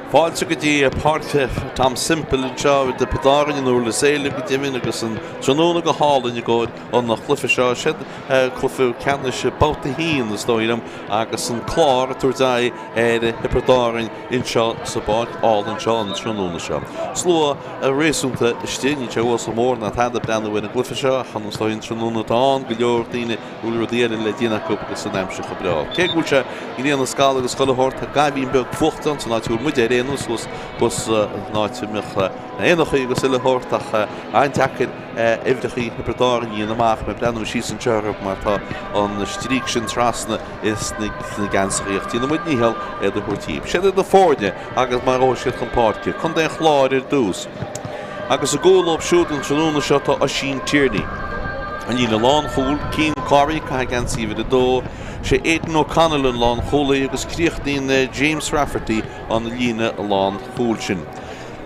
Fáilte go dtí Páirc Tom Semple anseo i dTiobraid Árann, in Durlas Éile go deimhin agus an tráthnóna go hálainn i gcomhair an chluiche seo. Siad cluiche ceannais babhta 1 is dóigh liom agus an Clár ag tabhairt aghaidh ar Thiobraid Árann anseo sa bpáirc álainn seo an tráthnóna seo. Slua réasúnta istigh, níl sé uasal mór ná tada ag breathnú ar an gcluiche seo ach is dóigh an tráthnóna atá ann, go leor daoine bhfuil rudaí eile le déanamh acu agus an aimsir chomh breá. Cé go bhfuil sé grian is geal agus chuile shórt, tá gaibhín beag fuachta ann san áit a bhfuil muide ar aon nós, thuas thuas san áit a mbeadh na éanachaí agus uile shórt ach an-deacair uimhreachaí Thiobraid Árann a dhéanamh amach mé ag breathnú síos anseo orthu mar tá an stríoc sin trasna sna geansachaí ach déanfaidh muid nícheall iad a thabhairt dhíbh. Siad iad na foirne agus mar a ghabhfaidh siad chun páirce. Contae an Chláir ar dtús. Agus i gcúl leo siúd an tráthnóna seo tá Oisín Tierney. An líne lánchúil, Cian Corry, ag caitheamh geansaí uimhir 2, sé Aidan O'Connell an lánchúlaí agus críochnaíonn James Rafferty an líne lánchúil sin.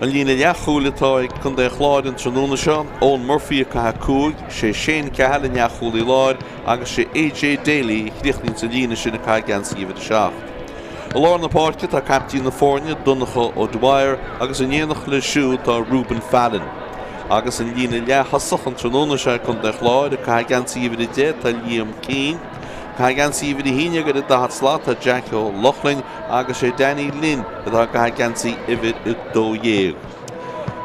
An líne leathchúil atá ag Contae an Chláir an tráthnóna seo, Eoin Murphy ag caitheamh 5, sé Shane Cahill an leathchúlaí láir agus sé AJ Daly a chríochnaíonn sa líne sin ag caitheamh geansaí uimhir 7. I lár na páirce tá caiptín na foirne, Donncha O'Dwyer, agus in éineacht leis siúd tá Reuben Fallon. Agus an líne leath-thosach an tráthnóna seo ag Contae an Chláir, ag caitheamh geansaí uimhir 10 tá Liam Keane. Ag caitheamh geansaí uimhir 11 ar an 40 slat tá Jack Ó Lochlainn agus sé Danny Lynn atá ag caitheamh geansaí uimhir 12.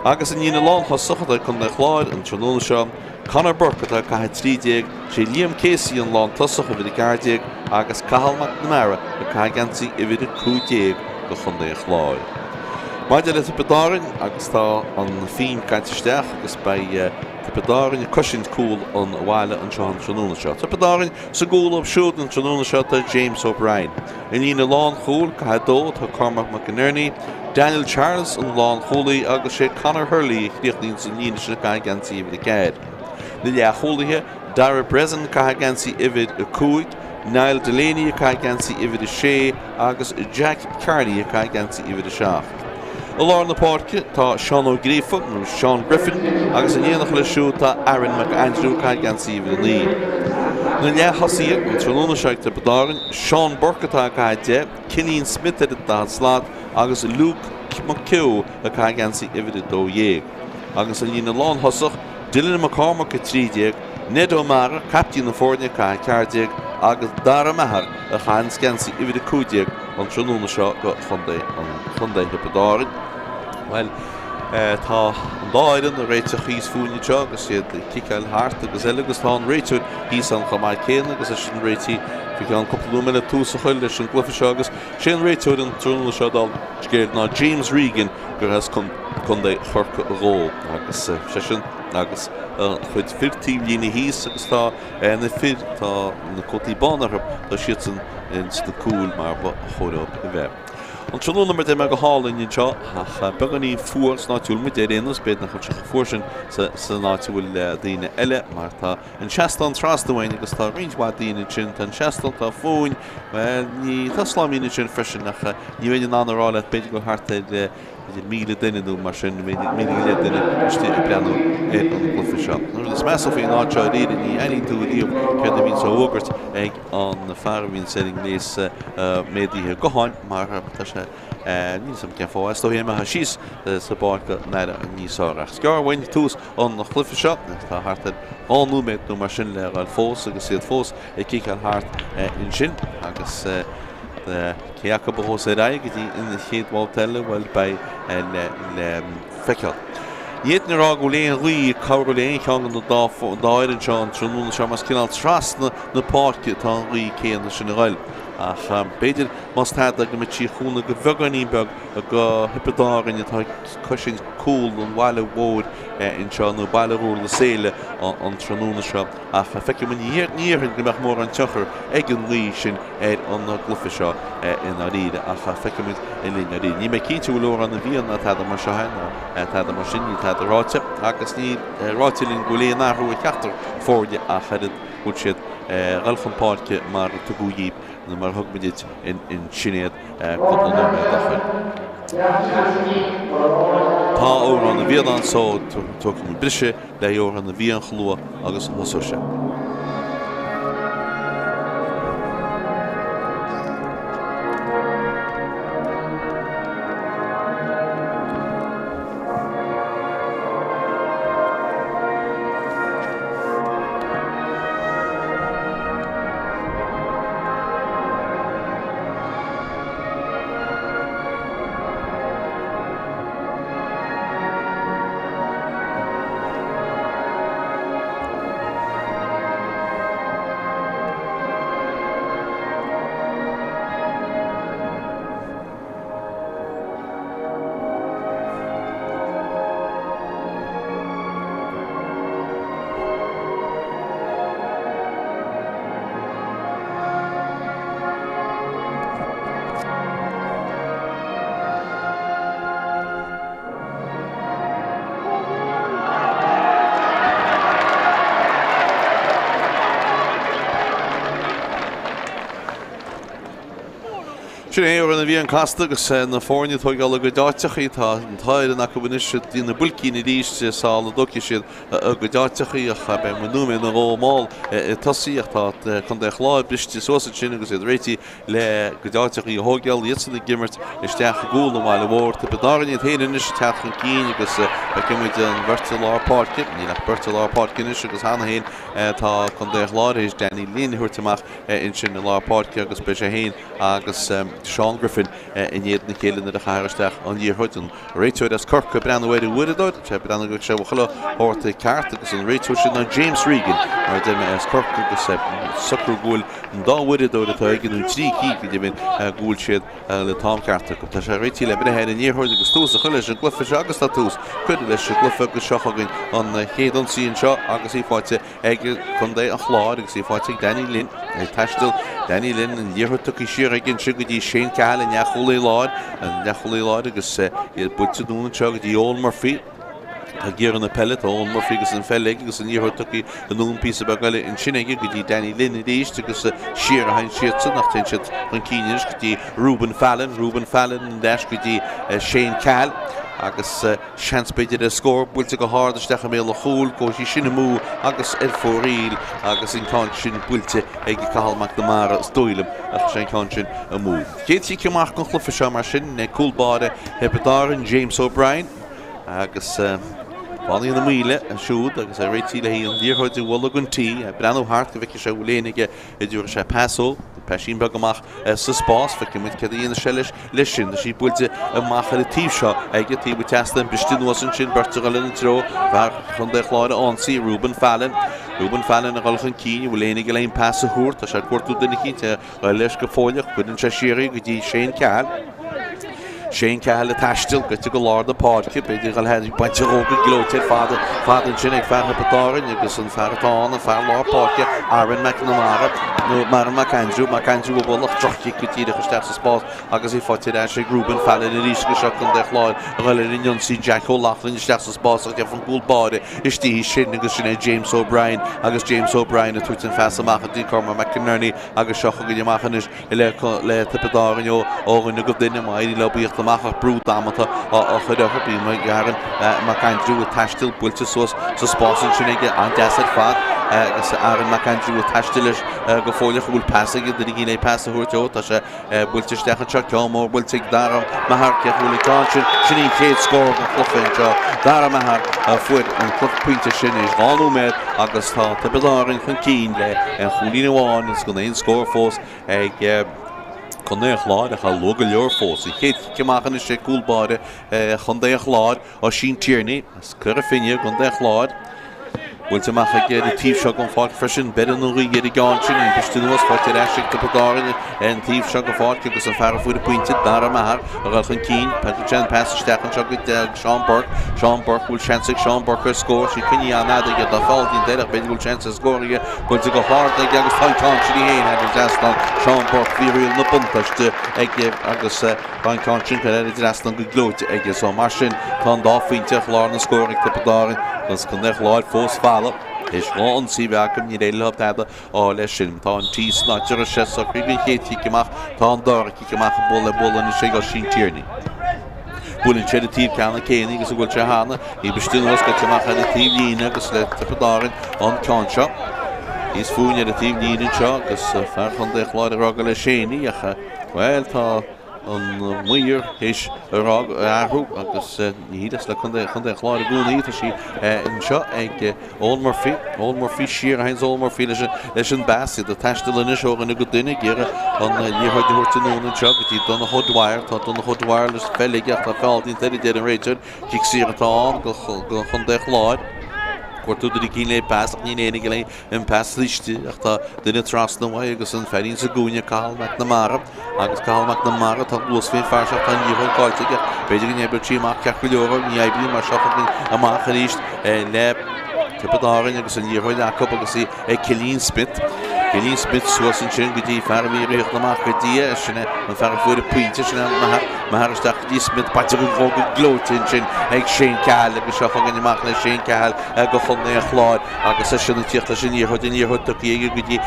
Agus an líne lánthosach atá ag Contae an Chláir an tráthnóna seo, Conor Burke atá ag caitheamh 13, sé Liam Casey an lántosach, uimhir 14, agus Cathal McNamara ag caitheamh geansaí uimhir 15 do chontae an Chláir. Maidir le Tiobraid Árann, agus tá an fíon caite isteach agus beidh Tiobraid Árann ag cosaint cúl an bhaile anseo an tráthnóna seo. Tiobraid Árann sa gcúl dóibh siúd an tráthnóna seo tá James O'Brien. I líne lánchúil, ag caitheamh 2, tá Cormac McInerney, Daniel Charles an lánchúlaí agus sé Conor Hurley a chríochnaíonn sa líne sin ag caitheamh geansaí uimhir 4. Na leathchúlaithe, Dara Breslin ag caitheamh geansaí uimhir 5, Niall Delaney ag caitheamh geansaí uimhir 6 agus Jack Carney ag caitheamh geansaí uimhir 7. I lár na páirce tá Seán Ó Gríofa, nó Seán Griffin, agus in éineacht leis siúd tá Aaron McAndrew ag caitheamh geansaí uimhir 9. Na leath-thosaithe an tráthnóna seo ag Tiobraid Árann, Seán Burke atá ag caitheamh 10, Cillian Smith ar an 40 slat agus Luke McHugh ag caitheamh geansaí uimhir 12. Agus an líne lánthosach, Dylan McCormack 13, Ned O'Meara, caiptín na foirne, ag caitheamh 14 agus Dara Maher a chaitheanns geansaí uimhir 15 an tráthnóna seo do chontae an chontae Thiobraid Árann. Bhuel, tá an dá fhoireann ag réiteach thíos fúinn anseo agus iad ag ciceáil thart agus eile agus tá an réiteoir thíos ann chomh maith céanna agus eisean ag réiteach faoi cheann cúpla nóiméad le tús a chur leis an gcluiche seo agus sé an réiteoir an tráthnóna seo dála an scéil ná James Regan gur as Contae Chorcaí dhó agus seisean agus a chuid fir taobhlíne thíos agus tá na fir, tá na cótaí bána orthu, tá siadsan ins na cúil mar ba chóir dóibh a bheith. An tráthnóna mar deir mé go hálainn anseo ach beagáinín fuar san áit a bhfuil muid ar aon nós, b'fhéidir nach bhfuil sé chomh fuar sin san áit a bhfuil daoine eile mar tá an seastán trasna uainn agus tá roinnt mhaith daoine ansin, tá an seastán, tá fúinn, bhuel ní, tá sláimín ansin freisin ach ní bheinn in ann a rá leat, b'fhéidir go bhfuil thart ar b'fhéidir 1,000 duine nó mar sin, 1,000 go leith duine istigh ag breathnú ar an gcluiche seo. An rud is measa faoin áit seo dáiríre, ní airíonn tú riamh céard a bhíonns á fhógairt ag an fear a bhíonns ar an ngléas méadaithe gutháin mar tá sé, níl 'fhios a'm cén fáth, is dóigh dá mbeifeá síos sa bpáirc go n-aireofá níos fearr. Ach is gearr uainn tús an chluiche seo, tá thart ar 2 nóiméad nó mar sin le dhul fós agus iad fós ag ciceáil thart ansin agus cé acu a ghabhfas ar aghaidh go dtí an chéad bhabhta eile, bhuel, beidh le feiceáil. Ní fhéadfainn a rá go bhfuil aon ghaoth ag cabhrú le aon cheann den dá fhoireann seo an tráthnóna seo mar is cineál trasna na páirce atá an ghaoth céanna sin a ghoil. Ach b'fhéidir, más tada, go mbeidh sí ag cúnamh go bheagáinín beag do Thiobraid Árann atá ag cosaint cúl an bhaile mhóir anseo, nó Baile Dhúrlas Éile an tráthnóna seo. Ach feicfidh muid, ní déarfainn go mbeadh mórán tionchar ag an ngaoth sin ar an gcluiche seo i ndáiríre, ach feicfidh muid linn i ndáiríre. Níl mé cinnte an bhfuil Amhrán na bhFiann ná tada mar seo ná tada mar sin, níl tada ráite agus níl ráite linn go bhfuil aon athrú ar cheachtar foirne ach oiread go bhfuil siad ag dul chun páirce mar a tugadh dhíbh nó mar a thug muid duit ansin iad cúpla nóiméad ó shin. Tá Amhrán na bhFiann ann so tógfaidh muid briseadh le hAmhrán na bhFiann chomh luath agus a thosóidh sé. Sin é rud a bhíonn casta agus na foirne ag tóigeáil a gcuid áiteachaí. Tá an t-fhoireann acu anois ag déanamh builcín arís sula dtógfaidh siad a gcuid áiteachaí ach beidh muid nóiméad nó dhó mall ag tosaí ach tá Contae an Chláir briste suas ansin agus iad réitithe le a gcuid áiteachaí a thóigeáil, iadsan ag imirt isteach i gcúl an bhaile mhóir. Tiobraid Árann iad féin anois ag teacht chun cinn agus feicfidh muid an bheirt i lár páirce. Níl ach beirt i lár páirce anois agus cheana féin tá Contae an Chláir théis Danny Lynn a thabhairt amach ansin i lár páirce agus beidh sé féin agus Seán Griffin in éadan a chéile nuair a chaithfear isteach an liathróid. An réiteoir as Corcaigh ag breathnú ar an uaireadóir, tá sé ag breathnú go bhfuil sé chuile shórt ceart agus an réiteoir sin ná James Regan mar a deir mé as Corcaigh agus socrú go bhfuil an dá uaireadóir atá aige nó 3 cinn go deimhin go bhfuil siad le t-am ceart acu. Tá sé réitithe le breith ar an liathróid agus tús a chur leis an gcluiche seo agus tá tús curtha leis an gcluiche agus seo chugainn an chéad ionsaí anseo agus í faighte ag Contae an Chláir agus í faighte ag Danny Lynn. Ag taisteal Danny Lynn an liathróid tugtha siar aige ansin go dtí Shane Cahill an leathchúlaí láir, an leathchúlaí láir agus iad buailte anonn anseo go dtí Eoin Murphy. Ag iarraidh na peile, tá Eoin Murphy agus an pheil aige agus an liathróid tugtha anonn píosa beag eile ansin aige go dtí Danny Lynn arís agus siar a théann siadsan ach téann siad chun cinn anois go dtí Reuben Fallon, Reuben Fallon ar ais go dtí Shane Cahill agus Seans b'fhéidir ar scór, buailte go hard isteach i mbéal an chúil, gabhfaidh sí sin amú agus ar fóraoil agus an ceann sin buailte ag Cathal McNamara is dóigh liom ach sé an ceann sin amú. Chéad chic amach den chluiche seo mar sin, cúl báire Thiobraid Árann, James O'Brien agus fánaí na Maoile siúd agus é réitithe le an liathróid a bhualadh den tí, ag breathnú thart go bhfeicfidh sé an bhfuil éinne aige a dtabharfaidh sé pas dó, paisín beag amach sa spás, feicfidh muid céard a dhéanfaidh sé leis leis sin. Tá sí buailte amach ar an taobh seo aige, taobh an tseastáin, briste anuas ansin, beirt ag dul ina treo, fear Chontae an Chláir a ionsaí, Reuben Fallon. Reuben Fallon ag dul chun cinn, an bhfuil éinne aige le an pas a thabhairt, tá sé ag cuartú duine eicínt a dhul leis go fóilleach, cuireann sé siar í go dtí Shane Cahill. Shane Cahill ag taisteal, gaibhte go lár na páirce, b'fhéidir dhul thar, bainte dhó go gleoite ar fad, fad ansin ag fear Thiobraid Árann agus an fear atá ann, an fear lár páirce, Aaron McNamara, nó Aaron McAndrew, McAndrew a bhuail ach droch-chic go díreach isteach sa spás agus í faighte ar ais ag Reuben Fallon arís agus seo Contae an Chláir a dhul ar an ionsaí, Jack O'Loughlin isteach sa spás ach gheobhaidh an cúl báire istigh sin agus sin é James O'Brien agus James O'Brien ag tabhairt an phas amach go dtí Cormac McInerney agus seo chugainn amach anois le Tiobraid Árann ó dhuine go duine, má éiríonn leo a thíocht amach ach brú damanta á chur orthu. Bíonn ag Aaron McAndrew ag taisteal, buailte suas sa spás ansin aige, an-deas ar fad agus Aaron McAndrew ag taisteal leis go fóilleach, an bhfuil pas aige, duine éigin le pas a thabhairt dó, tá sé buailte isteach anseo, ceann mór buailte ag Dara Maher, cé acu an ceann sin, sin an chéad scór den chluiche anseo, Dara Maher a fuair an pointe sin théis 2 nóiméad agus tá Tiobraid Árann chun cinn le aon chúilín amháin agus gan aon scór fós ag Contae an Chláir ach luath go leor fós. An chéad chic amach anois ag cúl báire Chontae an Chláir, Oisín Tierney as Cora Finne i gContae an Chláir. Buailte amach aige ar an taobh seo den pháirc freisin. Beireann an ghaoth ar an gceann sin, í briste anuas, faighte ar ais ag Tiobraid Árann ar an taobh seo den pháirc agus an fear a fuair an pointe, Dara Maher, a dhul chun cinn. Tugann sé an pas isteach anseo go Seán Burke. Seán Burke, bhfuil seans ag Seán Burke ar scór? Sí coinnithe an-fhada aige, tá feall déanta air ach b'fhéidir go bhfuil seans ar scór aige. Buailte go hard aige agus tá an ceann sin í féin thar an dtrasnán. Seán Burke, bhí riail na buntáiste aige agus tá an ceann sin curtha thar an dtrasnán go gleoite aige. So mar sin tá an dá phointe ar chlár na scór ag Tiobraid Árann agus Contae an Chláir fós folamh. Théis 2 ionsaí a bheith acu níor éirigh leo tada a fháil leis sin. Tá an tee san áit a raibh sé socraithe don chéad chic amach. Tá an dara cic amach ag bualadh le bualadh anois ag Oisín Tierney. Buaileann sé ar an taobh ceannann céanna agus a bhuail sé cheana. Í briste anuas, gaibhte amach ar an taobh líne agus le Tiobraid Árann an ceann seo. Thíos fúinn ar an taobh líne anseo agus fear Chontae an Chláir ag rá gur le Shane í ach, bhuel, tá an maor théis a rá a athrú agus ní hí le Contae an Chláir i gcónaí. Tá sí anseo ag Eoin Murphy, Eoin Murphy siar a théanns Eoin Murphy leis an bpas, iad ag taisteal anois ó dhuine go duine ag iarraidh an liathróid a thabhairt anonn anseo go dtí Donncha O'Dwyer. Tá Donncha O'Dwyer leis an pheil aige ach tá feall déanta air a deir an réiteoir. Cic saor atá ann do Chontae an Chláir. Cuartú duine eicínt le pas ach níl éinne aige le an pas istigh ach tá duine trasna uaidh agus an feairín sa gcúinne Cathal McNamara. Agus Cathal McNamara, tá luas faoin fear seo, tá an liathróid caillte aige. B'fhéidir go n-oibreodh sí amach ceart go leor, ní oibríonn mar seo chugainn amach arís le Tiobraid Árann agus an liathróid acu agus í ag Cillian Smith. Cillian Smith suas ansin go dtí fear a bhí ag ritheacht amach go dtí é, sin é an fear a fuair an pointe, sin é Maher. Maher isteach go dtí Smith, faighte go gleoite ansin ag Shane Cahill agus seo chugainn amach le Shane Cahill do chontae an Chláir agus eisean ag tíocht leis an liathróid, an liathróid tugtha aige go dtí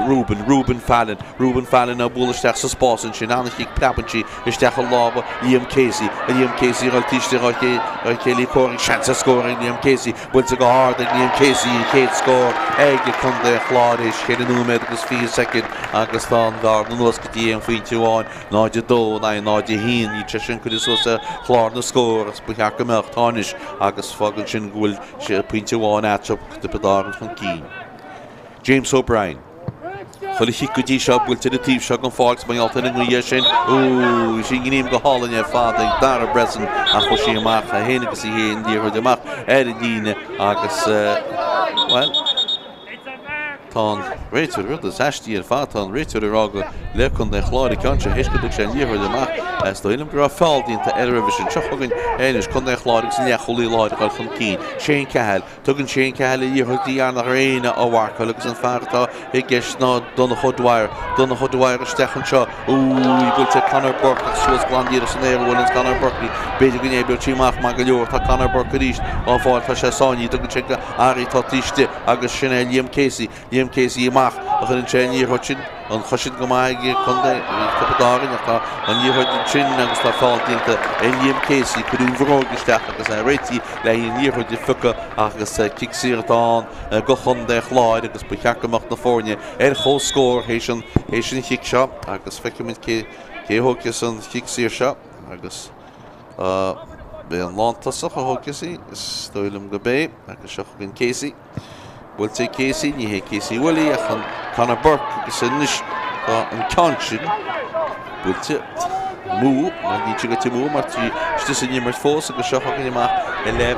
Reuben, Reuben Fallon, Reuben Fallon á bualadh isteach sa spás ansin, an-chic, preabann sí isteach i lámha Liam Casey, Liam Casey ag dul taobh istigh dá chéile comhraic, seans ar scór ag Liam Casey, buailte go hard ag Liam Casey, an chéad scór ag contae an Chláir théis 4 nóiméad agus 20 soicind agus tá an bhearna anuas go dtí aon phointe amháin. 0-2 in aghaidh 0-1. Níl sé sin curtha suas ar chlár na scór agus ba cheart go mbeadh. Tá anois agus fágann sin go bhfuil sé pointe amháin eatarthu, Tiobraid Árann chun cinn. James O'Brien. Chuile chic go dtí seo buailte ar an taobh seo den pháirc, mar gheall ar an ngaoth sin. Úúú, sin gníomh go hálainn ar fad ag Dara Breslin ach chuaigh sí amach é féin agus í féin liathróid amach ar an líne agus, bhuel, Tá an réiteoir, rud is aistí ar fad, tá an réiteoir ag rá gur le Contae an Chláir an ceann seo théis go dtug sé an liathróid amach. Is dóigh liom go raibh feall déanta air roimhe sin. Seo chugainn anois Contae an Chláir agus an leathchúlaí láir ag dul chun cinn. Shane Cahill. Tugann Shane Cahill an liathróid go dtí fhear nach raibh éinne á mharcáil agus an fear atá i gceist ná Donncha O'Dwyer. Donncha O'Dwyer isteach anseo. Úúúí, buailte ag Conor Burke ach suas glan díreach san aer a bhuaileanns Conor Burke í. B'fhéidir go n-oibreodh sí amach maith go leor. Tá Conor Burke arís á fáil. Tá sé sáinnithe. Tugann sé go Harry atá taobh istigh agus sin é Liam Casey. Liam Casey amach a chuireann sé an liathróid sin. An chosaint go maith ag contae Tiobraid Árann ach tá an liathróid ansin agus tá feall déanta ar Liam Casey. Cuireadh an bhróg isteach agus é réitithe le haghaidh an liathróid a phiocadh agus cic saor atá ann go chontae an Chláir agus ba cheart go mbeadh na foirne ar comhscór théis an théis an chic seo agus feicfimid cé cé a thógfas an chic saor seo agus b'é an lántosach a thógfas í, is dóigh liom go b'é agus seo chugainn Casey. Buailte ag Casey, ní hé Casey Willie ach an Conor Burke agus anois tá an ceann sin buailte amú, mar níl sé goite amú mar tá istigh san imirt fós agus seo chugainn amach le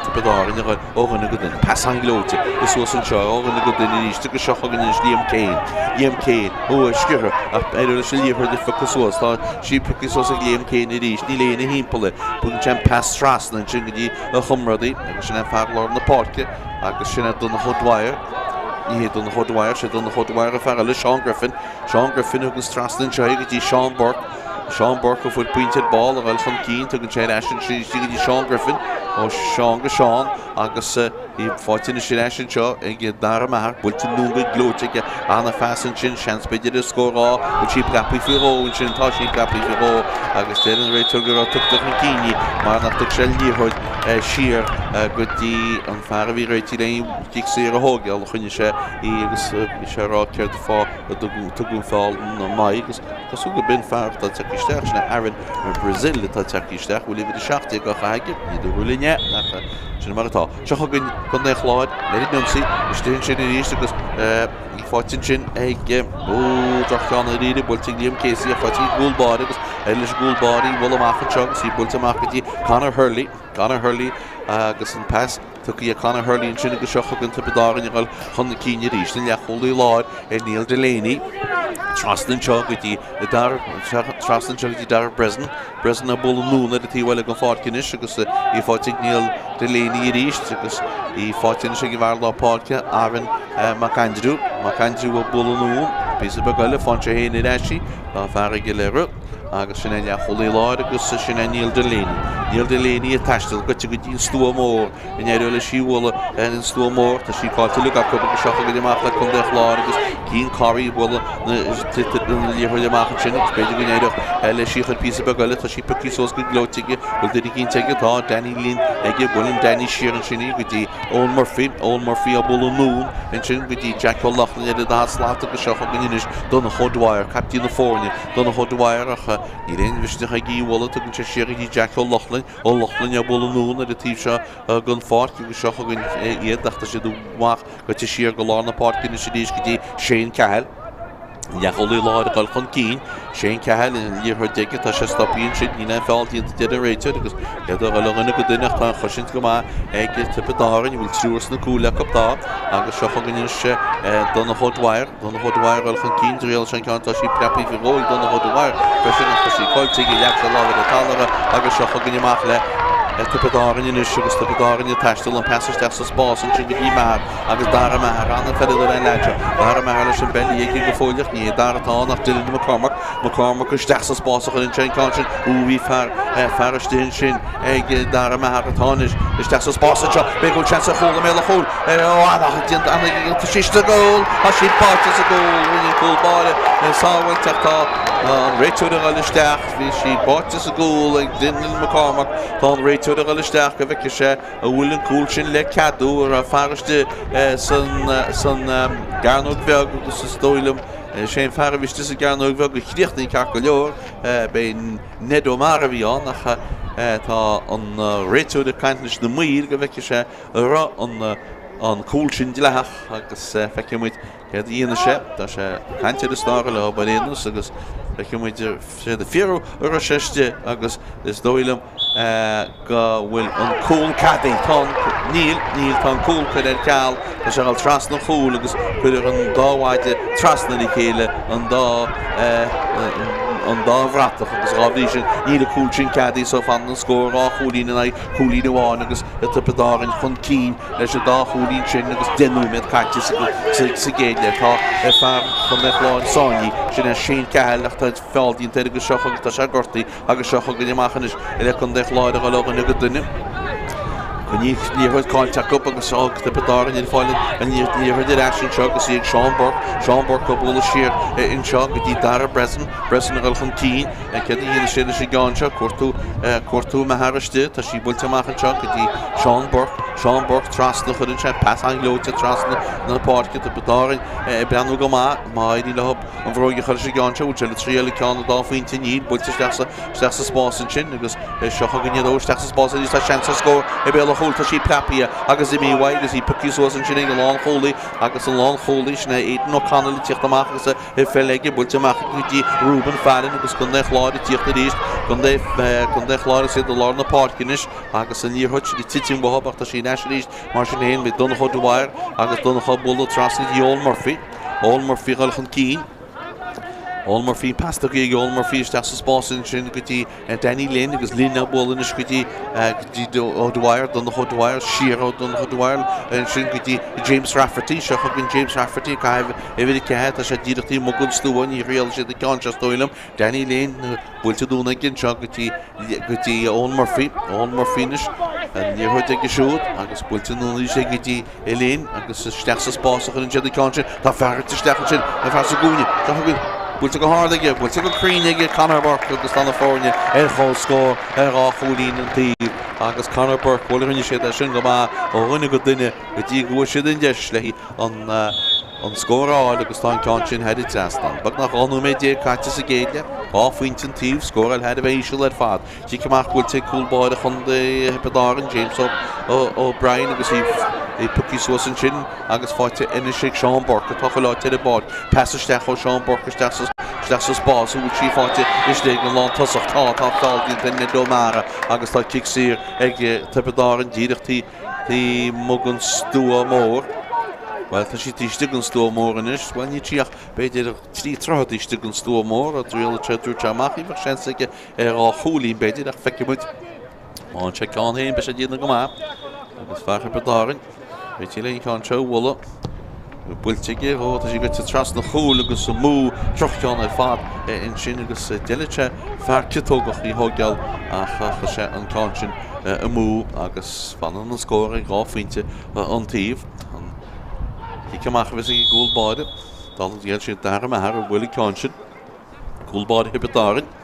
Tiobraid Árann a dhul ó dhuine go duine. Pas an-ghleoite is suas anseo ó dhuine go duine arís agus seo chugainn anois Liam Kane. Liam Kane, ó, sciortha ach éireoidh leis an liathróid a phiocadh suas. Tá sí pioctha suas ag Liam Kane arís, níl éinne thimpeall air. Tugann sé an pas trasna ansin go dtí a chomrádaí agus sin é fear lár na páirce agus sin é Donncha O'Dwyer. Ní hé Donncha O'Dwyer, sé Donncha O'Dwyer an fear eile, Seán Griffin. Seán Griffin a thuganns trasna anseo é go dtí Seán Burke. Seán Burke a fuair pointe ar ball a ghoil chun cinn. Tugann sé ar ais ansin istigh go dtí Seán Griffin. Ó Seán go Seán agus í faighte anois ar ais anseo ag Dara Maher. Buailte anonn go gleoite aige. Ana-phas ansin. Seans b'fhéidir ar scór á bhfuil sí preabtha faoi dhó ansin. Tá sí preabtha faoi dhó agus deir an réiteoir go raibh tugtha chun cinn í mar nach dtug sé an liathróid siar go dtí an fear a bhí réitithe le an cic saor a thógáil. Choinnigh sé í agus bhí sé ag rá céard fáth a dtugadh an feall maith agus cosúil go b'in fear atá tagtha isteach, sin é Aaron Brazil atá tagtha isteach, bhfuil uimhir 17 á chaitheamh aige, ní dúradh linn é ach sin mar atá. Seo chugainn Contae an Chláir ar an ionsaí, istigh ansin arís agus í faighte ansin ag, ó, droch-cheann dáiríre, buailte ag Liam Casey ach faighte ag an gcúl báire agus éirigh leis an gcúl báire í a bhualadh amach anseo agus í buailte amach go dtí Conor Hurley, Conor Hurley agus an pas. Tugtha ag Conor Hurley ansin agus seo chugainn Tiobraid Árann ag dul chun cinn arís. An leathchúlaí láir ar Neil Delaney. Trasna anseo go dtí Dara, trasna anseo go dtí Dara Breslin. Breslin ag bualadh anonn ar an taobh eile den pháirc anois agus í faighte ag Neil Delaney arís agus í faighte anois ag an bhfear lár páirce Aaron McAndrew. McAndrew ag bualadh anonn. Píosa beag eile, faigheann sé féin ar ais í. Tá fear aige le rith. Agus sin é leathchúlaí láir agus sin é Neil Delaney. Neil Delaney ag taisteal goite go dtí an Stua Mór. An éireoidh leis í a bhualadh ar an Stua Mór. Tá sí caillte uilig acu agus seo chugainn amach le Contae an Chláir agus Cian Corry ag bualadh na liathróide amach ansin agus b'fhéidir go n-éireodh leis í a chur píosa beag eile. Tá sí pioctha suas go gleoite aige. Bhfuil duine eicínt aige? Tá Danny Lynn aige. Buaileann Danny siar ansin í go dtí Eoin Murphy. Eoin Murphy á bualadh anonn ansin go dtí Jack O'Loughlin ar an daichead slat agus seo chugainn anois Donncha O'Dwyer, caiptín na foirne. Donncha O'Dwyer ach níl aon mhisneach aige í a bhualadh. Tugann sé siar go dtí Jack O'Loughlin. O'Loughlin á bualadh anonn ar an taobh seo den pháirc agus seo chugainn iad ach tá siad amach goite siar go lár na páirce anois arís go dtí Shane Cahill. Leathchúlaí láir ag dul chun cinn. Shane Cahill an liathróid aige, tá sé stoptha ansin, níl aon feall déanta deir an réiteoir agus iad ag dul ó dhuine go duine ach tá an chosaint go maith ag Tiobraid Árann, bhfuil triúr sna cúil acu? Tá agus seo chugainn anois Donncha O'Dwyer. Donncha O'Dwyer ag dul chun cinn, triail sé an ceann, tá sí preabtha faoi dhó ag Donncha O'Dwyer freisin ach tá sí caillte aige, leag sé lámh ar an talamh agus seo chugainn amach le. Tiobraid Árann anois agus Tiobraid Árann ag taisteal an pas isteach sa spás ansin go dtí Maher agus Dara Maher, an-pheileadóir an leaid seo. Dara Maher leis an bpeil aige go fóilleach, ní hé Dara atá ann ach Dylan McCormack. McCormack isteach sa spás a chuireann sé an ceann sin. Ó bhí fear, fear istigh ansin ag Dara Maher atá anois isteach sa spás anseo. B'fhéidir go bhfuil seans ar chúl i mbéal an chúil. Tá sí sa gcúl, tá sí báite sa gcúl, rinne an cúl báire sábháilt ach tá an réiteoir ag dul isteach, bhí sí báite sa gcúl ag Dylan McCormack, tá an réiteoir ag dul isteach go bhfeicfidh sé an bhfuil an cúl sin le ceadú, an raibh fear istigh san gcearnóg bheag agus is dóigh liom is é an fear a bhí istigh sa gcearnóg bheag a chríochnaigh ceart go leor, b'é Ned O'Meara a bhí ann ach tá an réiteoir ag caint leis na maoir go bhfeicfidh sé an raibh an cúl sin dleathach agus feicfidh muid céard a dhéanfaidh sé. Tá sé ag caint ar an stára leo ar aon nós agus feicfidh muid siad ag fiafraí an raibh sé istigh agus is dóigh liom go bhfuil an cúl ceadaithe. Tá an, níl, níl, tá an cúl curtha ar ceal, tá sé ag dul trasna an chúil agus cuireadh an dá mhaide trasna le chéile, an dá, an dá bhratach agus dhá bhrí sin níl an cúl sin ceadaithe so fanann an scór 2 chúilín in aghaidh cúilín amháin agus Tiobraid Árann chun cinn leis an dá chúilín sin agus 10 nóiméad caite sa gcéad leath. Tá fear Chontae an Chláir sáinnithe, sin é Shane Cahill ach tá feall déanta air agus seo chugainn, tá sé gortaithe agus seo chugainn amach anois le Contae an Chláir a dhul ó dhuine go duine. Coinníodh liathróid caillte acu agus seo Tiobraid Árann ag fáil an liathróid ar ais anseo agus í ag Seán Burke, Seán Burke á bualadh siar anseo go dtí Dara Breslin, Breslin a dhul chun cinn. Céard a dhéanfaidh sé leis an gceann seo? Cuartú, cuartú Maher istigh. Tá sí buailte amach anseo go dtí Seán Burke. Seán Burke trasna, chuireann sé pas an-ghleoite trasna na páirce. Tiobraid Árann ag breathnú go maith. Má éiríonn leo an bhróig a chur leis an gceann seo, bhfuil sé le triail ag ceann an dá phointe? Níl. Buailte isteach sa, isteach sa spás ansin agus seo chugainn iad ó isteach sa spás arís. Tá seans ar scór i mbéal an chúil. Tá sí preabtha agus imithe uaidh agus í pioctha suas ansin ag an lánchúlaí agus an lánchúlaí sin é Aidan O'Connell ag tíocht amach agus An pheil aige buailte amach go dtí Reuben Fallon agus Contae an Chláir ag tíocht arís. Contae an Chláir is iad i lár na páirce anois agus an liathróid sin ag titim uathu ach tá sí ar ais arís mar sin féin. Beidh Donncha O'Dwyer agus Donncha ag bualadh trasna go dtí Eoin Murphy. Eoin Murphy ag dul chun cinn. Eoin Murphy pas tugtha ag Eoin Murphy isteach sa spás ansin go dtí Danny Lynn agus Lynn á bualadh anois go dtí O'Dwyer, Donncha O'Dwyer, siar ó Donncha O'Dwyer ansin go dtí James Rafferty, seo chugainn James Rafferty ag caitheamh uimhir 4, tá sé díreach taobh amuigh den stua, ní thriailfidh siad an ceann seo is dóigh liom. Danny Lynn buailte anonn aige anseo go dtí go dtí Eoin Murphy, Eoin Murphy anois, an liathróid aige siúd agus buailte anonn arís aige go dtí Lynn agus isteach sa spás a chuireann siad an ceann sin. Tá fear ag isteach ansin, an fear sa gcúinne. Seo chugainn. Buailte go hard aige, buailte go cruinn aige Conor Burke agus tá na foirne ar comhscór ar dhá chúilín an taobh agus Conor Burke, bhuel rinne siad é sin go maith ó dhuine go duine go dtí go bhfuair siad an deis le an an scór a fháil agus tá an ceann sin thar an trasnán. Beagnach 12 nóiméad caite sa gcéad leath, dhá phointe an taobh, scóráil thar a bheith íseal ar fad. Cic amach buailte ag cúl báire chontae Thiobraid Árann, James O'Brien agus í pioctha suas ansin agus faighte anois ag Seán Burke atá chuile áit ar an bpáirc. Pas isteach ó Seán Burke isteach sa isteach sa spás a bhfuil sí faighte istigh ag an lántosach. Tá, tá feall déanta ar Ned O'Mara agus tá cic saor ag Tiobraid Árann díreach taobh amuigh den stua mór. Bhuel, tá sí taobh istigh den stua mór anois. Bhuel, níl sí ach b'fhéidir 3 troithe taobh istigh den stua mór. Dá dtriailfeadh sé, dúirt sé amach í, bheadh seans aige ar dhá chúilín, b'fhéidir, ach feicfidh muid. Má fhaigheann sé ceann féin, beidh sé ag déanamh go maith. Agus fear Thiobraid Árann, réitithe le an ceann seo a bhualadh. Buailte aige, ó, tá sí goite trasna an chúil agus amú droch-cheann ar fad ansin agus d'fheileadh sé fear ciotógach í thóigeáil ach chuir sé an ceann sin amú agus fanann an scór ag dhá phointe an taobh. An cic amach a bheas ag an gcúl báire. Dála an scéil, sé Dara Maher a bhuail an ceann sin. Cúl báire Thiobraid Árann.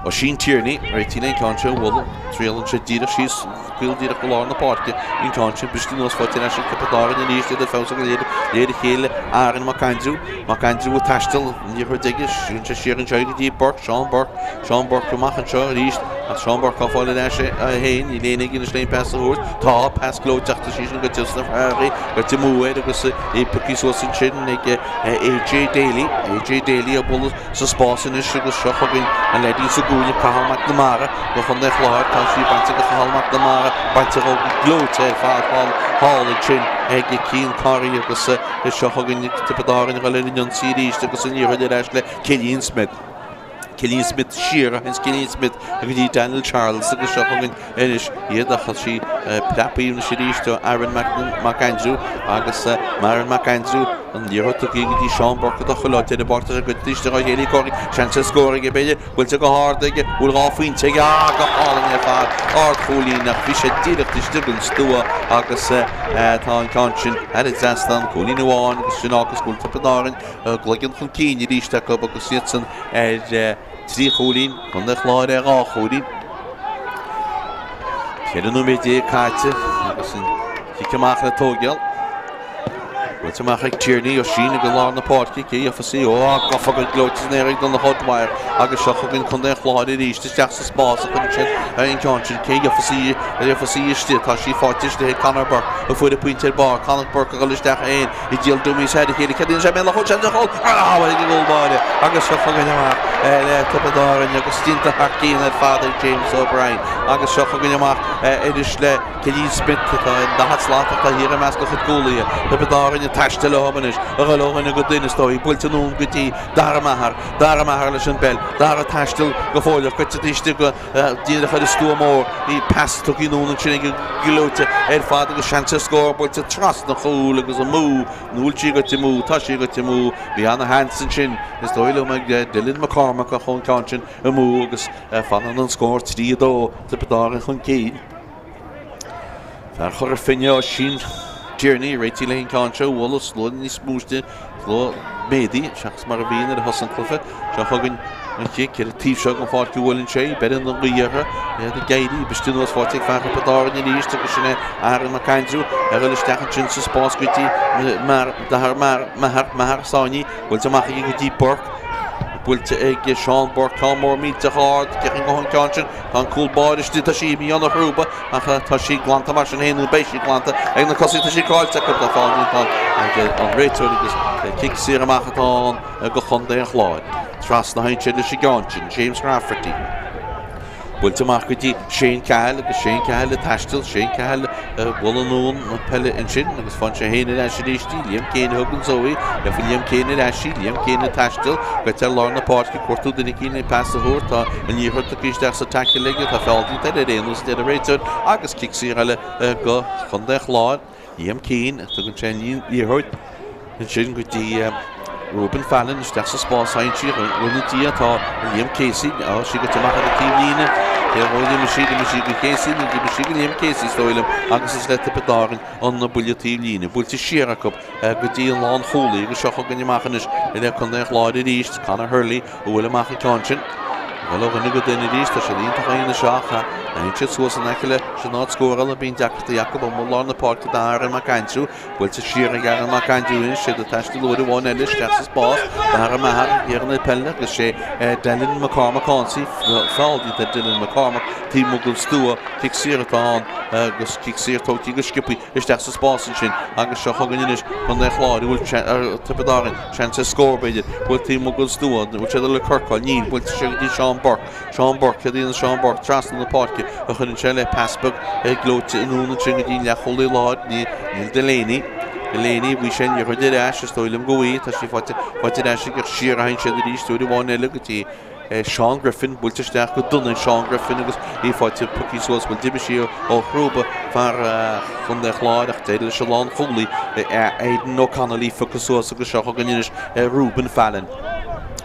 Oisín Tierney, réitithe le an ceann seo a bhualadh. Triaileann sé díreach síos, caol díreach go lár na páirce. An ceann sin briste anuas faighte ar ais ag Tiobraid Árann arís, iad ar feabhas go léir a chéile. Aaron McAndrew, McAndrew ag taisteal, an liathróid aige, sríonn sé siar anseo go dtí Burke, Seán Burke, Seán Burke amach anseo arís. Ach Seán Burke á fáil ar ais é féin, níl éinne aige anois le aon pas a thabhairt. Tá, pas gleoite ach tá sí sin goite sna fearaí, goite amú air agus é pioctha suas ansin ag AJ Daly. AJ Daly á bualadh sa spás anois agus seo chugainn an leaidín sa gcúinne, Cathal McNamara do Chontae an Chláir. Tá sí bainte ag Cathal McNamara, bainte dhó go gleoite ar fad thall thall ansin ag Cian Corry agus seo chugainn Tiobraid Árann ag dul ar an ionsaí arís agus an liathróid ar ais le Cillian Smith. Killian Smith siar a théanns Killian Smith go dtí Daniel Charles agus seo chugainn anois iad ach tá sí preabtha anois arís ó Aaron McAndrew agus Aaron McAndrew an liathróid tugtha go dtí Seán Burke atá chuile áit ar an bpáirc tá sé goite istigh dá chéile cóir seans ar scór aige b'fhéidir buailte go hard aige bhfuil 2 phointe aige ah go hálainn ar fad ardchúilín ach bhí sé díreach istigh den stua agus tá an ceann sin thar an trasnán cúilín amháin agus sin agus go bhfuil Tiobraid Árann a gcloigeann chun cinn arís acu agus iadsan ar thrí chúilín, Contae an Chláir ar 2 chúilín. 14 nóiméad caite agus an cic amach le tógáil. Buailte amach ag Tierney, Oisín ag lár na páirce, cé gheofas í? Ó, gafa go gleoite san aer ag Donncha O'Dwyer agus seo chugainn Contae an Chláir arís isteach sa spás a chuireann siad an ceann sin. Cé gheofas í? Gheofas í istigh? Tá sí faighte istigh ag Conor Burke a fuair an pointe ar barr. Conor Burke a dhul isteach é féin. Ag díol dummies ar a chéile ceadaíonn sé méala chun seans a chúl ag an gcúl báire agus seo chugainn amach le Tiobraid Árann agus déanta thar cionn ar fad ag James O'Brien agus seo chugainn amach arís le Cillian Smith atá i 40 slat ach tá thiar i measc a chuid cúlaithe. Tiobraid Árann ag taisteal leo anois a dhul ó dhuine go duine is dóigh buailte anonn go dtí Dara Maher Dara Maher leis an bpeil Dara ag taisteal go fóilleach goite istigh go Díreach ar an stua mór, bhí pas tugtha anonn ansin aige gleoite ar fad agus seans ar scór buailte trasna an chúil agus amú. An bhfuil sí goite amú? Tá sí goite amú. Bhí ana-sheans ansin, is dóigh liom, ag Dylan McCormack ach chuaigh an ceann sin amú agus fanann an scór 3-2 Tiobraid Árann chun cinn. Fear Chora Finne Oisín Tierney réitithe leis an gceann seo a bhualadh slua níos mó istigh, slua méadaithe seachas mar a bhí nuair a thosaigh an cluiche. Seo chugainn an chic ar an taobh seo den pháirc a bhuaileann sé, beireann an ghaoth orthu, iad ag éirí, b'istigh anuas faighte ag fear Thiobraid Árann arís agus sin é Aaron McAndrew ag dul isteach ansin sa spás go dtí Maher, Maher, Maher, Sáinní, buailte amach aige go dtí Burke, buailte ag Seán Burke, ceann mór millteach ard, cén chaoi an ceann sin, tá an cúl báire istigh, tá sí imithe óna chrúba. Ach tá sí glanta mar sin féin, nó beidh sí glanta ag na cosa, tá sí caillte acu, tá feall déanta ag an réiteoir agus cic saor amach atá ann do chontae an Chláir. Trasna a théann siad leis an gceann sin, James Rafferty. Buailte amach go dtí Shane Cahill agus Shane Cahill ag taisteal, Shane Cahill ag bualadh anonn na peile ansin agus faigheann sé féin ar ais arís í, Liam Keane a thugann dó í, gheobhaidh Liam Keane ar ais í, Liam Keane ag taisteal, goite ar lár na páirce, cuartú duine eicínt le pas a thabhairt, tá an liathróid tugtha isteach sa tackle aige, tá feall déanta air ar aon nós, a deir an réiteoir, agus cic saor eile do Chontae an Chláir. Liam Keane, tugann sé an liathróid ansin go dtí Reuben Fallon isteach sa spás aimsithe rinne Dia tá Liam Casey á sí goite amach ar an taobhlíne cé dhó d'imigh sí d'imigh sí go Casey nó d'imigh sí go Liam Casey is dóigh liom agus is le Tiobraid Árann an buille taobhlíne buailte siar acu go dtí an lánchúlaí agus seo chugainn amach anois le Contae an Chláir arís Conor Hurley a bhuail amach an ceann sin. Bhuel, ó dhuine go duine arís, tá siad iontach aon seo ach théann siad suas in aice leis an áit scórála, bíonn deacrachtaí acu amuigh lár na páirce d'Aaron McAndrew, buailte siar ag Aaron McAndrew anois, iad ag taisteal uair amháin eile isteach sa spás Dara Maher iarrann an peil agus sé Dylan McCormack ionsaí, feall déanta ar Dylan McCormack taobh amuigh den stua, cic saor atá ann agus cic saor tógtha go sciobtha isteach sa spás ansin agus seo chugainn anois Contae an Chláir, a bhfuil Tiobraid Árann, seans ar scór b'fhéidir, buailte taobh amuigh den stua, an bhfuil siad le corcáil, níl, buailte sé go dtí Seán Burke, Seán Burke, céard a dhéanann Seán Burke, trasna na páirce a chuireann sé le pas beag gleoite anonn ansin go dtí an leathchúlaí láir, níl Delaney, Delaney, bhí sé an liathróid ar ais, is dóigh liom go bhfuil, tá sí faighte ar ais aige ach siar a théann siad arís uair amháin eile go dtí Seán Griffin, buailte isteach go dona ag Seán Griffin agus í faighte pioctha suas, bhuel d'imigh sí ó chrúba fear Chontae an Chláir ach d'éirigh leis an lánchúlaí Aidan O'Connell í phiocadh suas agus seo chugainn anois Reuben Fallon.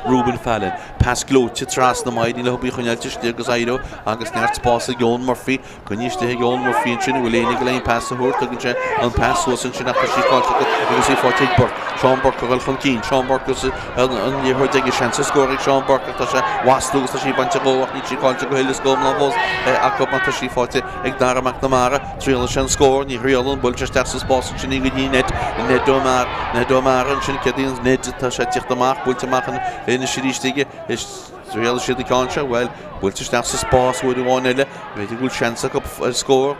Reuben Fallon. Pas gleoite trasna Maidhc le hobair a choinneáilt istigh agus éireoidh agus neart spáis ag Eoin Murphy. Coinnithe istigh ag Eoin Murphy ansin, an bhfuil éinne ag dul aon pas a thabhairt, tugann sé an pas suas ansin ach tá sí caillte acu agus í faighte ag Burke. Seán Burke ag dul chun cinn, Seán Burke agus an liathróid aige, seans ar scór ag Seán Burke ach tá sé mhaslú agus tá sí bainte dhó ach níl sí caillte go huile is go hiomlán fós acu mar tá sí faighte ag Dara McNamara. Triaileann sé an scór, ní thriaileann, buaileann sé isteach sa spás ansin í go dtí Ned, Ned O'Meara, Ned O'Meara ansin, céard a dhéanann Ned, tá sé ag tíocht amach, buailte amach anois arís aige. Triailfidh siad an ceann seo, bhuel, buailte isteach sa spás uair amháin eile, b'fhéidir go bhfuil seans acu ar scór.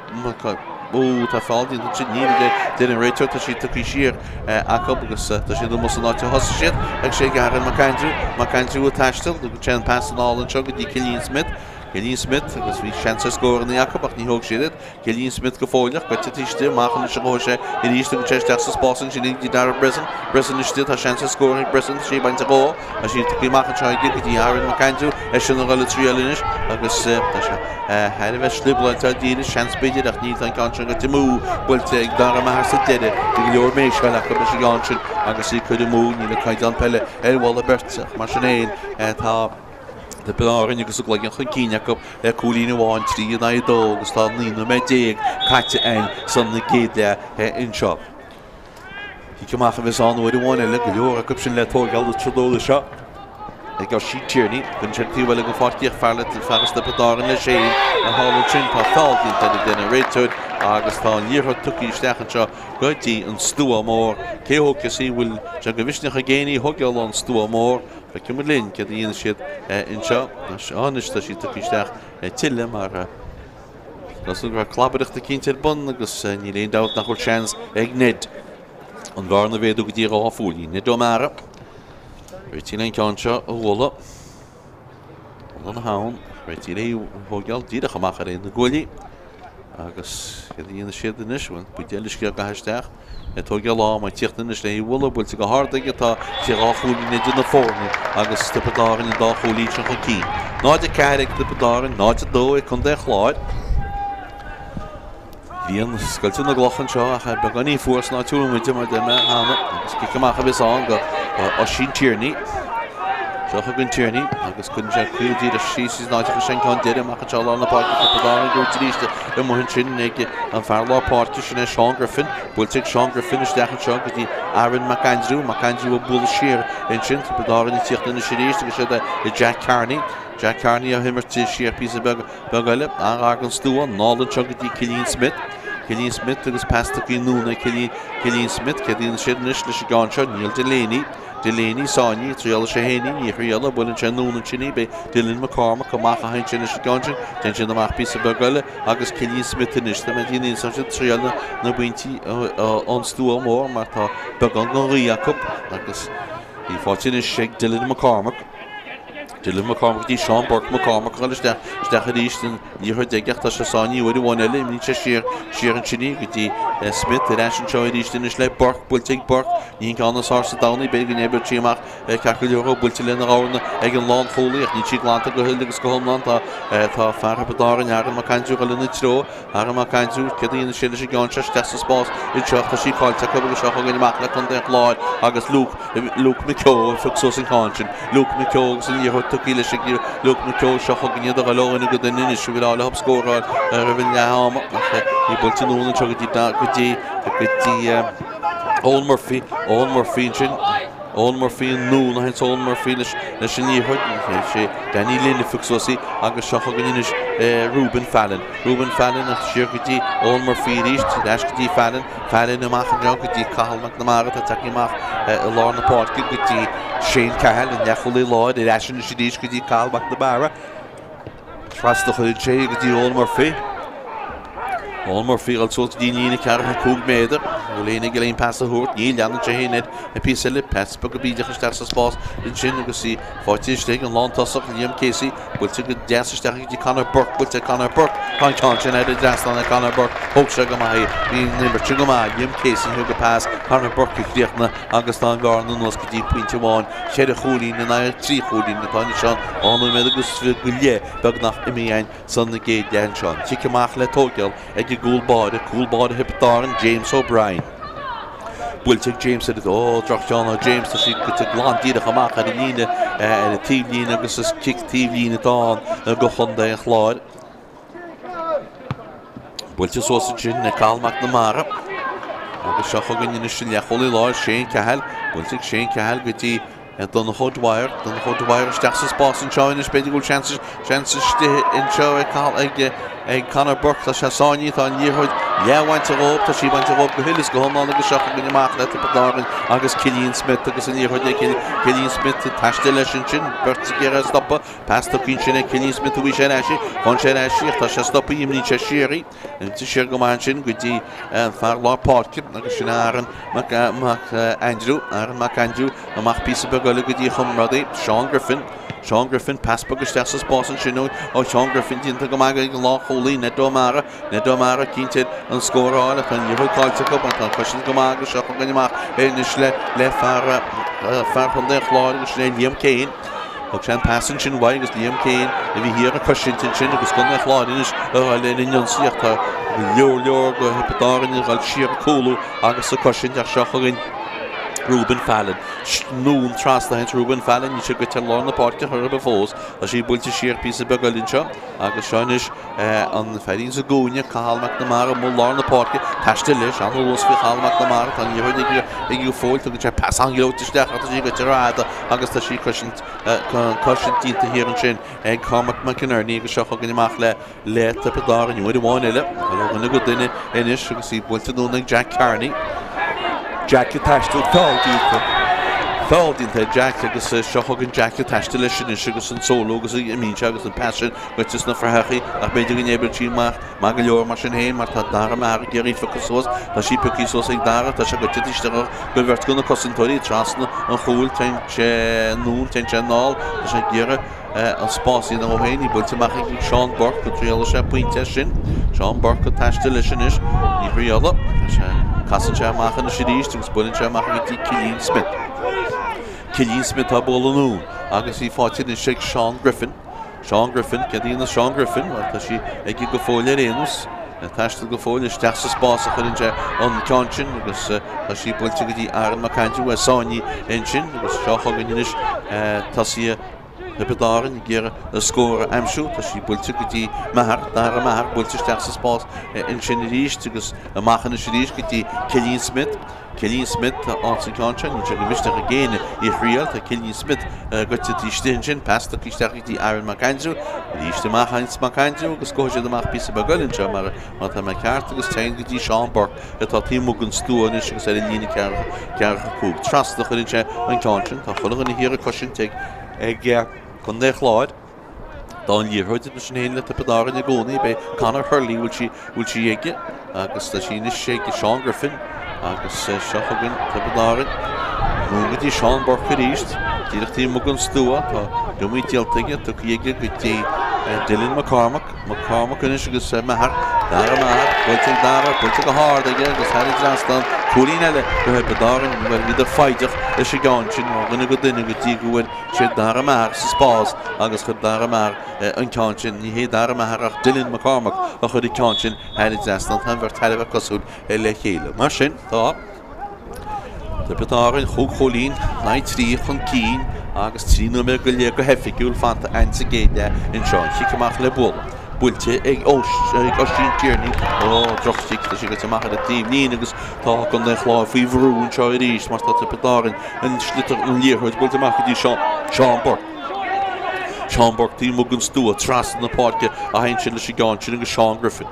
Ó, tá feall déanta ansin, níl, a deir an réiteoir, tá sí tugtha siar acu agus tá siad amuigh san áit a thosaigh siad. Ag sé ag Aaron McAndrew, McAndrew ag taisteal, tugann sé an pas anall anseo go dtí Cillian Smith. Cillian Smith agus bhí seans ar scóranna acu ach ní thóg siad iad. Cillian Smith go fóilleach, goite taobh istigh, amach anois a ghabhfaidh sé arís, tugann sé isteach sa spás ansin go dtí Darragh Breslin. Breslin istigh, tá seans ar scór ag Breslin, tá sí bainte dhó, tá sí tugtha amach anseo aige go dtí Aaron McAndrew, eisean ag dul ag triail anois agus tá sé thar a bheith slioblailte díreach, seans b'fhéidir ach níl, tá an ceann sin goite amú, buailte ag Dara Maher sa deireadh, bhí go leor méiseáil acu leis an gceann sin agus í curtha amú, níl an caighdeán peile ar mholadh beirte ach mar sin féin tá Tiobraid Árann agus a gcloigeann chun cinn acu le cúilín amháin, 3 in aghaidh 2 agus tá 19 nóiméad caite againn san gcéad leath anseo. Cic amach a bheas ann uair amháin eile, go leor acu sin le tóigeáil an tráthnóna seo ag Oisín Tierney. Cuireann sé an taobh eile den pháirc ach fear le fear as Tiobraid Árann leis féin thall ansin. Tá feall déanta air a deir an réiteoir agus tá an liathróid tugtha isteach anseo go dtí an Stua Mór. Cé a thógfas í? Bhfuil sé de mhisneach ag éinne í a thóigeáil ón Stua Mór? Feicfidh muid linn céard a dhéanfaidh siad anseo. Anois tá sí tugtha isteach tuilleadh mar tá súil go raibh clabaireacht eicínt ar bun agus níl aon dabht nach bhfuil seans ag Ned an bhearna a mhéadú go dtí 2 phúilín. Ned O'Meara réitithe le an ceann seo a bhualadh. An ann réitithe le thóigeáil díreach amach ar aon na guaillí. Agus céard a dhéanfaidh siad anois? Bhuel, buidéal uisce á gcaitheamh isteach. Ag tógáil am, ag tíocht anois le bualadh, buailte go hard aige, tá sé 2 chúilín idir na foirne agus Tiobraid Árann an dá chúilín sin chun cinn. 0-4 ag Tiobraid Árann, 0-2 ag Contae an Chláir. Bhíonn scoilte na gcloch anseo ach beagáinín fuar san áit a bhfuil muid mar deir mé cheana agus cic amach a bheas ann go Oisín Tierney. Seo chugainn Tierney agus cuireann sé caol díreach síos san áit a chuir sé an ceann deiridh amach anseo i lár na páirce Tiobraid Árann gnóite arís amuigh ansin ag an fear lár páirce sin é Seán Griffin. Buailte ag Seán Griffin isteach anseo go dtí Aaron McAndrew. McAndrew ag bualadh siar ansin. Tiobraid Árann ag tíocht anois arís agus siad ag Jack Carney. Jack Carney á himirt siar píosa beag beag eile. An-ghar don stua. Anall anseo go dtí Cillian Smith. Cillian Smith agus pas tugtha anonn ag Cillian Smith. Céard a dhéanfaidh siad anois leis an gceann seo? Níl Delaney. Delaney sáinnithe, triailfidh sé féin í, ní thriailfidh, buaileann sé anonn ansin í, beidh Dylan McCormack amach a sheinnt leis an gceann sin, téann siad amach píosa beag eile agus Cillian Smith anois, tá mé ag déanamh tá siad ag triail na, na bpointí ón stua mór mar tá beagán den ghaoth acu agus í faighte anois ag Dylan McCormack. Dylan McCormack go dtí Seán Burke McCormack a dhul isteach, isteach arís an liathróid aige ach tá sé sáinnithe uair amháin eile, imríonn sé siar, siar ansin í go dtí Smith, ar ais anseo arís anois le Burke, buailte ag Burke, ní an ceann is fearr sa domhan í, b'fhéidir go n-oibreodh sí amach ceart go leor ó, buailte lena dhorna ag an lánchúlaí ach níl sí glanta go huile agus go hiomlán, tá, tá fear Thiobraid Árann, Aaron McAndrew ag dul ina treo. Aaron McAndrew, céard a dhéanfaidh sé leis an gceann seo isteach sa spás anseo ach tá sí caillte acu agus seo chugainn amach le Contae an Chláir agus Luke, Luke McKeown a phioc suas an ceann sin. Luke McKeown agus an liathróid tugtha leis ag Luke McKeown seo chugainn iad a dhul ó dhuine go duine anois a bhfuil áil leo scóráil roimh an leath ama ach í buailte anonn anseo go dtí, go dtí, go dtí Eoin Murphy, Eoin Murphy ansin. Eoin Murphy anonn a théanns Eoin Murphy leis leis an liathróid. Sé Danny Lynn a phioc suas í agus seo chugainn anois Reuben Fallon. Reuben Fallon ach siar go dtí Eoin Murphy arís, ar ais go dtí Fallon. Fallon amach anseo go dtí Cathal McNamara atá tagtha amach i lár na páirce go dtí Shane Cahill, an leathchúlaí láir, ar ais anois arís go dtí Cathal McNamara. Trasna a chuireann sé go dtí Eoin Murphy. Eoin Murphy ag dul suas go dtí an líne 45 méadar. Bhfuil éinne ag iarraidh aon pas a thabhairt? Níl, leanann sé féin air an píosa eile. Pas beag bídeach isteach sa spás ansin agus í faighte istigh ag an lántosach Liam Casey. Buailte go deas isteach go dtí Conor Burke. Buailte ag Conor Burke. Tá an ceann sin thar an dtrasnán ag Conor Burke. Thóg sé go maith í. Bhí an imirt sin go maith. Liam Casey a thug an pas. Conor Burke a chríochnaigh agus tá an bhearna anuas go dtí pointe amháin. Cheithre chúilín in aghaidh 3 chúilín atá anois ann, 2 nóiméad agus go leith beagnach imithe againn san gcéad leath anseo. An cic amach le tóigeáil ag an gcúl báire, cúl báire Thiobraid Árann, James O'Brien. Buailte ag James ar ó droch-cheann ó James, tá sí goite glan díreach amach ar an líne, ar an taobhlíne agus is cic taobhlíne atá ann go Chontae an Chláir. Buailte suas ansin ag Cathal McNamara. Agus seo chugainn anois an leathchúlaí láir, Shane Cahill. Buailte ag Shane Cahill go dtí Donncha O'Dwyer. Donncha O'Dwyer isteach sa spás anseo anois. B'fhéidir go bhfuil seans, seans istigh anseo ag Cathal, ag. ag Conor Burke. Tá sé sáinnithe, tá an liathróid leathbhainte dhóibh, tá sí bainte dhóibh go huile is go hiomlán agus seo chugainn amach le Tiobraid Árann agus Cillian Smith agus an liathróid ag Cillian Smith ag taisteal leis ansin, beirt ag iarraidh é a stopadh, pas tugtha ansin ag Cillian Smith uaidh sé ar ais í, faigheann sé ar ais í ach tá sé stoptha, imríonn sé siar í, imríonn sé siar go maith ansin go dtí an fear lár páirce agus sin Aaron Mac Aindriú, Aaron Mac Aindriú amach píosa beag eile go dtí a chomrádaí Seán Griffin. Seán Griffin, pas beag isteach sa spás ansin ó Sheán Griffin déanta go maith ag an lánchúlaí Ned O'Mara. Ned O'Mara cinnte an scór a fháil ach tá an liathróid caillte acu tá an chosaint go maith agus seo chugainn amach anois le le fear fear Chontae an Chláir agus sin é Liam Kane. Thug sé an pas ansin uaidh agus Liam Kane a bhí thiar ag cosaint ansin agus Contae an Chláir anois a dhul ar an ionsaí ach tá go leor leor de Thiobraid Árann ag dul siar ag cúlú agus ag cosaint ach seo chugainn Reuben Fallon. Anonn trasna ag Reuben Fallon, níl sé goite ar lár na páirce chor ar bith fós. Tá sí buailte siar píosa beag eile anseo agus seo anois an feairín sa gcúinne, Cathal McNamara, amuigh lár na páirce, taisteal leis, an-luas faoi Chathal McNamara, tá an liathróid aige aige go fóill, tugann sé pas an-ghleoite isteach ach tá sí goite rófhada agus tá sí cosaint cosaint déanta thiar ansin ag Cormac McInerney agus seo chugainn amach le le Tiobraid Árann uair amháin eile, ó dhuine go duine anois agus í buailte anonn ag Jack Carney. Jack ag taisteal, feall déanta. Feall déanta ag Jack agus seo chugainn Jack ag taisteal leis anois agus an solo agus imíonn sé agus an pas sin goite sna fraitheachaí ach b'fhéidir go n-oibreoidh sí amach maith go leor mar sin féin mar tá Dara Maher ag iarraidh piocadh suas. Tá sí pioctha suas ag Dara, tá sé goite isteach go bheirt de na cosantóirí trasna an chúil, téann sé anonn, téann sé anall, tá sé ag iarraidh an spás a dhéanamh dhó féin, í buailte amach ag Seán Burke, an dtriailfidh sé pointe as sin. Seán Burke ag taisteal leis anois, ní thriailfidh. Tá sé, casann sé amach anois arís agus buaileann sé amach go dtí Cillian Smith. Cillian Smith á bualadh anonn agus í faighte anois ag Seán Griffin. Seán Griffin, céard a dhéanas Seán Griffin? Bhuel, tá sí aige go fóill ar aon nós. Ag taisteal go fóill isteach sa spás a chuireann sé an ceann sin agus tá sí buailte go dtí Aaron McAndrew é sáinnithe ansin agus seo chugainn anois tosaithe Thiobraid Árann ag iarraidh a scór a aimsiú. Tá sí buailte go dtí Maher, Dara Maher buailte isteach sa spás ansin arís agus amach anois arís go dtí Cillian Smith. Cillian Smith ins an ceann seo, níl sé de mhisneach ag éinne í a thriail. Tá Cillian Smith goite taobh istigh ansin, pas tugtha isteach go dtí Aaron McAndrew. Arís amach ins McAndrew agus gabhfaidh siad amach píosa beag eile anseo mar má tá mé ceart agus téann go dtí Seán Burke atá taobh amuigh den stua anois agus ar an líne 45. Trasna a chuireann sé an ceann sin. Tá chuile dhuine thiar ag cosaint ag ag Contae an Chláir. Tá an liathróid mar sin féin le Tiobraid Árann i gcónaí. Beidh Conor Hurley, bhfuil sí, bhfuil sí aige agus tá sí anois ag Seán Griffin agus seo chugainn Tiobraid Árann. Anonn go dtí Seán Burke arís. Díreach taobh amuigh den stua. Tá iomaí déanta aige, tugtha aige go dtí Dylan McCormack. McCormack anois agus Maher. Dara Maher, buailte ag Dara, buailte go hard aige agus thar an dtrasnán. Cúilín eile do Thiobraid Árann. Bhuel, bhíodar foighdeach leis an gceann sin ó dhuine go duine go dtí go bhfuair sé Dara Maher sa spás agus chuir Dara Maher an ceann sin, ní hé Dara Maher ach Dylan McCormack a chuir an ceann sin thar an dtrasnán. Tá an bheirt thar a bheith cosúil le chéile. Mar sin, tá Tiobraid Árann chúig chúilín in aghaidh 3 chun cinn agus 3 nóiméad go leith go hoifigiúil fanta ins an gcéad leath anseo. An chic amach le bualadh. Buailte ag Oisín Tierney. Ó, droch-chic, tá sé goite amach ar an taobhlíne agus tá Contae an Chláir faoi bhrú anseo arís mar tá Tiobraid Árann An sliotar an liathróid buailte amach go dtí Seán Burke. Seán Burke taobh amuigh den stua trasna na páirce a théann sé leis an gceann sin agus Seán Griffin.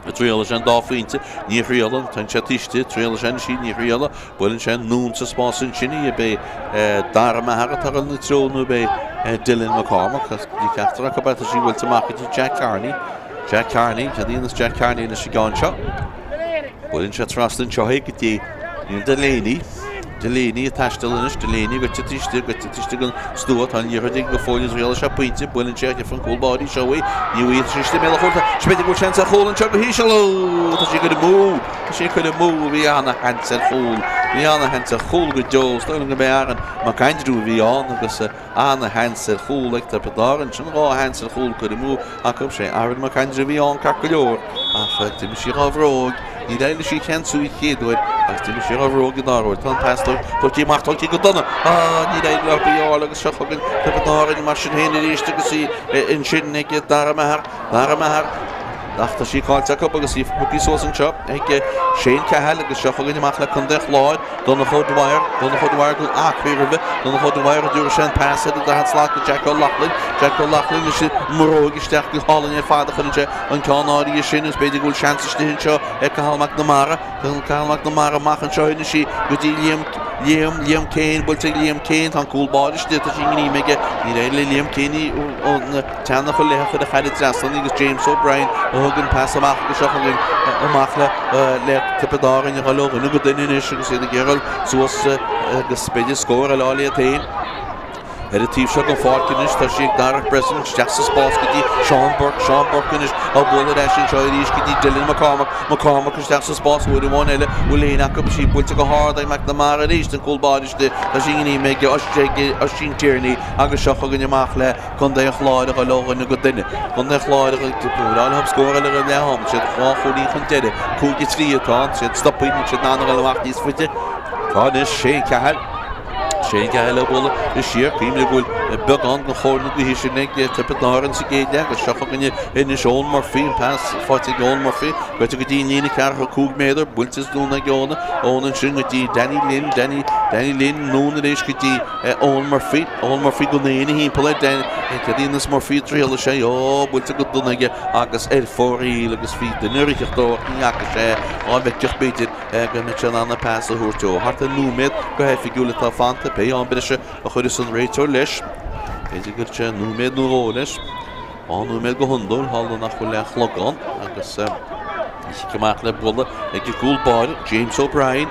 Triailfidh sé an dá phointe, ní thriaileann, téann sé taobh istigh, triailfidh sé anois í, ní thriaileann, buaileann sé anonn sa spás ansin í, ab é Dara Maher atá ag dul ina treo nó ab é Dylan McCormack, ní ceachtar acu é, tá sí buailte amach go dtí Jack Carney. Jack Carney, cad a dhéanas Jack Carney leis an gceann seo? Buaileann sé trasna anseo é go dtí Neil Delaney. Delaney ag taisteal anois, Delaney goite taobh istigh, goite taobh istigh den stua, tá an liathróid aige go fóill is triailfidh sé pointe, buaileann sé ach an cúl báire seo í, ní bhfaighidh sé istigh i mbéal an chúil, tá, b'fhéidir go bhfuil seans ar chúl anseo go híseal, ó, tá sí curtha amú, tá sí curtha amú, bhí ana-sheans ar chúl, bhí ana-sheans ar chúl go deo, is dóigh liom go b'é Aaron McAndrew a bhí ann agus. Ana-sheans ar chúl ag Tiobraid Árann. Sin 2 sheans ar chúl curtha amú acu. Sé Aaron McAndrew a bhí ann ceart go leor ach d'imigh sí dhá bhróg. Níor éirigh leis í a cheansú an chéad uair agus d'imigh sí dhá bhróg an dara huair. Tá an pas tugtha amach, tugtha go dona. Ah, níor éirigh leo í a fháil agus seo chugainn Tiobraid Árann mar sin féin arís agus í ansin ag Dara Maher. Dara Maher. Ach tá sí caillte acu agus í pioctha suas anseo ag Shane Cahill agus seo chugainn amach le Contae an Chláir, Donncha O'Dwyer, Donncha O'Dwyer go acraí roimhe, Donncha O'Dwyer a dtabharfaidh sé an pas ar an daichead slat go Jack O'Loughlin, Jack O'Loughlin leis an mbróig isteach go hálainn ar fad a chuireann sé an ceann áirithe sin agus b'fhéidir go bhfuil seans istigh anseo ag Cathal McNamara, Cathal McNamara amach anseo anois í go dtí Liam, Liam, Liam Kane, buailte ag Liam Kane, tá an cúl báire istigh, tá sí i ngreim aige, níor éirigh le Liam Kane í an teann a chur léi chuir a thar an trasnán agus James O'Brien a thug an pas amach agus seo chugainn amach le le Tiobraid Árann a dhul ó dhuine go duine anois agus iad ag iarraidh suas agus b'fhéidir scór eile a fháil iad féin. Ar an taobh seo den pháirc anois tá sí ag Darragh Breslin isteach sa spás go dtí Seán Burke, Seán Burke anois á bualadh ar ais anseo arís go dtí Dylan McCormack, McCormack isteach sa spás uair amháin eile, bhfuil éinne acu sí buailte go hard ag McNamara arís an cúl báire istigh tá sí i ngreim ag Oisín Tierney agus seo chugainn amach le Contae an Chláir a dhul ó dhuine go duine. Contae an Chláir a dhul leo scór eile roimh leath ama. Siad 2 chúilín chun deiridh. 5-3 atá ann. Siad stoptha. Níl siad in ann a dhul amach níos faide. Tá anois Shane Cahill. Shane Cahill á bualadh siar. Cuimhnigh go bhfuil beagán den chóir na gaoithe sin ag Tiobraid Árann sa gcéad leath agus seo chugainne anois Eoin Murphy. An pas faighte ag Eoin Murphy. Goite go dtí an líne ceathracha 5 méadar. Buailte anonn ag Eoin. Eoin ansin go dtí Danny Lynn. Danny, Danny Lynn anonn arís go dtí Eoin Murphy, Eoin Murphy gan éinne thimpeall air, Dan, céard a dhéanfas Murphy triailfidh sé, ó, buailte go dona aige agus ar fóraoil agus bhí duine ag ritheacht dó ach ní fhaca sé dhá bhfeicfeadh b'fhéidir go mbeadh sé in ann an pas a thabhairt dó. Thart ar nóiméad go hoifigiúil atá fanta, pé am breise a chuirfeas an réiteoir leis, b'fhéidir go gcuirfidh sé nóiméad nó dhó leis. 2 nóiméad go hiondúil, tharla nach bhfuil aon chlog ann agus cic amach le bualadh ag an gcúl báire, James O'Brien.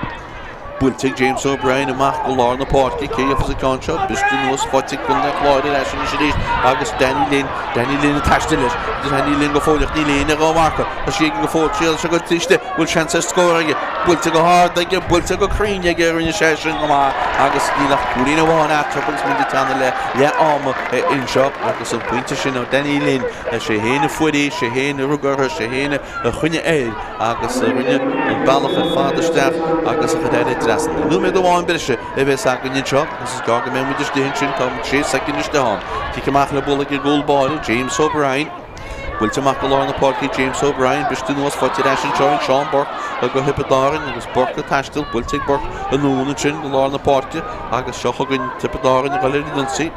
Buailte ag James O'Brien amach go lár na páirce, cé a gheobhas an ceann seo? Briste anuas, faighte ag Contae an Chláir ar ais anois arís agus Danny Lynn, Danny Lynn ag taisteal leis, Danny Lynn go fóilleach, níl éinne dhá mharcadh, tá sí aige go fóill, triailfidh sé goil istigh, bhfuil seans ar scór aige? Buailte go hard aige, buailte go cruinn aige, rinne sé sin go maith agus níl ach cúilín amháin eatarthu agus muid ag teannadh le leath ama anseo agus an pointe sin ó Danny Lynn, sé féin a fuair í, sé féin a rug uirthi, sé féin a choinnigh air agus a rinne an bealach ar fad isteach agus a chuir thar an trasnán. Nóiméad amháin breise a bheas againn anseo agus is gearr go mbeidh muid istigh ansin, tá muid sé soicind istigh ann. Cic amach le bualadh ag an gcúl báire, James O'Brien. Buailte amach go lár na páirce James O'Brien, briste anuas, faighte ar ais anseo ag Seán Burke do Thiobraid Árann agus Burke ag taisteal, buailte ag Burke anonn ansin go lár na páirce agus seo chugainn Tiobraid Árann ag dul ar an ionsaí.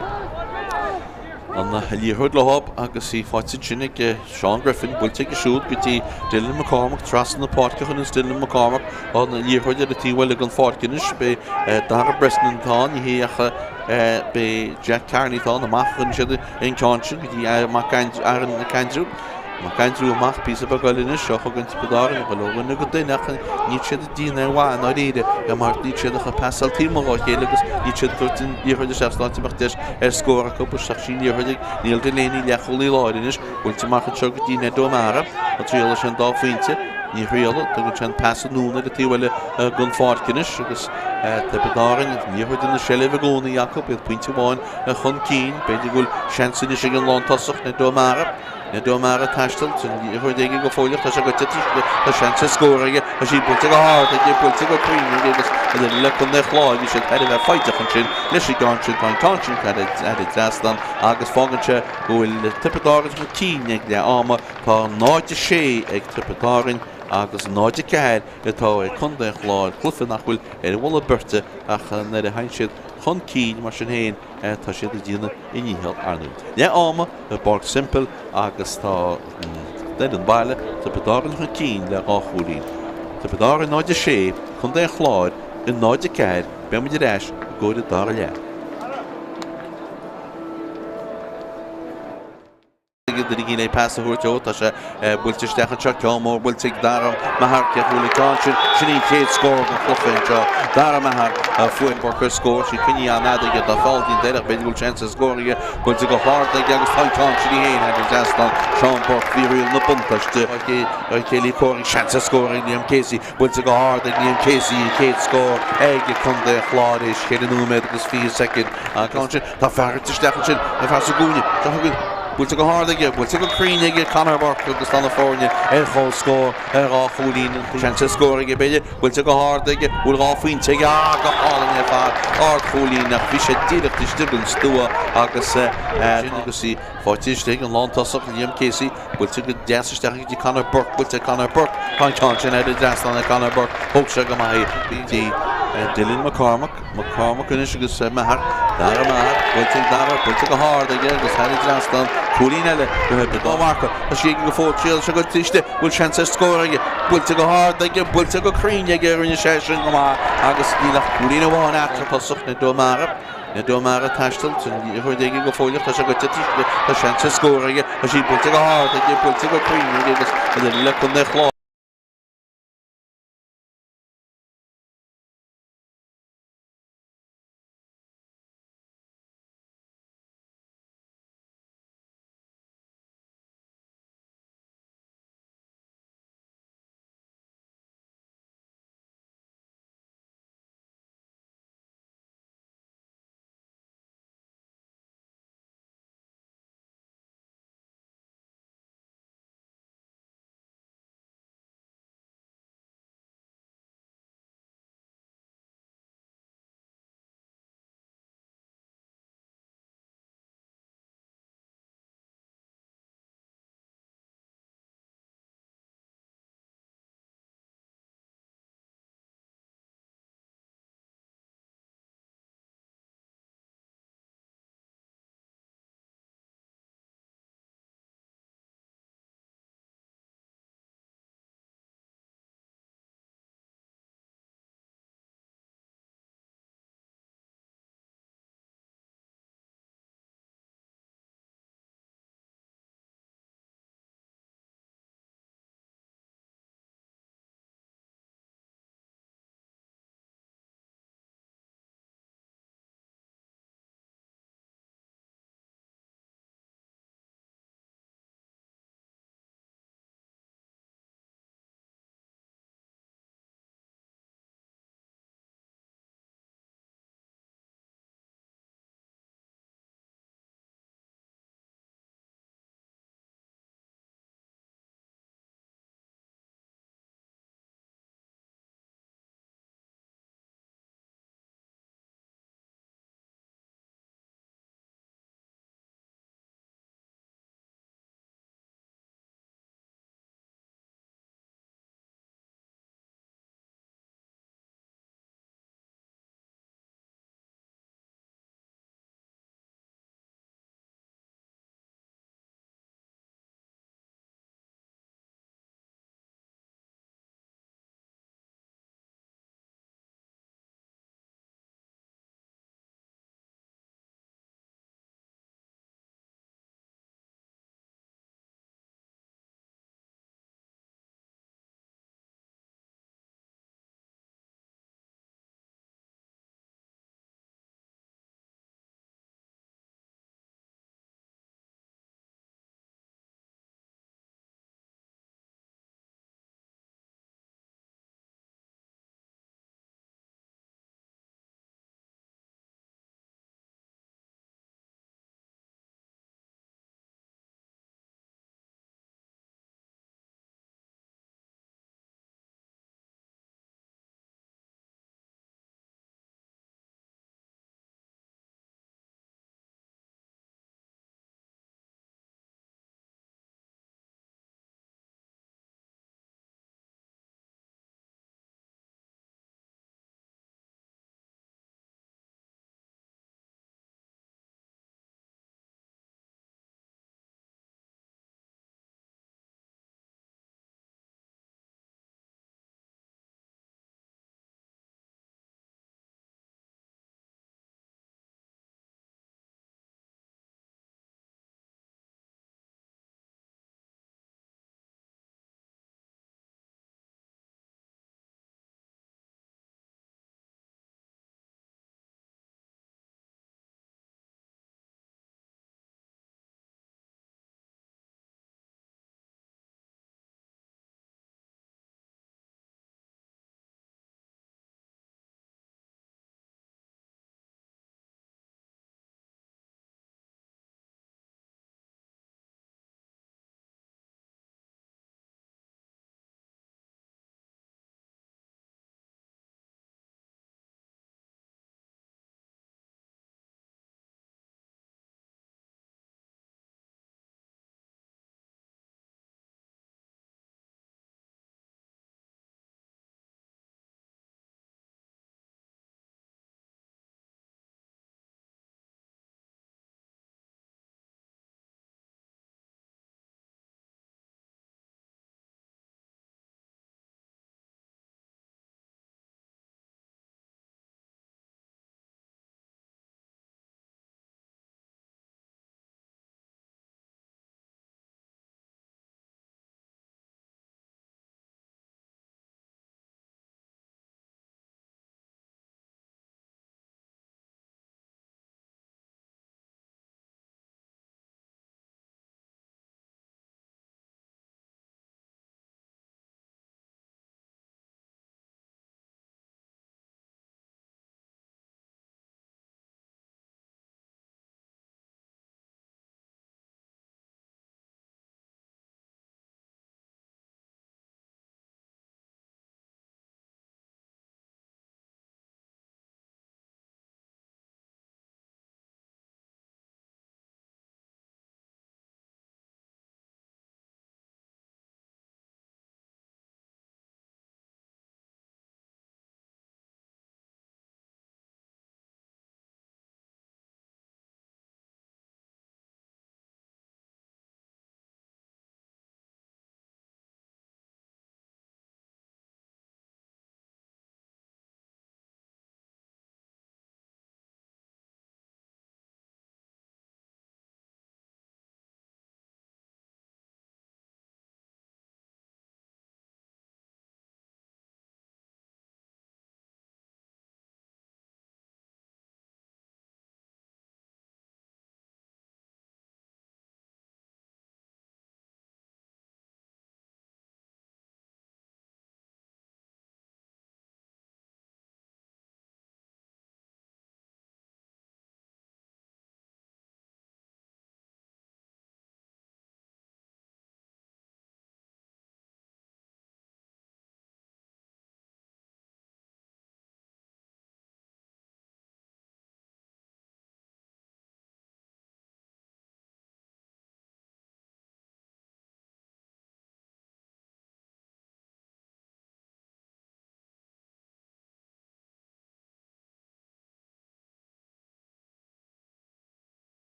An liathróid leo agus í faighte ansin ag Seán Griffin, buailte aige siúd go dtí Dylan McCormack trasna na páirce a chuireanns Dylan McCormack an liathróid ar an taobh eile den pháirc anois. B'é Dara Breslin atá ann, ní hé ach b'é Jack Carney atá ann, amach a chuireann siad an ceann sin go dtí Mac Aaron McAndrew. McAndrew amach píosa beag eile anois, seo chugainn Tiobraid Árann ag dul ó dhuine go duine ach níl siad ag déanamh aon mhaith i ndáiríre mar níl siad ach ag pasáil taobh amuigh dá chéile agus níl siad ag tabhairt an liathróid isteach san áit a mbeadh deis ar scór acu. Isteach sí an liathróid ag Neil Delaney leathchúlaí láir anois, buailte amach anseo go dtí Ned O'Mara. An dtriailfidh sé an dá phointe? Ní thriailfidh, tugann sé an pas anonn ar an taobh eile den pháirc anois agus Tiobraid Árann an liathróid ina seilbh i gcónaí acu, iad pointe amháin chun cinn. B'fhéidir go bhfuil seans anois ag an lántosach, Ned O'Mara. Ned O'Mara ag taisteal, tá an liathróid aige go fóilleach, tá sé goite tá seans ar scór aige, tá sí buailte go hard aige, buailte go cruinn aige agus an uile le Contae an Chláir, bhí siad thar a bheith foighdeach ansin leis an gceann sin, tá an ceann sin thar an trasnán agus fágann sé go bhfuil Tiobraid Árann chun cinn ag leath ama, tá 0-6 ag Tiobraid Árann agus 0-4 atá ag Contae an Chláir, cluiche nach bhfuil ar a mholadh beirte ach nuair a thagann siad chun cinn mar sin féin tá siad ag déanamh a ndícheall ar ndóigh. Leath ama i bPáirc Semple agus tá an fhoireann baile, Tiobraid Árann chun cinn le 2 chúilín. Tiobraid Árann 0-6, Contae an Chláir 0-4, beidh muid ar ais i gcomhair an dara leath. Ag duine éigin é pas a thabhairt ó tá sé buailte isteach anseo, ceann mór buailte ag Dara Maher, cé a bhuail an ceann sin? Sin í an chéad scór den chluiche anseo. Dara Maher fuair Burke ar scór, sí coinnithe an-fhada aige, tá feall déanta air ach b'fhéidir go bhfuil seans ar scór aige, buailte go hard aige agus tá an ceann sin í féin thar an trasnán. Seán Burke, bhí riail na buntáiste. Céilí comhraic, seans ar scór ag Liam Casey, buailte go hard ag Liam Casey, an chéad scór ag Contae an Chláir théis 4 nóiméad agus 20 soicind. An ceann sin, tá fear isteach ansin, an fear sa gcúinne, seo chugainn. Buailte go hard aige, buailte go cruinn aige Conor Burke agus tá na foirne ar comhscór ar dhá chúilín. Seans ar scór aige b'fhéidir, buailte go hard aige, bhfuil 2 phointe aige, ah go hálainn ar fad, ardchúilín ach bhí sé díreach istigh den stua agus sin agus í faighte istigh ag an lántosach Liam Casey, buailte go deas isteach go dtí Conor Burke, buailte ag Conor Burke, tá an ceann sin thar an dtrasnán ag Conor Burke, thóg sé go maith í. Dtí Dylan McCormack. McCormack anois agus Maher, Dara Maher, buailte ag Dara, buailte go hard aige agus thar an dtrasnán, cúilín eile do Thiobraid Á marcadh. Tá sí aige go fóill, triail seo go triste, bhfuil seans ar scór aige, buailte go hard aige, buailte go cruinn aige, rinne sé sin go maith agus níl ach cúilín amháin eatarthu. Tosach Ned O'Mara, Ned O'Mara ag taisteal, tá an liathróid aige go fóilleach, tá sé goite triste, tá seans ar scór aige, tá sí buailte go hard aige, buailte go cruinn aige agus le Contae Chláir.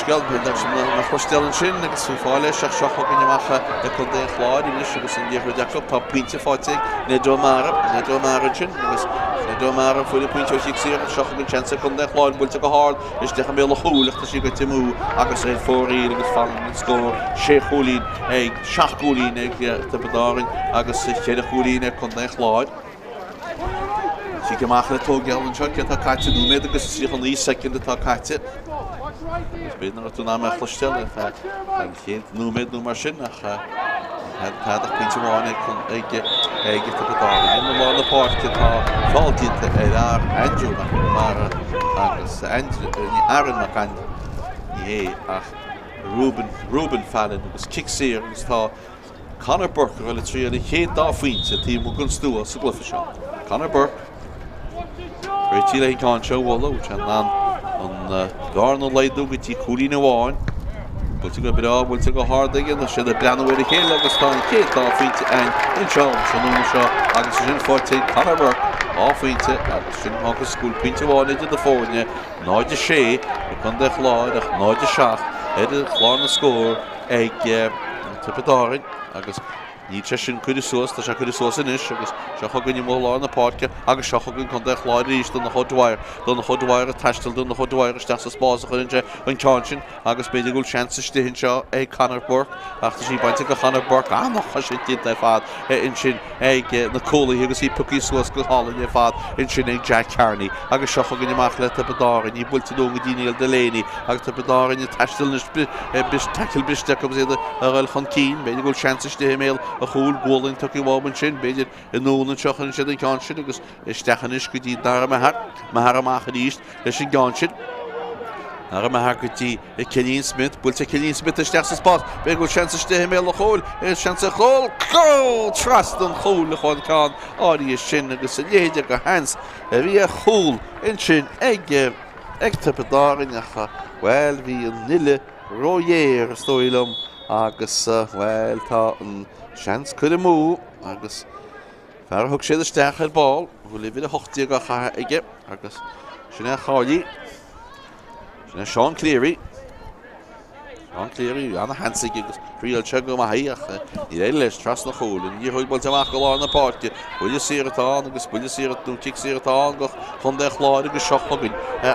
Scéal le cloisteáil ansin agus bhí fáil leis ach seo chugainn amach le Contae an Chláir anois agus an liathróid acu. Tá pointe faighte ag Ned O'Mara, Ned O'Mara ansin agus Ned O'Mara fuair an pointe ó chic saor seo chugainn seans ag Contae an Chláir buailte go hard isteach i mbéal an chúil ach tá sí goite amú agus ar fóraoil agus fanann an scór sé chúilín ag seacht gcúilín ag Tiobraid Árann agus cheithre chúilín ag Contae an Chláir. Cic amach le tógáil anseo, céard atá caite? Nóiméad agus 39 soicind atá caite. Agus b'fhéidir nach raibh tú in ann mé a chloisteáil ar feadh an chéad nóiméad nó mar sin ach tada ach pointe amháin ag ag ag Tiobraid Árann. I lár na páirce tá feall déanta ar Andrew McNamara agus Andrew, ní Aaron Mac ní hé ach Reuben, Reuben Fallon agus cic saor agus tá Conor Burke ag dul ag triail an chéad dá phointe taobh amuigh den stua sa gcluiche seo. Conor Burke réitithe le an ceann seo a bhualadh, bhfuil sé in ann an bhearna a laghdú go dtí cúilín amháin. Buailte go breá, buailte go hard aige, tá siad ag breathnú ar a chéile agus tá an chéad dá phointe againn anseo an tráthnóna seo agus sin faighte ag Conor Burke, dhá phointe agus sin agus go bhfuil pointe amháin idir na foirne, 0-6 ag Contae an Chláir ach 0-7 ar chlár na scór ag Tiobraid Árann agus níl sé sin curtha suas, tá sé curtha suas anois agus seo chugainn amuigh i lár na páirce agus seo chugainn Contae an Chláir arís, Donncha O'Dwyer, Donncha O'Dwyer ag taisteal, Donncha O'Dwyer isteach sa spás a chuireann sé an ceann sin agus b'fhéidir go bhfuil seans istigh anseo ag Conor Burke ach tá sí bainte de Chonor Burke, an-chosaint déanta ar fad ansin ag na cúlaithe agus í pioctha suas go hálainn ar fad ansin ag Jack Carney agus seo chugainn amach le Tiobraid Árann, í buailte anonn go dtí Niall Delaney agus Tiobraid Árann ag taisteal anois, tackle briste acu agus iad ag dul chun cinn, b'fhéidir go bhfuil seans istigh i mbéal an chúil, gualainn tugtha uathu ansin, b'fhéidir anonn anseo a chuireann siad an ceann sin agus isteach anois go dtí Dara Maher, Maher amach arís leis an gceann sin. Dara Maher go dtí Cillian Smith, buailte Cillian Smith isteach sa spás, b'fhéidir go bhfuil seans istigh i mbéal an chúil, seans ar chúl, cúl! Trasna an chúil a chuaigh an ceann áirithe sin agus a leithéid de sheans a bhí ar chúl ansin ag ag Tiobraid Árann ach, bhuel, bhí an uille róghéar is dóigh liom agus, bhuel, tá an seans curtha amú agus Fear a thug siad isteach ar ball, a bhfuil uimhir 18 á chaitheamh aige agus sin é a cháilí. Sin é Seán Cleary. Seán Cleary, ana-sheans aige agus thriail sé go maith í ach níor éirigh leis trasna an chúil. An liathróid buailte amach go lár na páirce. Buille saor atá ann agus buille saor nó cic saor atá ann go Chontae an Chláir agus seo chugainn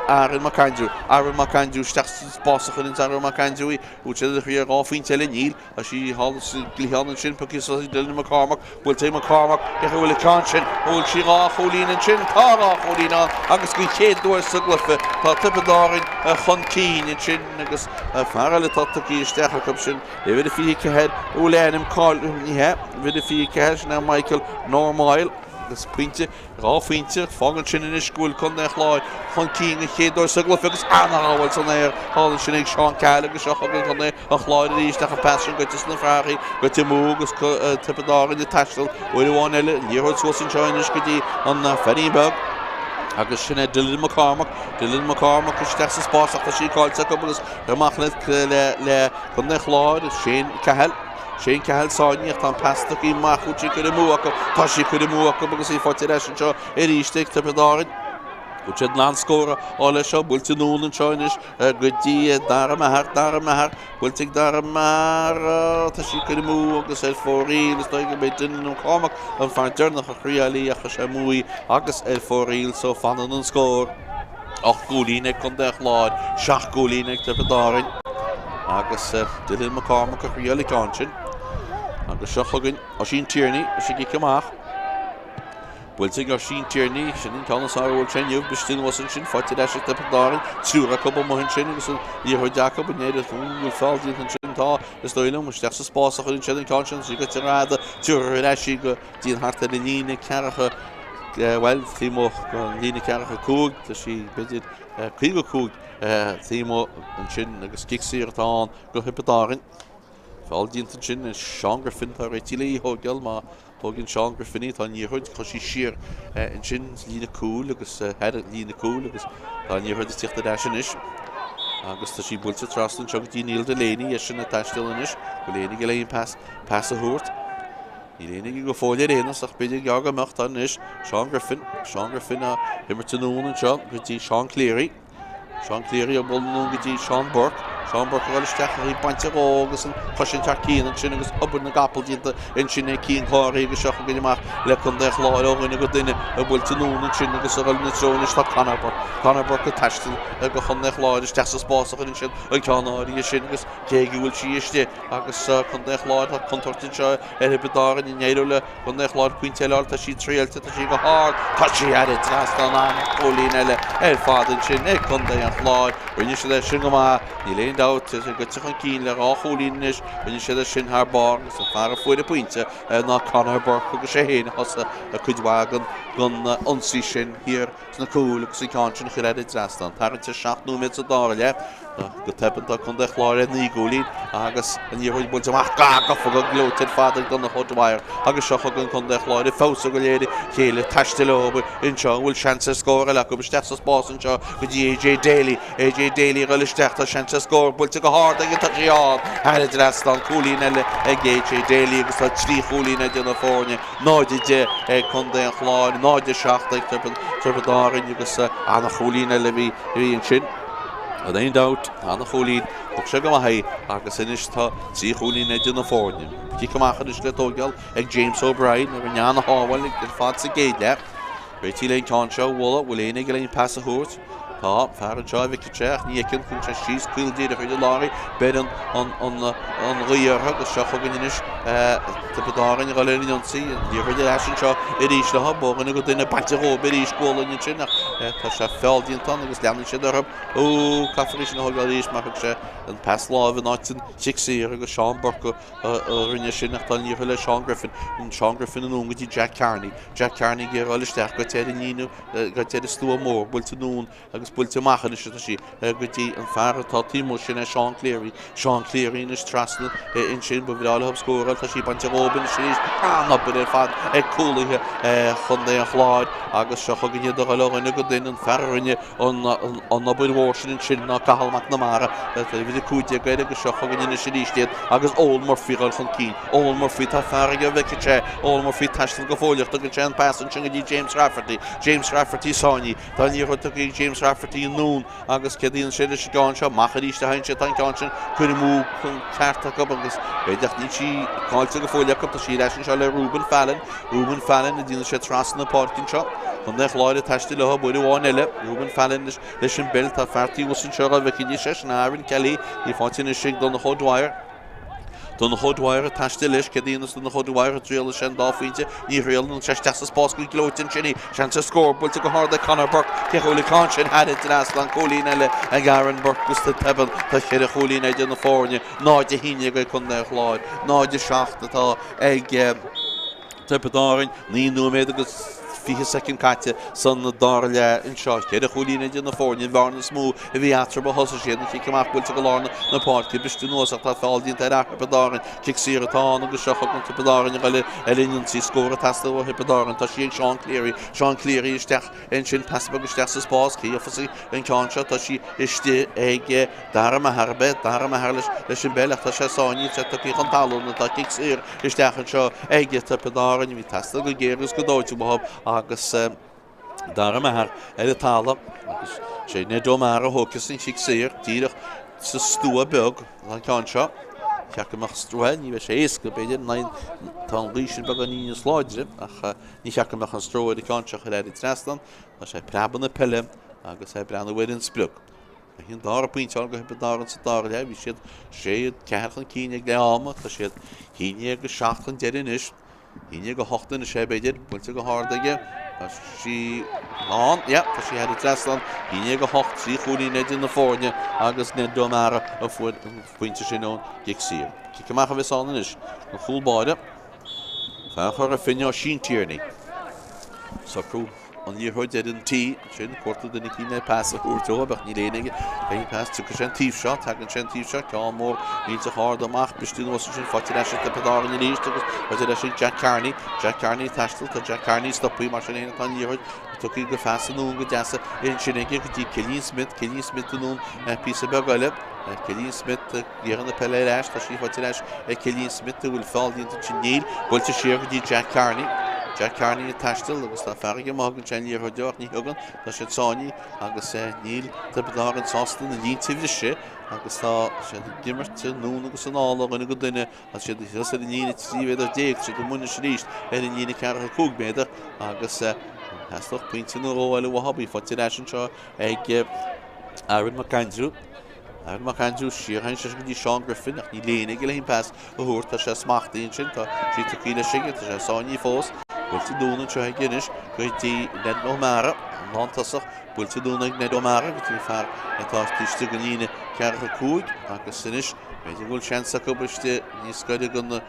Aaron McAndrew. Aaron McAndrew isteach sa spás a chuireann Aaron McAndrew í. Bhfuil siad ag iarraidh dhá phointe eile? Níl. Tá sí thall sa gcliathán ansin, pioctha suas ag Dylan McCormack, buailte ag McCormack, cé acu a bhfuil an ceann sin, an bhfuil sí dhá chúilín ansin, tá dhá chúilín ann agus den chéad uair sa gcluiche tá Tiobraid Árann chun cinn ansin agus fear eile atá tugtha isteach acu sin, uimhir a 24, a bhfuil ainm cáil, ní hea, uimhir a 24, sin é Michael Normyle. Agus pointe, 2 phointe, fágann sin anois go bhfuil Contae an Chláir chun cinn an chéad uair sa gcluiche agus ana-ghabháil san aer thall ansin ag Seán Cahill agus seo chugainn Contae an Chláir arís ach an pas sin goite sna faichí, goite amú agus Tiobraid Árann ag taisteal uair amháin eile, an liathróid suas anseo anois go dtí an feairín beag agus sin é Dylan McCormack, Dylan McCormack isteach sa spás ach tá sí caillte acu agus amach le le Contae an Chláir, Shane Cahill. Shane Cahill sáinnithe ach tá an pas tugtha amach bhfuil sí curtha amú acu. Tá sí curtha amú acu agus í faighte ar ais anseo arís ag Tiobraid Árann. Bhfuil siad in ann scór a fháil leis seo? Buailte anonn anseo anois go dtí Dara Maher, Dara Maher, buailte ag Dara Maher. Tá sí curtha amú agus ar fóraoil. Is dóigh gurb é Dylan McCormack an fear deireanach a thriail í ach chuir sé amú í agus ar fóraoil so fanann an scór. 8 gcúilín ag Contae an Chláir, 7 gcúilín ag Tiobraid Árann agus Dylan McCormack a thriail an ceann sin. Agus seo chugainn Oisín Tierney, leis an gcic amach. Buailte ag Oisín Tierney, sin an ceann is fearr a bhuail sé inniu, briste anuas ansin, faighte ar ais ag Tiobraid Árann, triúr acu amuigh ansin agus an liathróid acu, an ndeireadh, bhfuil feall déanta ansin, tá, is dóigh liom, isteach sa spás a chuireann siad an ceann sin, sí goite ar fhada, triúr ar ais í go dtí an thart ar an líne ceathracha, bhuel, taobh amuigh den líne ceathracha 5, tá sí b'fhéidir 55 taobh amuigh ansin agus cic saor atá ann go Thiobraid Árann. Feall déanta ansin ar Seán Griffin, atá réitithe le í a thógáil, má thógann Seán Griffin í, tá an liathróid, chuir sí siar ansin sa líne cúil agus thar an líne cúil agus tá an liathróid ag tíocht ar ais anois. Agus tá sí buailte trasna anseo go dtí Neil Delaney, eisean ag taisteal anois, bhfuil éinne ag iarraidh aon pas, pas a thabhairt. Níl éinne aige go fóill ar aon nós ach b'fhéidir gearr go mbeadh. Tá anois Seán Griffin, Seán Griffin á imirt anonn anseo go dtí Seán Cleary. Seán Cleary á bualadh anonn go dtí Seán Burke. Seán Burke ag dul isteach ach í bainte dhó agus an chosaint thar cionn ansin agus obair na gcapall déanta ansin ag Cian Cleary agus seo chugainn amach le Contae an Chláir ó dhuine go duine á buailte anonn ansin agus ag dul ina treo anois tá Conor Burke. Conor Burke ag taisteal go Chontae an Chláir isteach sa spás a chuireann siad an ceann áirithe sin agus cé go bhfuil sí istigh Agus Contae an Chláir, tá contúirt anseo ar Thiobraid Árann, an éireoidh le Contae an Chláir pointe eile a fháil, tá sí triailte, tá sí go hard, tá sí thar an trasnán, an-chúilín eile ar fad ansin ag Contae an Chláir. Rinne siad é sin go maith, níl aon dabht, tá siad goite chun cinn le dhá chúilín anois, rinne siad é sin thar barr agus an fear a fuair an pointe ná Conor Burke agus é féin a thosaigh cuid mhaith den ionsaí sin thiar sna cúil agus an ceann sin a chur thar an trasnán. Tarraingt ar 7 nóiméad sa dara leath. Go tobann tá Contae an Chláir ar 9 gcúilín agus an liathróid buailte amach gafa go gleoite ar fad ag Donncha O'Dwyer agus seo chugainn Contae an Chláir ag feabhsú de réir a chéile taisteal leo anseo an bhfuil seans ar scór eile acu isteach sa spás anseo go dtí AJ Daly AJ Daly ag dul isteach tá seans ar scór buailte go hard aige tá sí ann thar an trasnán cúilín eile ag AJ Daly agus tá 3 chúilín idir na foirne 0-10 ag Contae an Chláir, 0-7 ag Tiobraid Árann agus ana-chúilín eile a bhí ansin. Gan aon dabht, ana-chúilín, thug sé go maith é agus anois tá 3 chúilín idir na foirne. Cic amach anois le tóigeáil ag James O'Brien a rinne ana-shábháil ar fad sa gcéad leath. Réitithe le an ceann seo a bhualadh, bhfuil éinne ag iarraidh aon pas a thabhairt? Tá fear anseo a bhfeicfidh sé ach ní fheiceann, cuireann sé síos caol díreach ar an lár í, beireann an ghaoth orthu agus seo chugainn anois Tiobraid Árann ag dul ar an ionsaí, an liathróid ar ais anseo arís leo, ó dhuine go duine, bainte dhóibh arís gualainn ansin ach tá sé feall déanta ann agus leanann siad orthu. Ó, caithfear í sin a thógáil arís mar thug sé an pas láimhe in áit an chic saor agus Seán Burke a rinne sin ach tá an liathróid le Seán Griffin, Seán Griffin anonn go dtí Jack Carney, Jack Carney ag iarraidh dul isteach goite ar an líne goite ar an stua mór, buailte anonn agus buailte amach anois atá sí go dtí an fear atá taobh amuigh, sin é Seán Cleary. Seán Cleary anois trasna ansin, ba bhreá leo scóráil, tá sí bainte dhóibh anois arís. An-obair ar fad ag cúlaithe Chontae an Chláir agus seo chugainn iad a dhul ó dhuine go duine, an fear a rinne an obair mhór sin ansin ná Cathal McNamara, tá uimhir 15 air agus seo chugainn anois arís iad agus Eoin Murphy ag dul chun cinn. Eoin Murphy, tá fear aige a bhfeicfidh sé Eoin Murphy taisteal go fóilleach, tugann sé an pas ansin go dtí James Rafferty. James Rafferty sáinnithe. Tá an liathróid tugtha ag James Rafferty anonn agus céard a dhéanann sé leis an gceann seo? Amach arís a théann sé, tá an ceann sin curtha amú chun ceart acu agus b'fhéidir ach níl sí caillte go fóill acu. Tá sí ar ais anseo le Reuben Fallon. Reuben Fallon a déanann sé trasna na páirce anseo. Contae an Chláir ag taisteal leo uair amháin eile. Reuben Fallon leis an bpeil. Tá fear taobh thuas anseo dá bhfeicfidís é sin Aaron Kelly. Í faighte anois ag Donncha O'Dwyer. Donncha O'Dwyer ag taisteal leis, céard a dhéanas Donncha O'Dwyer, an dtriailfidh sé an dá phointe, ní thriaileann sé isteach sa spás go gleoite ansin í, seans ar scór, buailte go hard ag Conor Burke, cé chomh le ceann sin thar an trasnán, cúilín eile ag Aaron Burke agus go tobann tá cheithre chúilín idir na foirne, 0-11 ag Contae an Chláir, 0-7 atá ag. Tiobraid Árann, 9 nóiméad agus 20 soicind caite san dara leath anseo. Ceithre chúilín idir na foirne, an bhearna is mó a bhí eatarthu ó thosaigh siad. An cic amach buailte go lár na páirce, briste anuas ach tá feall déanta ar fhear Thiobraid Árann. Cic saor atá ann agus seo chugainn Tiobraid Árann ag dul ar an ionsaí. Scór ag teastáil ó Thiobraid Árann. Tá sí ag Seán Cleary. Seán Cleary isteach ansin, pas beag isteach sa spás. Cé gheofas an ceann seo? Tá sí istigh ag Dara Maher, ab é? Dara Maher leis an bpeil ach tá sé sáinnithe, tá sé tugtha chun talún, tá cic saor isteach anseo ag Tiobraid Árann, a bhí ag teastáil go géar agus go dóite uathu agus Dara Maher ar an talamh agus sé Ned O'Meara a thógfas an chic saor díreach sa stua beag an ceann seo. Cheart go mbeadh stró, ní bheidh sé éasca, b'fhéidir, tá an ghaoth sin beagáinín níos láidre ach ní cheart go mbeadh an stró ar an gceann seo a chur ar an trasnán. Tá sé ag preabadh na peile agus é ag breathnú ar an sprioc. An dara pointe do Thiobraid Árann sa dara leath. Bhí siad 6, 4 chun cinn ag leath ama. Tá siad 1-7 chun deiridh anois. 1-8 anois é b'fhéidir. Buailte go hard aige. Tá sí ann. Yeah, tá sí thar an trasnán. 1-8, 3 chúilín idir na foirne agus Ned O'Meara a fuair an pointe sin ón gcic saor. Cic amach a bheas ann anois. An chúl báire. Fear Chora Finne Oisín Tierney. Socrú. an liathróid ar an tí ansin, cuartú duine eicínt le pas a thabhairt dó, ach níl éinne aige. Caithfidh pas, tiocfaidh sé an taobh seo, tagann sé an taobh seo, ceann mór millteach ard amach, briste anuas ansin, faighte ar ais ag Tiobraid Árann arís agus faighte ar ais ag Jack Carney. Jack Carney ag taisteal, tá Jack Carney stoptha, mar sin féin tá an liathróid tugtha go phas anonn go deas ansin aige go dtí Cillian Smith, Cillian Smith anonn píosa beag eile. Cillian Smith ag iarraidh na peile ar ais, tá sí faighte ar ais ag Cillian Smith an bhfuil feall déanta ansin, níl, buailte siar go dtí Jack Carney. Jack Carney ag taisteal agus tá fear aige má thugann sé an liathróid dó ach ní thugann, tá siad sáinnithe agus níl Tiobraid Árann sásta na línte a bhriseadh agus tá siad ag imirt anonn agus anall ó dhuine go duine Tá siad thíos ar an líne 13 mhéadar, tá siad amuigh anois arís ar an líne ceathracha 5 méadar agus theastódh pointe nó dhó eile uathu. Í faighte ar ais anseo ag Aaron McAndrew. Aaron McAndrew siar théann sé go dtí Seán Griffin ach níl éinne aige le haon pas a thabhairt. Tá sé smachtaithe ansin, tá sí tugtha leis aige, tá sé sáinnithe fós. Buailte anonn anseo aige anois go dtí Ned O'Mara, an lántosach. Buailte anonn ag Ned O'Mara go dtí an fear atá taobh istigh den líne ceathracha 5 agus anois b'fhéidir go bhfuil seans acu istigh níos gaire do na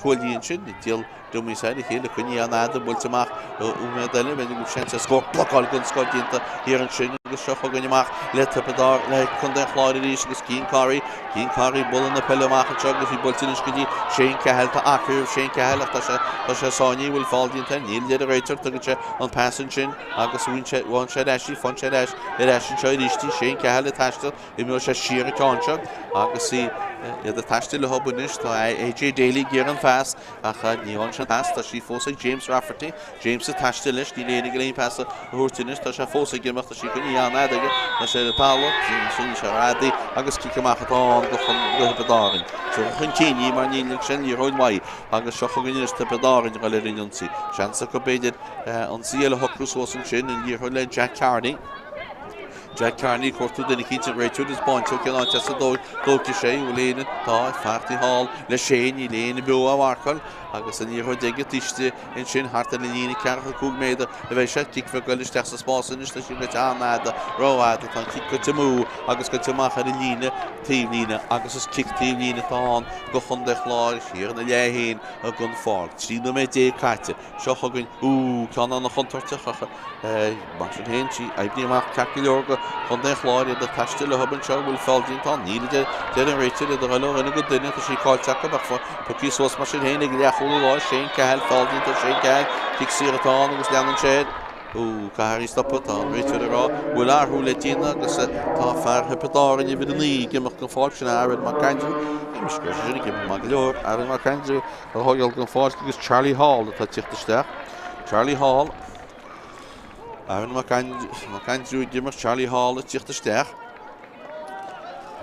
cuaillí ansin. Díol dummies ar a chéile, coinnithe an-fhada, buailte amach nóiméad eile, b'fhéidir go bhfuil seans ar scór. Blocáil den scoth déanta thiar ansin agus seo chugainn amach le Tiobraid Árann, le Contae an Chláir arís agus Cian Corry. Cian Corry bualadh na peile amach anseo agus í buailte anois go dtí Shane Cahill. Tá achar roimh Shane Cahill ach tá sé, tá sé sáinnithe, bhfuil feall déanta air? Níl, deir an réiteoir, tugann sé an pas ansin agus bhain sé, bhain sé ar ais í, faigheann sé ar ais, ar ais anseo arís í. Shane Cahill ag taisteal. Imreoidh sé siar an ceann seo agus iad ag taisteal leo anois. Tá AJ Daly ag iarraidh an phas ach ní fhaigheann sé an pas. Tá sí fós ag James Rafferty. James ag taisteal leis. Níl éinne aige le haon phas a thabhairt anois. Tá sé fós ag imeacht. Tá sí coinnithe an-fhada aige. Tá sé ar an talamh. Sin sé radaí agus cic amach atá ann do Thiobraid Árann. Tiocfaidh chun cinn í mar níl ag sin liathróid uaidh agus seo chugainn anois Tiobraid Árann ag dul ar an ionsaí. Seans acu b'fhéidir ionsaí eile a shocrú suas ansin. An liathróid le Jack Carney. Jack Carney ag cuartú duine eicínt an réiteoir ag 'spáint dó cén áit as a dtógfaidh sé an bhfuil éinne tá fear taobh thall le Shane níl éinne beo á mharcáil agus an liathróid aige taobh istigh ansin thart ar an líne 45 méadar a bheidh sé cic bheag eile isteach sa spás anois tá sí goite an-fhada rófhada tá an cic goite amú agus goite amach ar an líne taobhlíne agus is cic taobhlíne atá ann do Chontae Chláir thiar ina leath féin den pháirc 13 nóiméad caite Seo chugainn, ú, ceann an-chontúirteach ach mar sin féin, sí oibrithe amach ceart go leor do Chontae an Chláir, iad ag taisteal leo anseo, an bhfuil feall déanta ann? Níl, a deir an réiteoir, iad ag dul ó dhuine go duine, tá sí caillte acu ach tugtha suas mar sin féin ag leathchúlaí láir, Shane Cahill, feall déanta ar Shane Cahill, cic saor atá ann agus leanann sé air. Ú, caithfear í stopadh, tá an réiteoir ag rá go bhfuil athrú le déanamh agus tá fear Thiobraid Árann uimhir 9 ag imeacht den pháirc, sin Aaron McAndrew, mise go raibh sé sin ag imeacht maith go leor, Aaron McAndrew. Ag fágáil den pháirc agus Charlie Hall atá ag tíocht isteach. Charlie Hall. Aaron McAndrew ag imeacht, Charlie Hall ag tíocht isteach.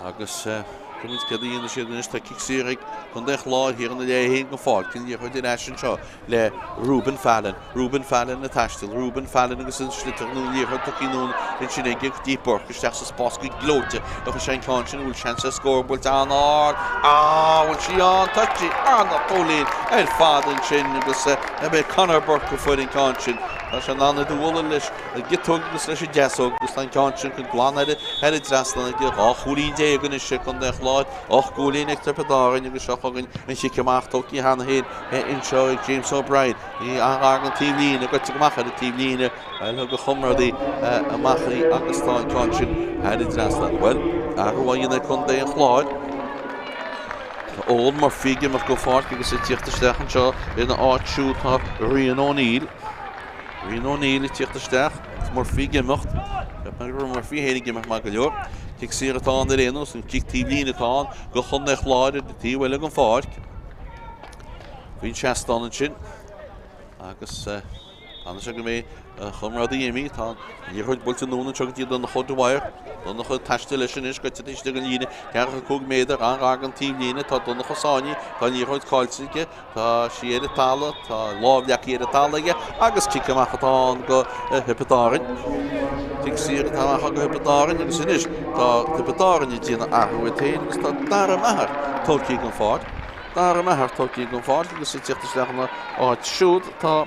Agus creidim céard a dhéanfaidh siad anois, tá cic saor ag Contae an Chláir thiar ina leath féin den pháirc, an liathróid ar ais anseo le Reuben Fallon. Reuben Fallon ag taisteal, Reuben Fallon agus an sliotar nó an liathróid tugtha anonn ansin aige go dtí Burke isteach sa spás go gleoite a chuir sé an ceann sin, an bhfuil seans ar scór buailte an-ard, ah bhfuil sí ann, tá sí ana-chúilín ar fad ansin agus ab é Conor Burke a fuair an ceann sin. Tá sé in ann iad a bhualadh leis an gciotóg agus leis an deasóg agus tá an ceann sin glan thar an dtrasnán aige. 12 chúilín anois ag Contae an Chláir, 8 gcúilín ag Tiobraid Árann agus seo chugainn an chic amach tógtha cheana féin anseo ag James O'Brien. Í an-ghar don taobhlíne, goite amach ar an taobhlíne. Bhuel, thug a chomrádaí amach í agus tá an ceann sin thar an dtrasnán. Bhuel, athrú á dhéanamh ag Contae an Chláir. Tá Eoin Murphy ag imeacht den pháirc agus ag tíocht isteach anseo ina áit siúd tá Rian O'Neill. Rian O'Neill ag tíocht isteach agus Murphy ag imeacht. Cheap mé go raibh Murphy féin ag imeacht maith go leor. Cic saor atá ann ar aon nós, an cic taobhlíne atá ann go Chontae an Chláir ar an taobh eile den pháirc. Faoin seastán ansin agus Fanann sé go mbeidh a chomrádaí imithe. Tá an liathróid buailte anonn anseo go dtí Donncha O'Dwyer. Donncha ag taisteal leis anois, goite taobh istigh den líne, ceathracha 5 méadar, an-ghar don taobhlíne. Tá Donncha sáinnithe, tá an liathróid caillte aige, tá sí ar an talamh, tá a lámh leagtha ar an talamh aige agus cic amach atá ann go Thiobraid Árann. Cic saor atá amach go Thiobraid Árann agus anois tá Tiobraid Árann ag déanamh athrú iad féin agus tá Dara Maher tógtha den pháirc. Dara Maher tógtha den pháirc agus ag tíocht isteach ina áit siúd tá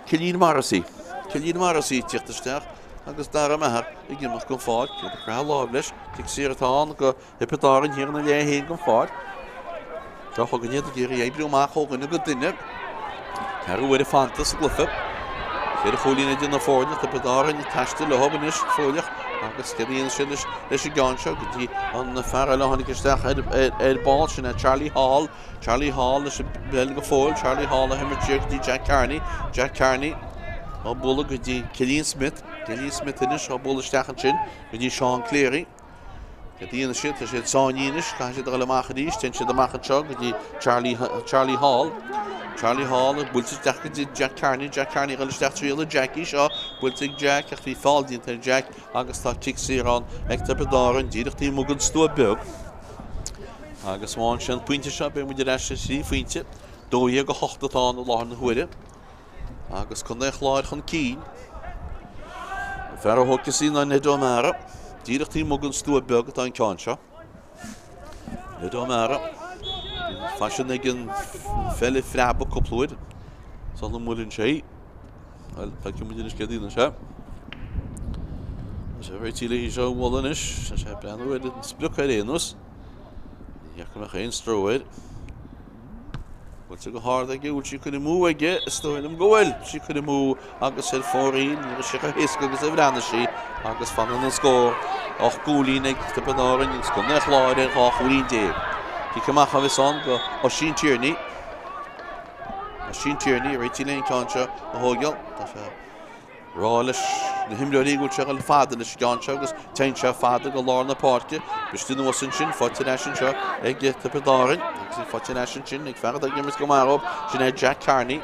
Cillian Morrissey. Cillian Morrissey ag tíocht isteach agus Dara Maher ag imeacht den pháirc. Iad ag croitheadh láimh leis. Cic saor atá ann go Thiobraid Árann thiar ina leath féin den pháirc. Seo chugainn iad ag iarraidh oibriú amach ó dhuine go duine. Ceathrú uaire fanta sa gcluiche. Ceithre chúilín idir na foirne, Tiobraid Árann ag taisteal leo anois, fóilleach, agus céard a dhéanfaidh siad leis, leis an gceann seo go dtí an fear eile a tháinig isteach ar, ar, ar ball, sin é Charlie Hall. Charlie Hall leis an bpeil go fóill, Charlie Hall á himirt siar go dtí Jack Carney. Jack Carney á bualadh go dtí Cillian Smith. Cillian Smith anois á bualadh isteach ansin go dtí Seán Cleary. Céard a dhéanfaidh siad? Tá siad sáinnithe anois, caithfidh siad a dhul amach arís. Téann siad amach anseo go dtí Charlie, Charlie Hall. Charlie Hall buailte isteach go dtí Jack Carney. Jack Carney ag dul isteach triail ag Jackie seo. Buailte ag Jack ach bhí feall déanta ar Jack agus tá cic saor ann ag Tiobraid Árann díreach taobh amuigh den stua beag. Agus má fhaigheann sé an pointe seo beidh muid ar ais ar thrí phointe. 12-8 atá ann i láthair na huaire. Agus Contae an Chláir chun cinn. An fear a thógfas í ná Ned O'Meara. Díreach taobh amuigh den stua beag atá an ceann seo. Ned O'Meara. Bíonn faisean ag an pheil a phreabadh cúpla uair sula mbuaileann sé í. Bhuel, feicfidh muid anois céard a dhéanann sé. Tá sé réitithe léi seo a bhualadh anois. Tá sé ag breathnú ar an sprioc ar aon nós. Ní fhaca mé aon stró air. Buailte go hard aige, bhfuil sí curtha amú aige, is dóigh liom go bhfuil sí curtha amú agus ar fóraoil, ní raibh sé chomh héasca agus a bhreathnaigh sí agus fanann an scór 8 gcúilín ag Tiobraid Árann agus Contae an Chláir ar 12 chúilín. Cic amach a bheas ann go Oisín Tierney. Oisín Tierney, réitithe leis an ceann seo a thógáil. Tá sé rá leis na himreoirí go bhfuil sé ag dul fada leis an gceann seo agus téann sé fada go lár na páirce. Briste anuas ansin, faighte ar ais anseo ag Tiobraid Árann agus í faighte ar ais ansin ag fear atá ag imirt go maith dhóibh, sin é Jack Carney.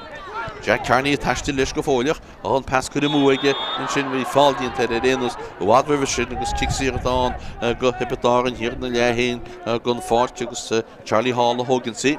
Jack Carney ag taisteal leis go fóilleach, an pas curtha amú aige ansin, bhí feall déanta air ar aon nós i bhfad roimhe sin agus cic saor atá ann go Thiobraid Árann thiar ina leath féin den pháirc agus Charlie Hall a thóganns í.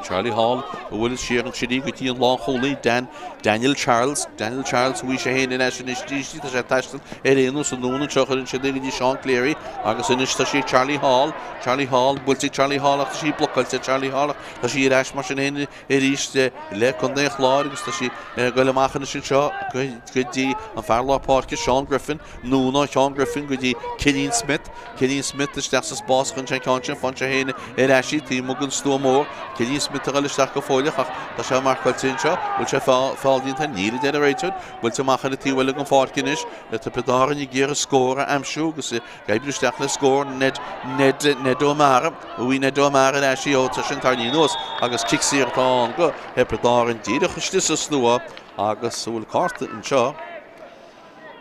Charlie Hall a bhuaileann siar ansin í go dtí an lánchúlaí Dan, Daniel Charles. Daniel Charles bhí sé féin in ais anois arís tá sé ag taisteal ar aon nós anonn anseo chuireann siad é go dtí Seán Cleary agus anois tá sí ag Charlie Hall. Charlie Hall buailte ag Charlie Hall ach tá sí blocáilte ag Charlie Hall ach tá sí ar ais mar sin féin arís le Contae an Chláir agus tá sí ag goil amach anois anseo go dtí an fear lár páirce Seán Griffin anonn ó Sheán Griffin go dtí Cillian Smith. Cillian Smith isteach sa spás chun an ceann sin, faigheann sé féin ar ais í taobh amuigh den stua mór. Cillian Smith ag dul isteach go fóilleach ach tá sé marcáilte anseo. Bhfuil sé feall déanta? Níl, a deir an réiteoir. Buailte amach ar an taobh eile den pháirc anois. Tiobraid Árann ag iarraidh scór a aimsiú agus ag oibriú isteach le scór Ned, Ned, Ned O'Mara. Bhuaigh Ned O'Mara ar ais í ó tá sin tarraingthe anuas agus cic saor atá ann go Thiobraid Árann díreach istigh sa stua agus an bhfuil cárta anseo?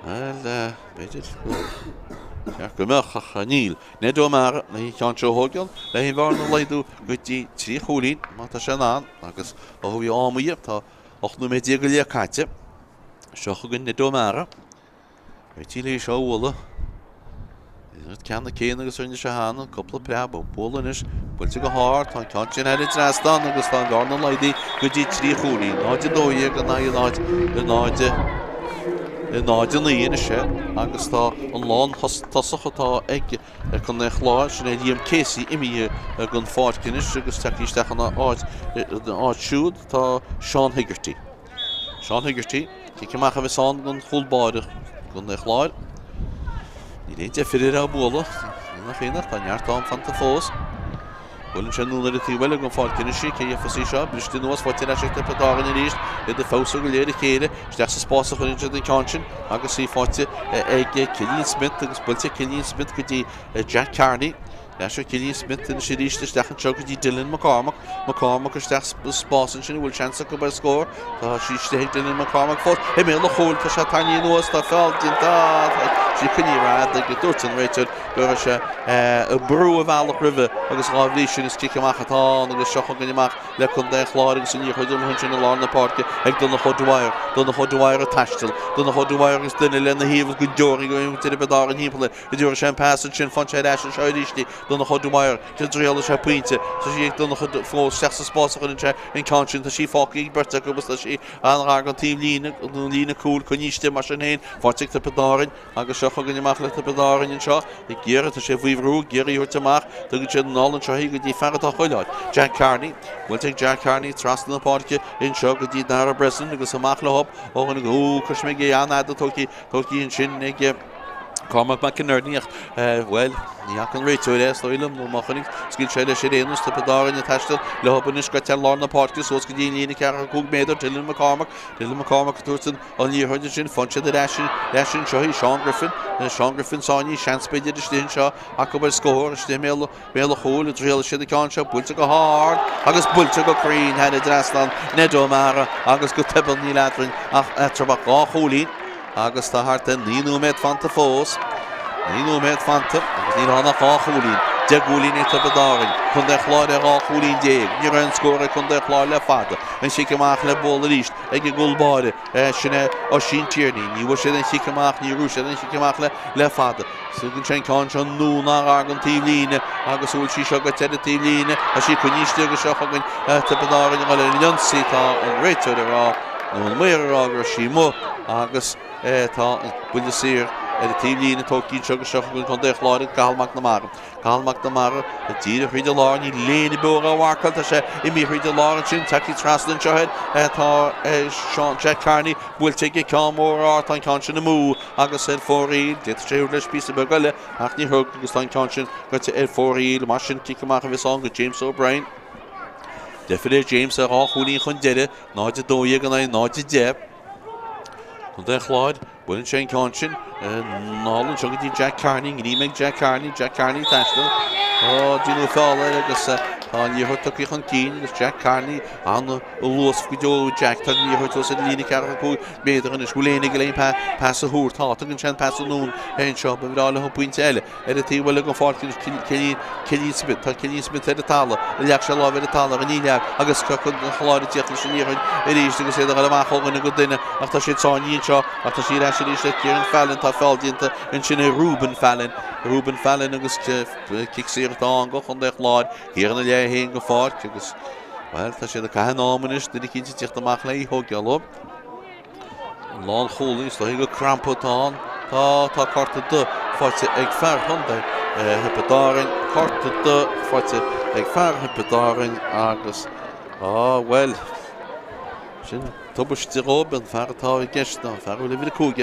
Bhuel, b'fhéidir gur cheart go mbeadh, ach níl. Ned O'Mara le an ceann seo a thógáil, le an bhearna a laghdú go dtí 3 chúilín, má tá sé in ann, agus ó bhí am aige, tá 18 nóiméad go leith caite. Seo chugainn Ned O'Mara. Réitithe le seo a bhualadh. An ceann céanna agus rinne sé cheana, cúpla preab, bualadh anois, buailte go hard, tá an ceann sin thar an trasnán agus tá an bhearna laghdaithe go dtí 3 chúilín, 0-12 in aghaidh 0, 0, 0-9 anois é agus tá an lán tosach atá ag Contae an Chláir, sin é Liam Casey imithe den pháirc anois agus tagtha isteach ina áit siúd tá Seán Hegarty. Seán Hegarty, cic amach a bheas ann don chúl báire do Chontae an Chláir. Níl aon deifir air á bualadh, ní nach ionadh, tá neart am fanta fós. Buaileann sé anonn ar an taobh eile den pháirc anois í, cé a gheofas í seo? Briste anuas, faighte ar ais ag Tiobraid Árann arís, iad ag feabhsú go léir a chéile, isteach sa spás a chuireann siad an ceann sin agus í faighte ag Cillian Smith agus buailte ag Cillian Smith go dtí Jack Carney. Ar ais ó Cillian Smith anois arís isteach anseo go dtí Dylan McCormack. McCormack isteach sa spás ansin, an bhfuil seans acu ar scór? Tá sí istigh ag Dylan McCormack fós. I mbéal an chúil, tá sé tarraingthe anuas, tá feall déanta, tá sí coinnithe ar fad ag dúirt an réiteoir go raibh sé ag brú a bhealach roimhe agus dhá bhrí sin is cic amach atá ann agus seo chugainn amach le Contae an Chláir agus an liathróid amuigh ansin i lár na páirce ag Donncha O'Dwyer. Donncha O'Dwyer ag taisteal. Donncha O'Dwyer agus duine lena thaobh agus go dtabharfaidh an Tiobraid Árann thimpeall air. Go dtabharfaidh sé an pas ansin, faigheann sé ar ais anseo arís í, Donncha O'Dwyer, go dtriailfidh sé pointe, tá sí ag Donncha fós, isteach sa spás a chuireann sé an ceann sin, tá sí fágtha ag beirt acu agus tá sí an-ghar don taobh líne, don líne cúil, coinnithe istigh mar sin féin, faighte ag Tiobraid Árann agus seo chugainn amach le Tiobraid Árann anseo, ag iarraidh, tá sé faoi bhrú, ag iarraidh í a thabhairt amach, tugann siad anall anseo í go dtí fear atá chuile áit, Jack Carney, buailte ag Jack Carney trasna na páirce anseo go dtí Dara Breslin agus amach leo ó dhuine go, ó, coisméig an-fhada tógtha, tógtha ansin ag. Cormac McInerney ach, bhuel, ní fhaca an réiteoir é, is dóigh liom, nó má chonaic, scaoil sé leis ar aon nós, Tiobraid Árann ag taisteal leo anois gaibhte ar lár na páirce suas go dtí an líne 45 méadar, Dylan McCormack, Dylan McCormack ag tabhairt an liathróid ansin, faigheann siad ar ais, ar ais anseo í, Seán Griffin, Seán Griffin sáinnithe, seans b'fhéidir istigh anseo acu ar scór, istigh i mbéal, béal an chúil, an dtriailfidh siad an ceann seo, buailte go hard agus buailte go cruinn thar an dtrasnán, Ned O'Mara agus go tobann níl eadrainn ach eatarthu ach dhá chúilín. Agus tá thart ar 9 nóiméad fanta fós. 9 nóiméad fanta agus níl ann ach 2 chúilín. 10 gcúilín ag Tiobraid Árann. Contae an Chláir ar 12 chúilín. Ní raibh aon scór ag Contae an Chláir le fada. An chic amach le bualadh arís ag an gcúl báire. Sin é Oisín Tierney. Ní bhfuair siad an chic amach, ní raibh siad an chic amach le fada. Tugann sé an ceann seo anonn an-ghar don taobh líne agus an bhfuil sí seo gaibhte ar an taobh líne. Tá sí coinnithe istigh agus seo chugainn Tiobraid Árann ag dul ar an ionsaí. Tá an réiteoir ag rá, nó an maor ag rá go raibh sí amuigh agus tá an buille saor ar an taobh líne tógtha anseo agus seo chugainn Contae an Chláir ag Cathal McNamara. Cathal McNamara díreach thríd an lár, níl éinne beo dhá mharcáil, tá sé imithe thríd an lár ansin, tagtha trasna anseo air tá Seán Jack Carney buailte aige ceann mór ard, tá an ceann sin amú. agus ar fóraoil. D'fhéadfadh sé thabhairt leis píosa beag eile ach níor thug agus tá an ceann sin gaibhte ar fóraoil. Mar sin, cic amach a bheas ann go James O'Brien. Deifir ar James ar 2 chúilín chun deiridh, 0-12 in aghaidh 0-10. Contae an Chláir, buaileann sé an ceann sin anall anseo go dtí Jack Carney, greim ag Jack Carney, Jack Carney ag taisteal. Ó, déanadh feall air agus tá an liathróid tugtha chun cinn agus Jack Carney an luas go deo Jack. Tá an liathróid thuas ar an líne 45 méadar anois. Bhfuil éinne ag dul aon pas a thabhairt? Tá. Tugann sé an pas anonn anseo. Ba bhreá leo pointe eile. Ar an taobh eile den pháirc anois Cillian, Cillian Smith. Tá Cillian Smith ar an talamh. Leag sé lámh ar an talamh. Ní leag. Agus Contae an Chláir ag tíocht leis an liathróid arís agus iad ag dul amach ó dhuine go duine. Ach tá siad sáinnithe anseo. Ach tá sí ar ais arís le Kieran Fallon. Tá feall déanta ansin ar Reuben Fallon. Reuben Fallon agus cic saor atá ann go Chontae an Chláir. Thiar ina leath féin den pháirc agus Bhuel, tá siad ag caitheamh an am anois, duine eicínt ag tíocht amach le í thógáil leo. An lánchúlaí, is dóigh gur crampa atá ann. Tá, tá cárta dubh faighte ag fear chontae Thiobraid Árann, cárta dubh faighte ag fear Thiobraid Árann agus, á, bhuel, sin tubaiste dhóibh, an fear atá i gceist ná an fear a bhfuil uimhir 5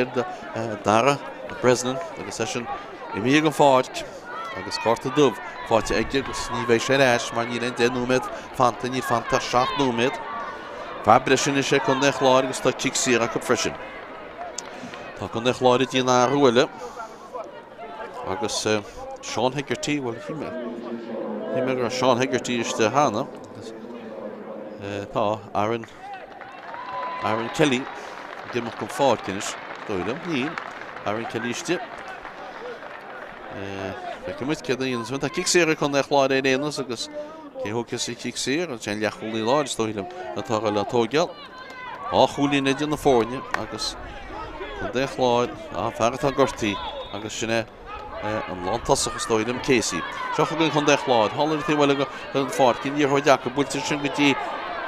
air, Dara Breslin, agus eisean imithe den pháirc. Agus cárta dubh faighte aige agus ní bheidh sé ar ais mar níl aon 10 nóiméad fanta, níl fanta ach 7 nóiméad. Fear breise anois ag Contae an Chláir agus tá cic saor acu freisin. Tá Contae an Chláir ag déanamh athrú eile agus Sean Hegarty, bhuel shíl mé, shíl mé go raibh Sean Hegarty istigh cheana. Tá Aaron Aaron Kelly ag imeacht den pháirc anois, dóigh liom. Níl Aaron Kelly istigh. Feicfidh muid céard a dhéanann Tá cic saor ag Contae an Chláir ar aon nós agus cé thógfas an cic saor an sin leathchúlaí láir is dóigh liom atá le tógáil. Dhá chúilín idir na foirne agus Contae an Chláir, an fear atá gortaithe agus sin é an lántosach is dóigh liom Casey. Seo chugainn Contae an Chláir. Thall ar an taobh eile den pháirc an liathróid acu buailte ansin go dtí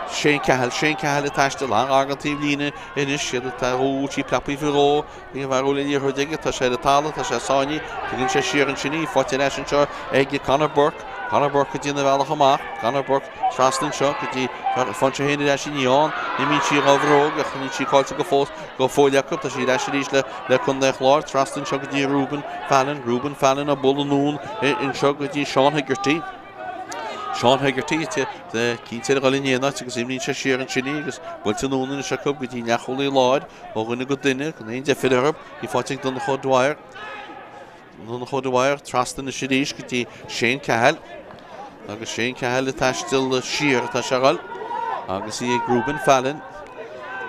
Shane Cahill. Shane Cahill ag taisteal an-ghar don taobh líne anois. Siad atá ó sí preabtha faoi dhó. Ag an bhfear a bhfuil an liathróid aige, tá sé ar an talamh, tá sé sáinnithe, tugann sé siar ansin í, faighte ar ais anseo ag Conor Burke. Conor Burke ag déanamh a bhealach amach. Conor Burke trasna anseo go dtí faigheann sé féin ar ais í ann. Imíonn sí dhá bhróg ach níl sí caillte go fós go fóill acu. Tá sí ar ais arís le le Contae an Chláir. Trasna anseo go dtí Reuben Fallon. Reuben Fallon ag bualadh anonn anseo go dtí Seán Hegarty. Seán Hegarty cinnte ar a dhul in aon áit agus imríonn sé siar ansin í agus buailte anonn anois acu go dtí an leathchúlaí láir ó dhuine go duine gan aon deifir orthu. Í faighte ag Donncha O'Dwyer. Donncha O'Dwyer trasna anois arís go dtí Shane Cahill agus Shane Cahill ag taisteal siar atá sé a dhul agus í ag Reuben Fallon.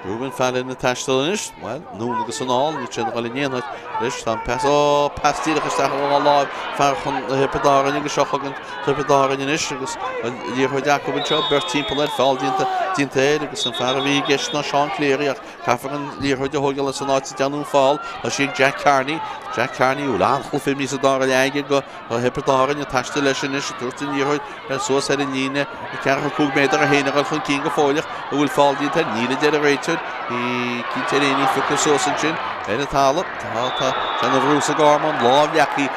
Reuben Fallon ag taisteal anois, bhuel, anonn agus anall, níl sé ag dul in aon áit leis, tá an pas, ó, pas díreach isteach ó láimh fear chun Thiobraid Árann agus seo chugainn Tiobraid Árann anois agus an liathróid acu anseo, beirt timpeall air, feall déanta, déanta air agus an fear a bhí i gceist ná Seán Cleary ach Caithfear an liathróid a thógáil as an áit a déanadh an feall. Tá sí ag Jack Carney. Jack Carney, a bhfuil an-chluiche imeartha sa dara leath aige do Thiobraid Árann, ag taisteal leis anois, ag tabhairt an liathróid suas ar an líne 4, 5 méadar é féin ag dul chun cinn go fóilleach. An bhfuil feall déanta air? Níl, a deir an réiteoir. Bhí cinnte ar éinne pioctha suas ansin ar an talamh. Tá, tá sé ina bhrú sa gcarmán. Lámh leagtha,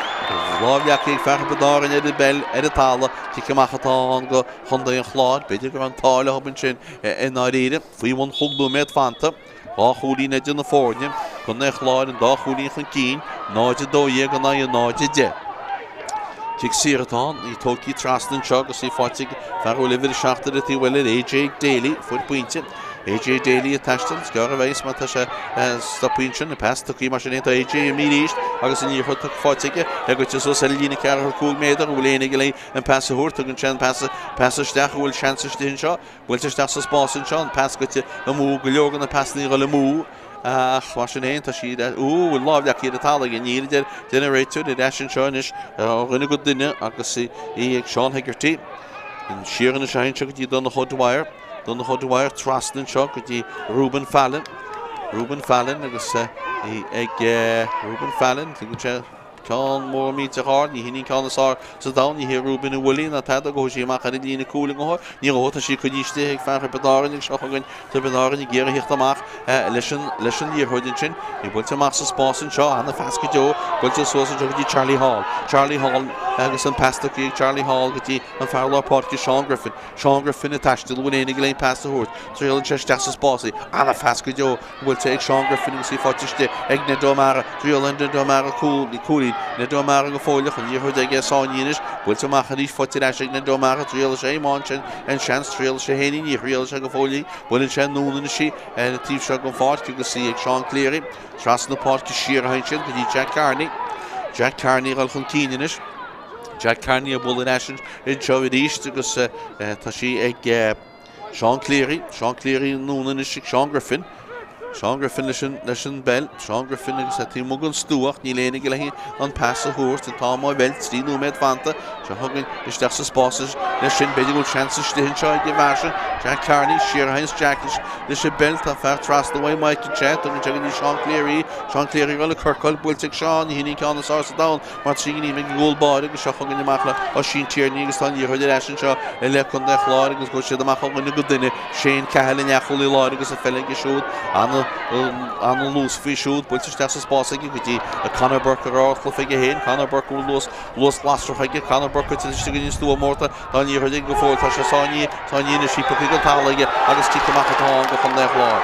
lámh leagtha ag fear Thiobraid Árann ar an bpeil ar an talamh. Cic amach atá ann do Chontae an Chláir. B'fhéidir go raibh an t-ádh leo ansin i ndáiríre. Faoi bhun chúig nóiméad fanta, 2 chúilín idir na foirne, Contae an Chláir an dá chúilín chun cinn, 0-12 in aghaidh 0-10. Cic saor atá ann, í tógtha trasna anseo agus í faighte ag fear a bhfuil uimhir 7 ar an taobh eile, AJ Daly, fuair pointe. AJ Daly ag taisteal, is gearr a bheidh má tá sé stoptha ansin, an pas tugtha mar sin tá AJ imithe arís agus an liathróid faighte aige, é goite suas ar an líne 4 5 méadar, an bhfuil éinne aige le an pas a thabhairt, tugann sé an pas isteach, an bhfuil seans istigh anseo? Buailte isteach sa spás anseo, an pas goite amú, go leor de na pasanna ag dul amú ach mar sin féin tá siad ar, ú, bhfuil lámh leagtha ar an talamh aige, níl, a deir an réiteoir, ar ais anseo anois ó dhuine go duine agus í ag Seán Hegarty. Siar anois anseo go dtí Donncha O'Dwyer, Donncha O'Dwyer trasna anseo go dtí Reuben Fallon, Reuben Fallon agus í ag Reuben Fallon, tugann sé Ceann mór millteach ard, ní hin an ceann is fearr sa domhan, ní hé Reuben a bhuail í ná tada, gabhfaidh sí amach ar an líne cúil i ngotha, ní ghabhfaidh, tá sí coinnithe istigh ag fear Thiobraid Árann agus seo chugainn Tiobraid Árann ag iarraidh theacht amach leis an leis an liathróid ansin, í buailte amach sa spás anseo, ana-phas go deo, buailte suas anseo go dtí Charlie Hall, Charlie Hall agus an pas tugtha ag Charlie Hall go dtí an fear lár páirce Seán Griffin, Seán Griffin ag taisteal, an bhfuil éinne aige le an pas a thabhairt, triaileann sé isteach sa spás í, ana-phas go deo. Buailte ag Seán Griffin agus í faighte istigh ag Ned O'Mara. Triaileann Ned O'Mara cúilín. Ned O'Mara go fóilleach, an liathróid aige sáinnithe anois. Buailte amach arís, faighte ar ais ag Ned O'Mara. Triailfidh sé má fhaigheann sé an seans. Triailfidh sé féin í, ní thriailfidh sé go fóill í. Buaileann sé anonn anois í ar an taobh seo den pháirc agus í ag Seán Cleary. Trasna na páirce siar a théann siad go dtí Jack Carney. Jack Carney ag dul chun cinn anois. Jack Carney ag bualadh ar ais anseo arís agus tá sí ag. Seán Cleary, Seán Cleary anonn anois ag Seán Griffin. Seán Griffin leis an, leis an bpeil. Seán Griffin agus é taobh amuigh den stua ach níl éinne aige le an pas a thabhairt. An t-am á mheilt, 3 nóiméad fanta. Seo chugainn isteach sa spás leis sin. B'fhéidir go bhfuil seans istigh anseo ag an bhfear sin. Jack Carney, siar a théanns Jack leis, leis an bpeil. Tá fear trasna uaidh, Mike anseo. Tugann sé go dtí Seán Cleary. Seán Cleary ag dul ag corcáil, buailte ag Seán. Ní hin an ceann is fearr sa domhan. Mar trí ghníomh ag an gcúl báire agus seo chugainn amach le Oisín Tierney agus tá an liathróid ar ais anseo i leith Contae an Chláir agus gabhfaidh siad amach ó dhuine go duine. Shane Cahill an leathchúlaí láir agus an pheil aige siúd. Ana-luas faoi siúd. Buailte isteach sa spás aige go dtí Conor Burke a raibh ardchluiche aige féin. Conor Burke a bhfuil luas luas lasrach aige. Conor Burke goite istigh go dtí an stua mór. Tá an liathróid aige go fóill. Tá sé sáinnithe sáinnithe anois. Í pioctha den talamh aige agus cic amach atá ann do Chontae an Chláir.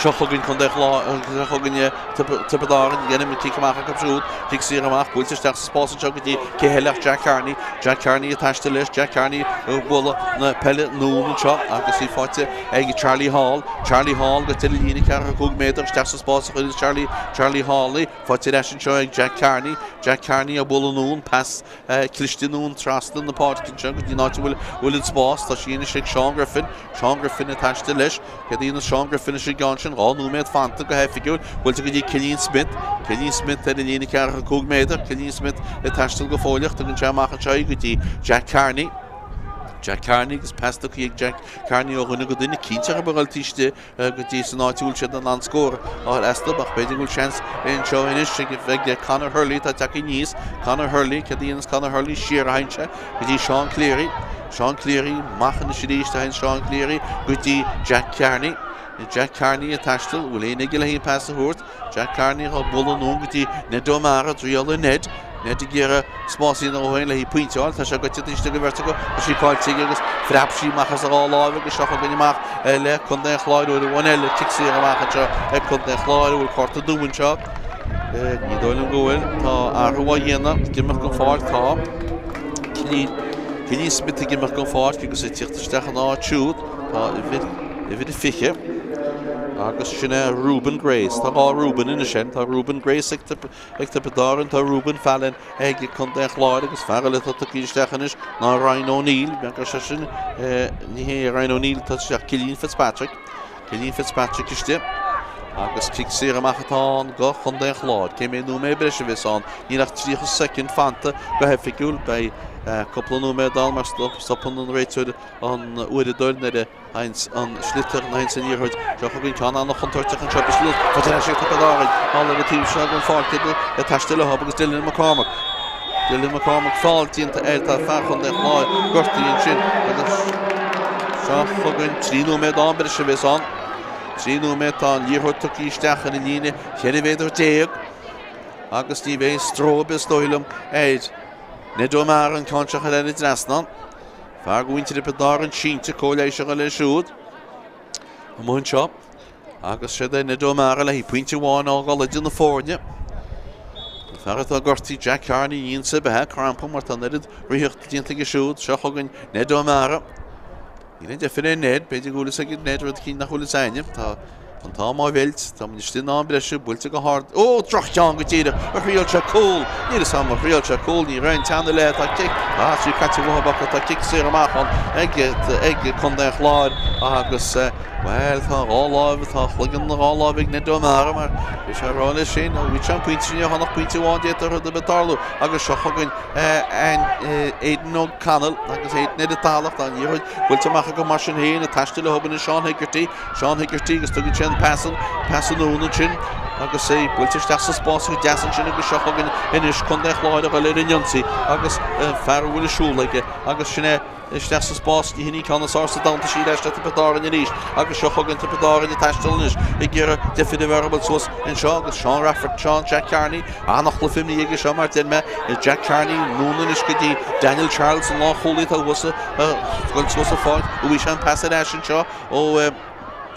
Seo chugainn Contae an Chláir. Seo chugainn Tiobraid Árann, dhéanfaidh an cic amach acu siúd, cic saor amach, buailte isteach sa spás anseo go dtí cé heile ach Jack Carney. Jack Carney ag taisteal leis, Jack Carney ag bualadh na peile anonn anseo agus í faighte ag Charlie Hall. Charlie Hall go dtí líne 45 méadar isteach sa spás a chuireann Charlie, Charlie Hall í, faighte ar ais anseo ag Jack Carney. Jack Carney ag bualadh anonn, pas cliste anonn trasna na páirce anseo go dtí an áit a bhfuil, bhfuil an spás. Tá sí anois ag Seán Griffin. Seán Griffin ag taisteal leis. Céard a dhéanfas Seán Griffin leis an gceann sin? 2 nóiméad fanta go hoifigiúil. Buailte go dtí Cillian Smith. Cillian Smith ar an líne 45 méadar. Cillian Smith ag taisteal go fóilleach. Tugann sé amach anseo í go dtí Jack Carney. Jack Carney agus pas tugtha ag Jack Carney ó dhuine go duine. Cinnte a bheith taobh istigh go dtí san áit a bhfuil siad in ann scór a fháil astu ach b'fhéidir go bhfuil seans anseo anois ag Conor Hurley atá tagtha aníos. Conor Hurley, céard a dhéanfas Conor Hurley? Siar a théann sé go dtí Seán Cleary. Seán Cleary, amach anois arís a théann Seán Cleary go dtí Jack Carney. Jack Carney ag taisteal, bhfuil éinne aige le an pas a thabhairt? Jack Carney á bualadh anonn go dtí Ned O'Mara, triaileann Ned. Ned ag iarraidh spás a dhéanamh dhó féin le haghaidh pointe a fháil. Tá sé goite taobh istigh den bheirt acu. Tá sí caillte aige agus phreab sí amach as a dhá láimh agus seo chugainn amach le Contae an Chláir uair amháin eile. Cic saor amach anseo ag Contae an Chláir. An bhfuil cárta dubh anseo? Ní dóigh liom go bhfuil. Tá athrú á dhéanamh. Ag imeacht den pháirc tá Cillian Cillian Smith ag imeacht den pháirc agus ag tíocht isteach ina áit siúd tá uimhir uimhir 20 agus sin é Reuben Grace. Tá dhá Reuben anois ann. Tá Reuben Grace ag Ag Tiobraid Árann tá Reuben Fallon ag Contae an Chláir agus fear eile atá tugtha isteach anois ná Ryan O'Neill. Bheadh sé sin ní hé Ryan O'Neill atá isteach Cillian Fitzpatrick. Cillian Fitzpatrick istigh. Agus cic saor amach atá ann go Chontae an Chláir. Cé mhéad nóiméad breise a bheas ann? Níl ach 30 soicind fanta go hoifigiúil. Beidh cúpla nóiméad ann mar stopann an réiteoir an uaireadóir nuair a théanns an sliotar nuair a théanns an liathróid. Seo chugainn ceann an-chontúirteach anseo. B'shin faighte ar ais ag Tiobraid Árann. Thall ar an taobh seo den pháirc iad ag taisteal leo agus Dylan McCormack. Dylan McCormack feall déanta air. Tá fear Chontae an Chláir gortaithe ansin agus seo chugainn 3 nóiméad am breise a bheas ann. 3 nóiméad tá an liathróid tugtha isteach ar an líne 14 mhéadar agus ní bheidh stró ar bith is dóigh liom ar Ned O'Meara an ceann seo a chur thar an dtrasnán. Fear de mhuintir Thiobraid Árann sínte comhleighis a dhul air siúd amuigh anseo agus siad é Ned O'Meara le haghaidh pointe amháin a fhágáil idir na foirne. An fear atá gortaithe Jack Carney ní iontas ar bith é crampa mar tá an oiread ritheachta déanta aige siúd. Seo chugainn Ned O'Meara. Níl aon deifir ar Ned, b'fhéidir go bhfuil fhios ag Ned rud eicínt nach bhfuil fhios a'inne. Tá an t-am á mheilt, tá muid istigh in am breise, buailte go hard. Ó, droch-cheann go díreach, ar thriail sé cúl! Níl fhios a'm ar thriail sé cúl, ní raibh aon teannadh léi, tá cic, tá sí caite uathu acu, tá cic saor amach ann ag, ag Contae an Chláir agus, bhuel, tá dhá láimh, tá cloigeann na dhá láimh ag Ned O'Meara mar bhí sé ag rá leis sin, ó bhí sé an pointe sin, níor pointe amháin d'fhéadfadh rud ar bith tarlú agus seo chugainn Aidan O'Connell agus Aidan ar an talamh, tá an liathróid buailte amach acu mar sin féin, ag taisteal leo anois Seán Hegarty, Seán Hegarty agus tugann sé an pas an pas anonn ansin agus é buailte isteach sa spás go deas ansin agus seo chugainn anois Contae an Chláir a dhul ar an ionsaí agus fear a bhfuil ag siúl aige agus sin é isteach sa spás ní hin í ceann is fearr sa domhan tá sí ar ais le Tiobraid Árann arís agus seo chugainn Tiobraid Árann ag taisteal anois ag iarraidh deifir a bheith orthu suas anseo agus Seán Rafferty, Seán Jack Carney An-chluiche imithe aige seo mar deir mé Jack Carney anonn anois go dtí Daniel Charles an lánchúlaí atá thuas ag goil suas an pháirc. Bhuaigh sé an pas ar ais anseo ó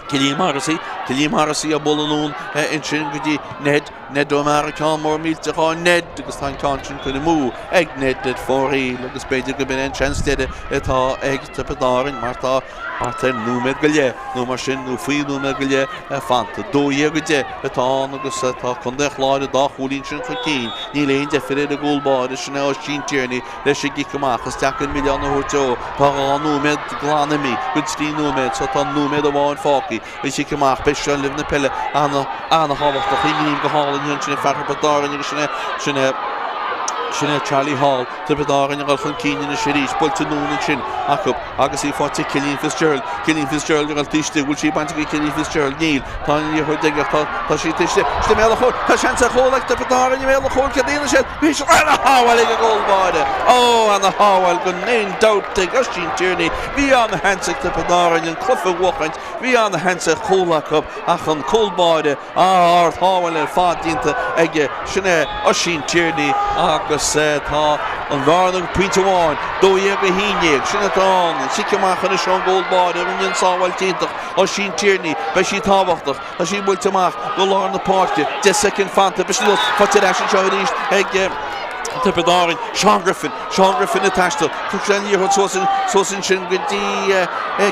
Cillian Morrissey. Cillian Morrissey á bualadh anonn ansin go dtí Ned. Ned O'Meara ceann mór millteach ó Ned agus tá an ceann sin curtha amú ag Ned ar fóraoil agus b'fhéidir go b'in é an seans deiridh atá ag Tiobraid Árann mar tá thart ar nóiméad go leith nó mar sin nó faoi nóiméad go leith fanta. 12-10 atá ann agus tá Contae an Chláir an dá chúilín sin chun cinn. Níl aon deifir ar an gcúl báire, sin é Oisín Tierney leis an gcic amach. Is deacair milleán a thabhairt dó. Tá dhá nóiméad glan imithe den trí nóiméad so tá nóiméad amháin fágtha. An chic amach, beidh seilbh na peile ana-thábhachtach. I ngreim go hálainn ansin ag fear Thiobraid Árann agus sin é, sin é, sin é Charlie Hall. Tiobraid Árann ag dul chun cinn anois arís. Buailte anonn ansin acu. Agus í faighte ag Cillian Fitzgerald. Cillian Fitzgerald ag dul taobh istigh. Bhfuil sí bainte ag Cillian Fitzgerald? Níl. Tá an liathróid aige ach tá, tá sí taobh istigh. Istigh i mbéal an chúil. Tá seans ar chúl ag Tiobraid Árann i mbéal an chúil. Céard a dhéanann siad? Bhí sé ana shábháil ag an gcúl báire. Ó, ana shábháil gan aon dabht ag Oisín Tierney. Bhí ana sheans ag Tiobraid Árann an cluiche a bhuachaint. Bhí ana sheans ar chúl acu ach an cúl báire Ard-shábháil ar fad déanta aige, sin é Oisín Tierney agus tá an bhearna ag pointe amháin, 12-11, sin atá ann, an cic amach anois ón gcúl báire, rinne an sábháil iontach, Oisín Tierney, beidh sí tábhachtach, tá sí buailte amach go lár na páirce, 10 soicind fanta, beidh sí faighte ar ais anseo arís ag Tiobraid Árann, Seán Griffin, Seán Griffin ag taisteal, thug sé an liathróid suas, suas ansin go dtí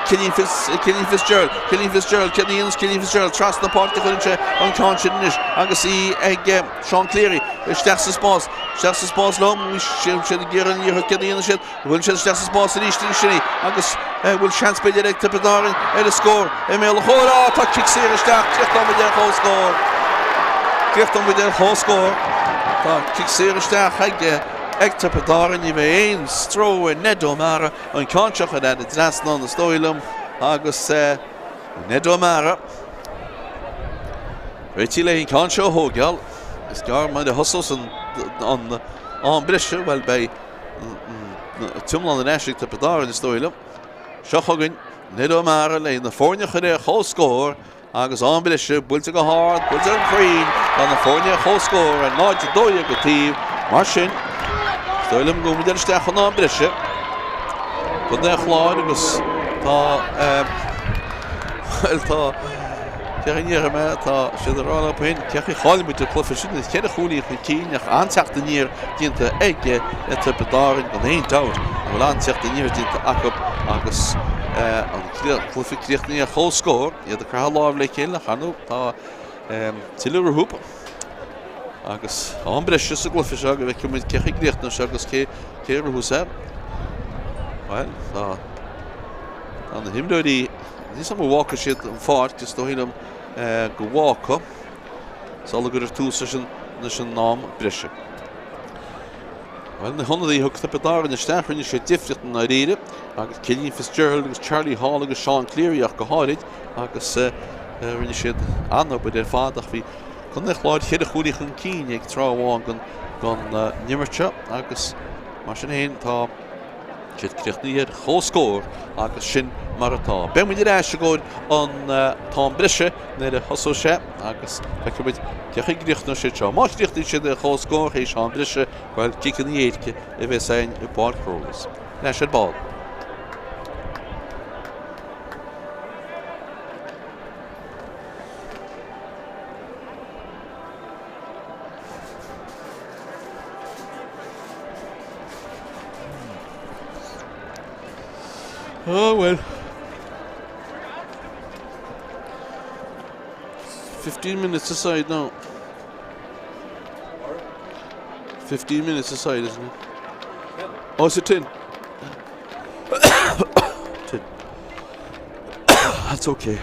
Cillian Fitz, Cillian Fitzgerald, Cillian Fitzgerald, céard a dhéanas Cillian Fitzgerald? Trasna páirce a chuireann sé an ceann sin anois agus í ag Seán Cleary isteach sa spás, isteach sa spás leo, bhí siad ag iarraidh an liathróid, céard a dhéanann siad? Bhuail siad isteach sa spás arís ansin í agus bhfuil seans b'fhéidir ag Tiobraid Árann ar an scór i mbéal an chúil. Á, tá cic saor isteach, críochnóidh muid ar chomhscór. Críochnóidh muid ar chomhscór. Tá cic saor isteach ag ag Tiobraid Árann, ní bheidh aon stró ar Ned O'Meara an ceann seo a chur thar an dtrasnán is dóigh liom agus Ned O'Meara réitithe le an ceann seo a thógáil. Is gearr mar a thosós an am breise, bhuel beidh an t-iomlán ar ais ag Tiobraid Árann is dóigh liom. Seo chugainn Ned O'Meara le na foirne a chur ar chomhscór agus am breise buailte go hard, buailte go cruinn, tá na foirne ar chomhscór ar 0-12 an taobh. Mar sin. Is dóigh liom go bhfuil muid isteach in am breise. Contae an Chláir agus tá bhuel tá cé a ndéarfaidh mé tá siad ag rá leo féin cé chaoi chaill muid an cluiche sin is cheithre chúilín chun cinn ach an-teacht aniar déanta ag Tiobraid Árann gan aon dabht an bhfuil an-teacht aniar déanta acu agus an cluiche críochnaithe ar comhscór iad ag croitheadh lámh le chéile ach ar ndóigh tá tuilleadh rompu. Agus am breise sa gcluiche seo go bhfeicfidh muid cé chaoi a gcríochnóidh sé agus cé cé a ghnóthós é. Bhuel, tá tá na himreoirí níl a fhios agam an bhfágfaidh siad an pháirc is dóigh liom go bhfágfaidh sula gcuirfear tús leis an leis an am breise. Bhuel, na hionadaithe a thug Tiobraid Árann isteach, rinne siad difríocht i ndáiríre agus Cillian Fitzgerald agus Charlie Hall agus Seán Cleary ach go háirid agus rinne siad an-obair ar fad ach bhí Contae an Chláir cheithre chúilín chun cinn ag tráth amháin den imirt seo agus mar sin féin tá siad críochnaithe ar chomhscór agus sin mar atá. Beidh muid ar ais i gcomhair an t-am breise nuair a thosóidh sé agus feicfidh muid cé chaoi a gcríochnóidh siad seo. Má chríochnaíonn siad ar chomhscór théis am breise, bhuel, ciceanna éirice a bheas againn i bPáirc Thurles. Ar ais ar ball. Oh well. 15 minutes aside now. 15 minutes aside, isn't it? Oh, is it 10? 10. That's okay.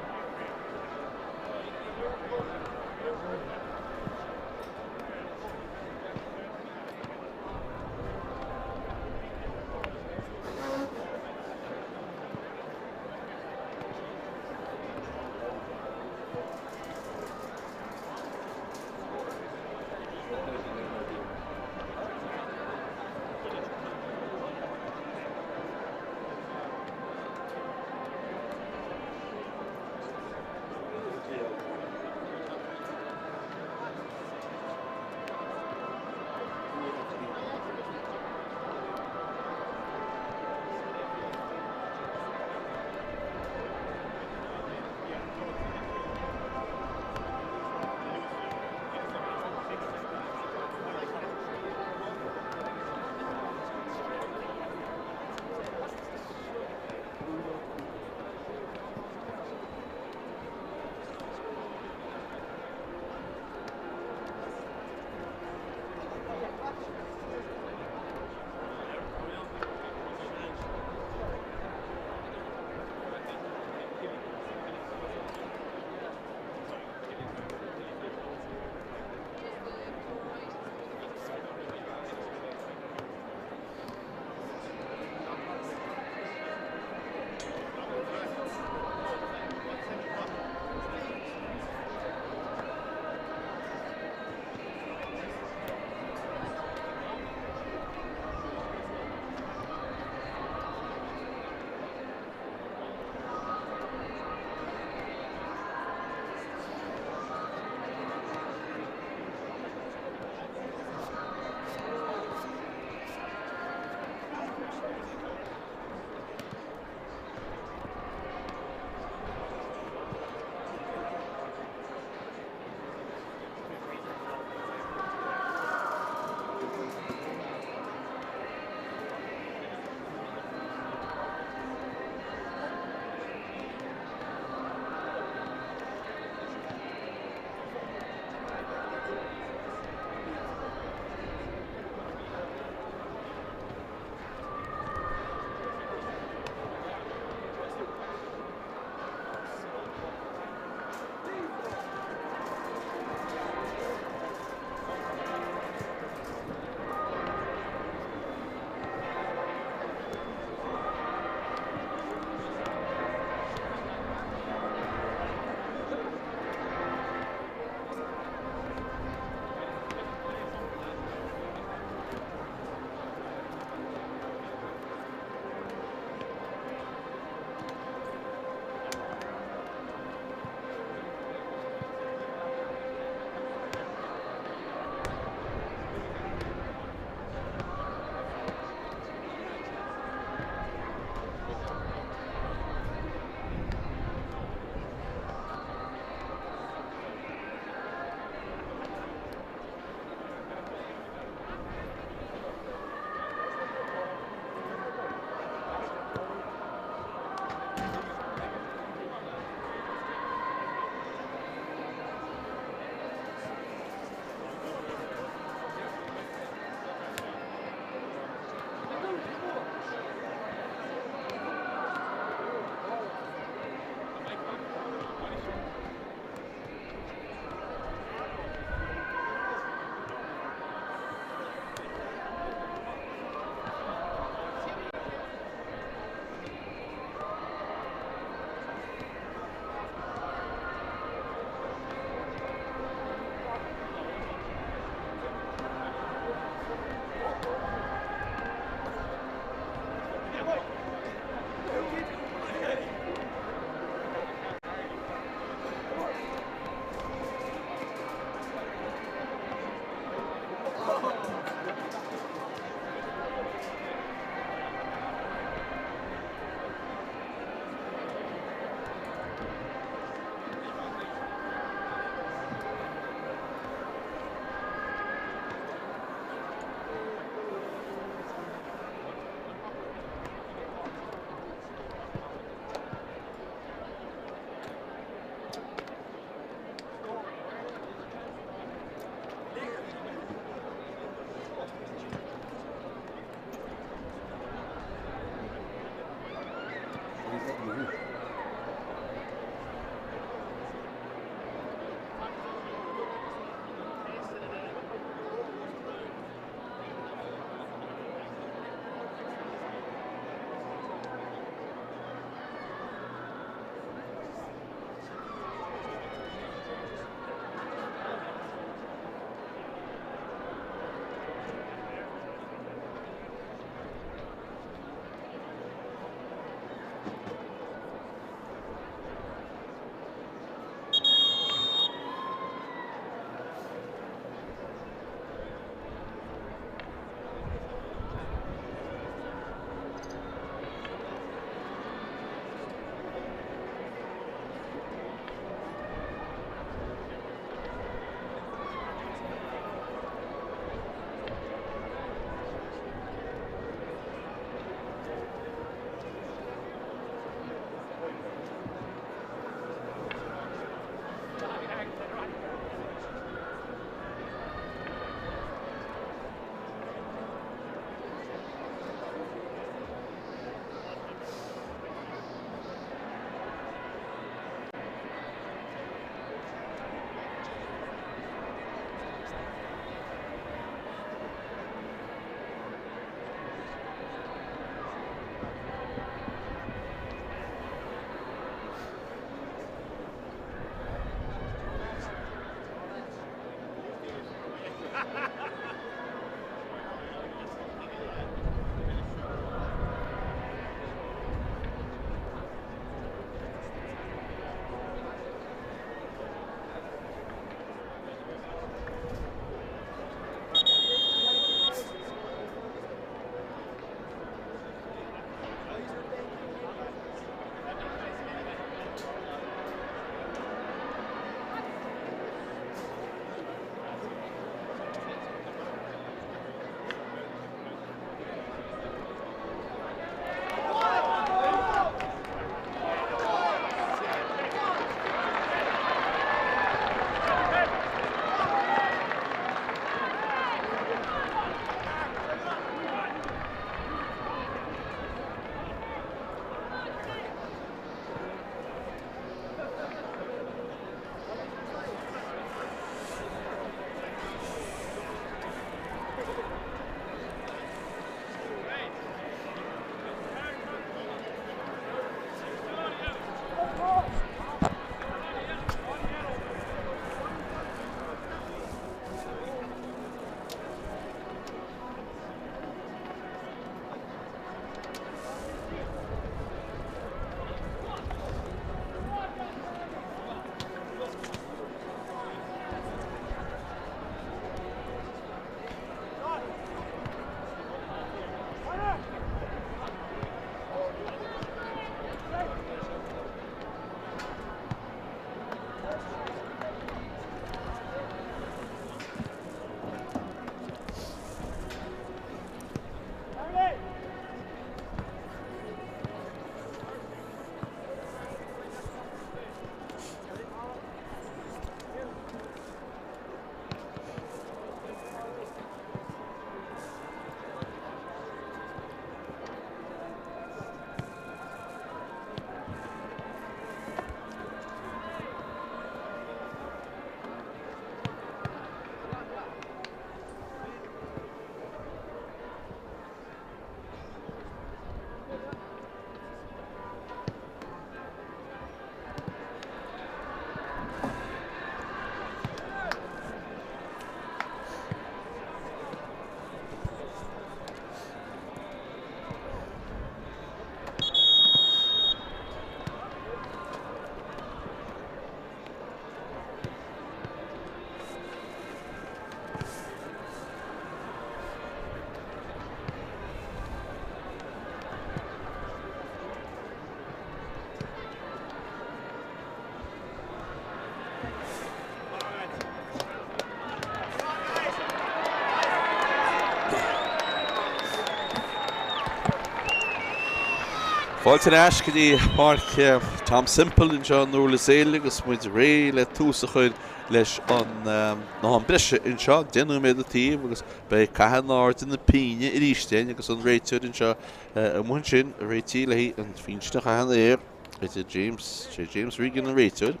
Fáilte ar ais go dtí Páirc Tom Semple anseo i nDurlas Éile agus muid réidh le tús a chur leis an am breise anseo. 10 nóiméad an taobh agus beidh caitheamh in airde na pínne arís againn agus an réiteoir anseo amuigh ansin ag réiteach le an phingin a chaitheamh san aer. Idir James, sé James Regan an réiteoir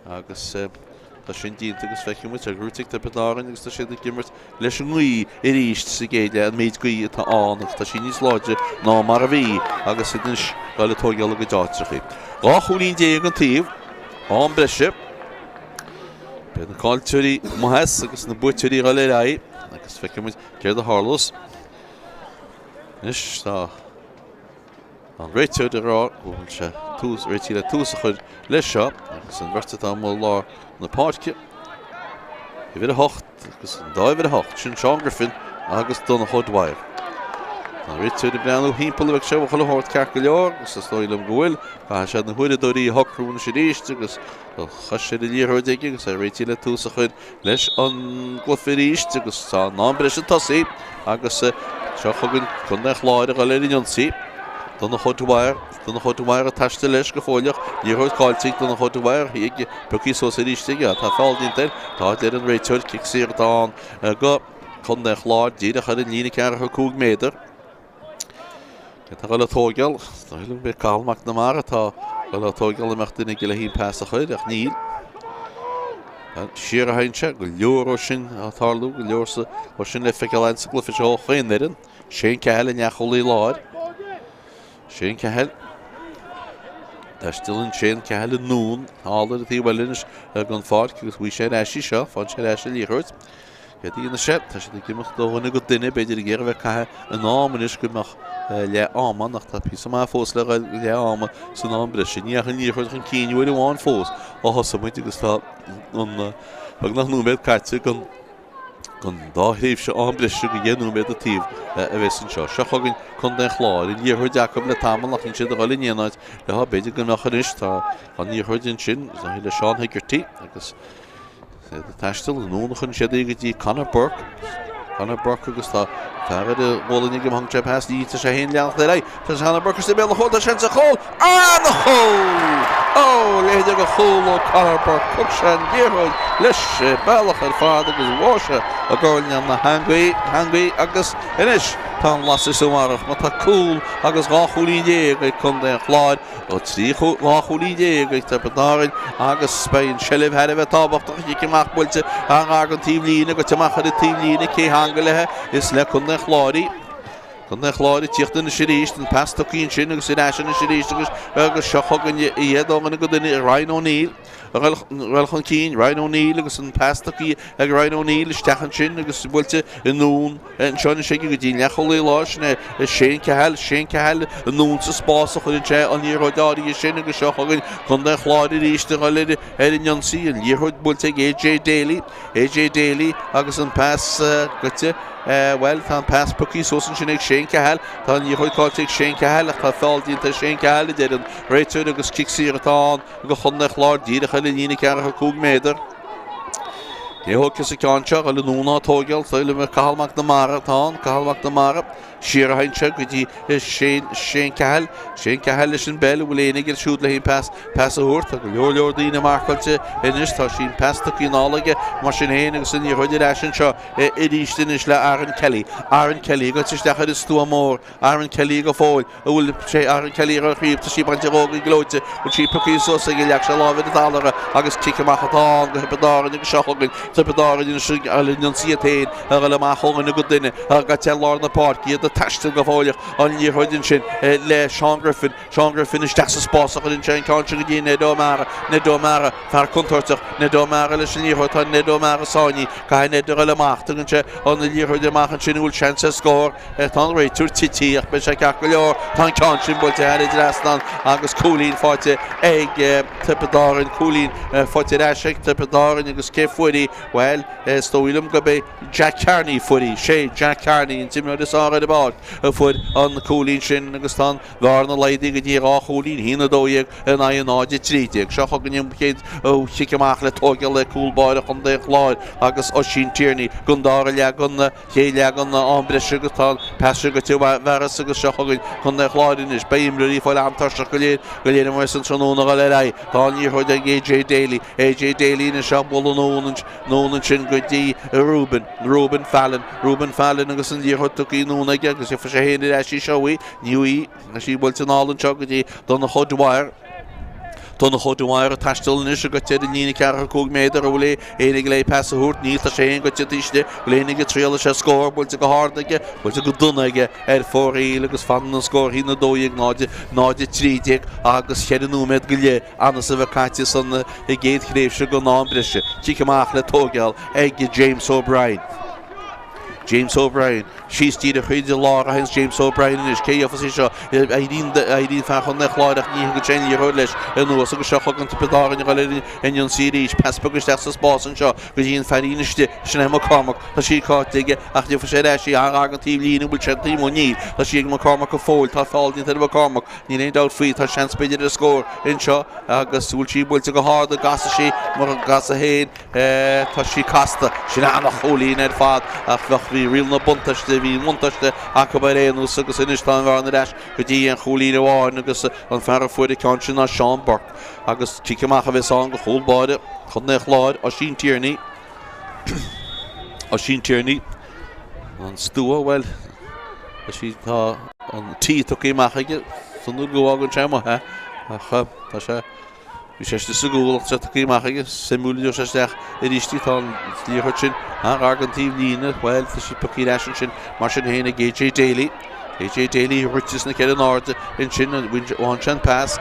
agus tá sin déanta agus feicfidh muid, tá gnóite ag Tiobraid Árann agus tá siad ag imirt leis an ngaoth arís sa gcéad leath, an méid gaoth atá ann agus tá sí níos láidre ná mar a bhí agus iad anois ag dul ag tóigeáil a gcuid áitreachaí. 12 chúilín an taobh, am breise. Beidh na caillteoirí amuigh as agus na buaiteoirí ag dul ar aghaidh agus feicfidh muid céard a tharlós. Anois tá An réiteoir ag rá go bhfuil sé tús, réitithe le tús a chur leis seo agus an bheirt atá amuigh i lár na páirce, uimhir 8 agus an dá uimhir 8, sin Seán Griffin agus Donncha O'Dwyer. Tá an réiteoir ag breathnú thimpeall an bhfuil sé chuile shórt ceart go leor agus is dóigh liom go bhfuil. Caithfidh sé na huaireadóirí a shocrú anois arís agus tá cois ar an liathróid aige agus é réitithe le tús a chur leis an gcluiche arís agus tá an am breise tosaithe agus seo chugainn Contae an Chláir ag dul ar an ionsaí. Donncha O'Dwyer, Donncha O'Dwyer ag taisteal leis go fóilleach, liathróid caillte ag Donncha O'Dwyer, í ag piocadh suas arís aige, tá feall déanta air, tá a deir an réiteoir, cic saor atá ann go Contae an Chláir díreach ar an líne 45 méadar. Cé atá ag dul á tóigeáil? Is dóigh liom gurb é Cathal McNamara atá ag dul á tóigeáil an mbeadh duine aige le haon pas a chur ach níl. Siar a théann sé, go leor ó sin ag tarlú, go leor ó sin le feiceáil againn sa gcluiche seo ó chaon fhoireann. Shane Cahill an leathchúlaí láir. Shane Cahill. Taistealann Shane Cahill anonn thall ar an taobh eile anois den pháirc agus bhí sé ar ais í seo, faigheann sé ar ais an liathróid. Céard a dhéanfaidh sé? Tá siad ag imeacht ó dhuine go duine, b'fhéidir ag iarraidh a bheith ag caitheamh an am anois go mbeadh leath ama ann ach tá píosa maith fós le dhul go leath ama san am breise. Ní dheachaigh an liathróid chun cinn uair amháin fós ó thosaigh muid agus tá an beagnach nóiméad caite den dá thréimhse am breise de dheich nóiméad an taobh a bheas anseo. Seo chugainn Contae an Chláir, an liathróid acu le tamall ach níl siad ag dhul in aon áit leo. B'fhéidir go mbeadh anois, tá an liathróid ansin le Seán Hegarty agus Iad ag taisteal anonn a chuireann siad í go dtí Conor Burke. Conor Burke agus tá fear ar a ghualainn aige má thugann sé pas ní tá sé féin leanacht ar aghaidh. Tá Conor Burke istigh i mbéal an chúil, tá seans ar chúl! An-chúl! Ó, leithéid de chúl ó Conor Burke. Thug sé an liathróid leis an bealach ar fad agus bháigh sé i gcoirnéal na heangaí, heangaí agus anois tá an lasair sa bharrach mar tá cúl agus 12 chúilín ag Contae an Chláir. 3 2 chúilín ag Tiobraid Árann agus beidh an seilbh thar a bheith tábhachtach cic amach buailte an-ghar don taobhlíne goite amach ar an taobhlíne cé theanga léi is le Contae an Chláir í. Contae an Chláir ag tíocht anois arís an pas tugtha ansin agus ar ais anois arís agus agus seo chugainn iad ó dhuine go duine Ryan O'Neill a dhul chun cinn Ryan O'Neill agus an pas tugtha ag Ryan O'Neill isteach ansin agus buailte anonn Anseo anois aige go dtí an leathchúlaí láir, sin é Shane Cahill, Shane Cahill anonn sa spás a chuireann sé an liathróid áirithe sin agus seo chugainn Contae an Chláir arís ag dul ar an ionsaí, an liathróid buailte ag AJ Daly, AJ Daly agus an pas goite, bhuel tá an pas pioctha suas ansin ag Shane Cahill, tá an liathróid caillte ag Shane Cahill ach tá feall déanta ar Shane Cahill a deir an réiteoir agus cic saor atá ann do Chontae an Chláir díreach ar an líne 45 méadar. Cé a thógfas an ceann seo? Dhul anonn á tóigeáil, is dóigh liom Cathal McNamara atá ann, Cathal McNamara. Siar a théann sé go dtí Shane, Shane Cahill. Shane Cahill leis an bpeil, an bhfuil éinne aige siúd le haon pas, pas a thabhairt. Tá go leor leor daoine marcáilte anois, tá sí an pas tugtha anall aige mar sin féin agus an liathróid ar ais anseo arís anois le Aaron Kelly. Aaron Kelly ag goil isteach ar an stua mór. Aaron Kelly go fóill. An bhfuil sé Aaron Kelly ar an chraobh, tá sí bainte dhó go gleoite, bhfuil sí pioctha suas aige, leag sé lámh ar an talamh agus cic amach atá ann do Thiobraid Árann agus seo chugainn Tiobraid Árann anois ag dul ar an ionsaí iad féin a dhul amach ó dhuine go duine ag ar lár na páirce, iad ag taisteal go fóilleach an liathróid ansin le Seán Griffin, Seán Griffin isteach sa spás a chuireann sé an ceann sin go dtí Ned O'Meara, Ned O'Meara, fear contúirteach, Ned O'Meara leis an liathróid, tá Ned O'Meara sáinnithe, caithfidh Ned a dhul amach, tugann sé an liathróid amach ansin an bhfuil seans ar scór. Tá an réiteoir tite ach beidh sé ceart go leor. Tá an ceann sin buailte thar an dtrasnán agus cúilín faighte ag Tiobraid Árann. Cúilín faighte ar ais ag Tiobraid Árann agus cé fuair í? Bhuel, is dóigh liom gurb é Jack Carney fuair í. Sé Jack Carney an t-imreoir is fearr ar an bpáirc. pháirc a fuair an cúilín sin agus tá an bhearna laghdaithe go dtí 2 chúilín, 1-12 in aghaidh 0-13. Seo chugainn an chéad chic amach le tóigeáil ag cúl báire Chontae an Chláir agus Oisín Tierney don dara leath den chéad leath den am breise agus tá an pas seo goite uaidh Mharis agus seo chugainn Contae an Chláir anois. Beidh imreoirí ag fáil an-tuirseach go léir go léir amuigh san tráthnóna a dhul ar aghaidh. Tá an liathróid ag AJ Daly. AJ Daly anois á bualadh anonn ansin go dtí Reuben. Reuben Fallon. Reuben Fallon agus an liathróid tugtha anonn aige agus gheobhaidh sé féin ar ais í seo í. Ní í. Tá sí buailte anall anseo go dtí Donncha O'Dwyer. Donncha O'Dwyer ag taisteal anois ag goite ar an líne 45 méadar an bhfuil éinne aige le pas a thabhairt. Níl, tá sé féin goite taobh istigh. Bhfuil éinne aige triail sé scór buailte go hard aige, buailte go dona aige ar fóraoil agus fanann an scór 1-12 0 0-13 agus cheithre nóiméad go leith anuas a bheith caite san gcéad thréimhse den am breise. Cic amach le tóigeáil ag James O'Brien. James O'Brien. Síos díreach thríd an lár a théanns James O'Brien anois. Cé a gheofas í seo? Éiríonn éiríonn fear Chontae an Chláir ach ní thugann sé an liathróid leis anuas agus seo chugainn Tiobraid Árann ag dul ar an ionsaí arís. Pas beag isteach sa spás anseo go dtí an feairín istigh. Sin é McCormack. Tá sí caillte aige ach gheobhaidh sé ar ais í gar don taobh líne. An bhfuil sé taobh amuigh? Níl. Tá sí ag McCormack go fóill. Tá feall déanta ar McCormack. Níl aon dabht faoi. Tá seans b'fhéidir ar scór anseo agus bhfuil sí buailte go hard an gcasfaidh sí mura gcasa féin. Tá sí casta. Sin ana-chúilín ar fad ach bheadh, bhí riail na buntáiste, bhí an bhuntáiste acu ar aon nós agus anois tá an bhearna ar ais go dtí aon chúilín amháin agus an fear a fuair an ceann sin ná Seán Burke. Agus cic amach a bheas ann do chúl báire Chontae an Chláir, Oisín Tierney. Oisín Tierney. An stua, bhuel, tá sí, tá an T tugtha amach aige, san go bhfágann sé amuigh é ach tá sé, Bhí sé istigh sa gcúl ach tá sé tugtha amach aige. Suimiúil a dheoidh sé isteach arís í. Tá an liathróid sin an-ghar don taobh líne. Bhuel, tá sí pioctha ar ais ansin mar sin féin ag AJ Daly. AJ Daly rite sna ceithre in airde ansin. Faigheann sé an pas.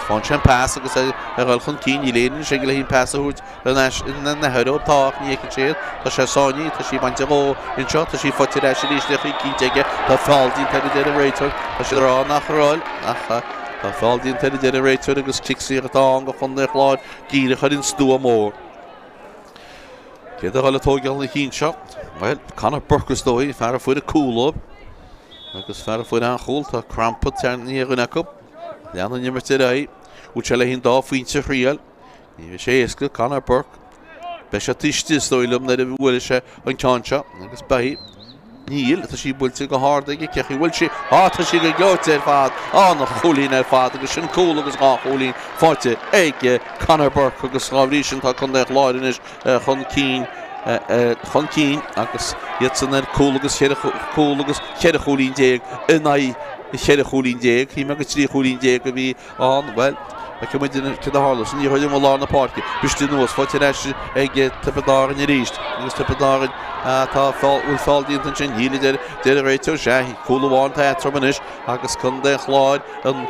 Faigheann sé an pas agus é ag dul chun cinn. Níl éinne anois aige le an pas a thabhairt thar n-ais ina threo. Tá ach ní fheiceann sé iad. Tá sé sáinnithe. Tá sí bainte dhó anseo. Tá sí faighte ar ais arís le coimhthíoch aige. Tá feall déanta air a deir an réiteoir. Tá siad ag rá nach raibh ach tá feall déanta air a deir an réiteoir agus cic saor atá ann do Chontae an Chláir díreach ar an stua mór. Cé atá ag dul ag tóigeáil an chinn seo? Bhuel, Conor Burke is dóigh, fear a fuair an cúl dóibh. Agus fear a fuair an-chúl, tá crampa tarraingthe ar dhuine acu. Leanann an imirt ar aghaidh. Bhfuil sé le an dá phointe a thriail. Ní bheidh sé éasca, Conor Burke. Beidh sé taobh istigh, is dóigh liom, nuair a bhuailfidh sé an ceann seo. Agus beidh. Níl, tá sí buailte go hard aige, cé chaoi bhfuil sí? Á, tá sí go gleoite ar fad! An-chúilín ar fad agus sin cúl agus 2 chúilín faighte ag Conor Burke agus dá bhrí sin tá Contae an Chláir anois chun cinn chun cinn agus iadsan ar cúl agus cheithre cúl agus 14 chúilín in aghaidh 14 chúilín. Shíl mé gur 13 chúilín a bhí ann. Bhuel, feicfidh muid céard a tharla. Sin liathróid i lár na páirce. Briste anuas, faighte ar ais ag Tiobraid Árann arís. Agus Tiobraid Árann, tá bhfuil feall déanta ansin. Níl a deir deir an réiteoir. Sea, cúl amháin atá eatarthu anois agus Contae an Chláir an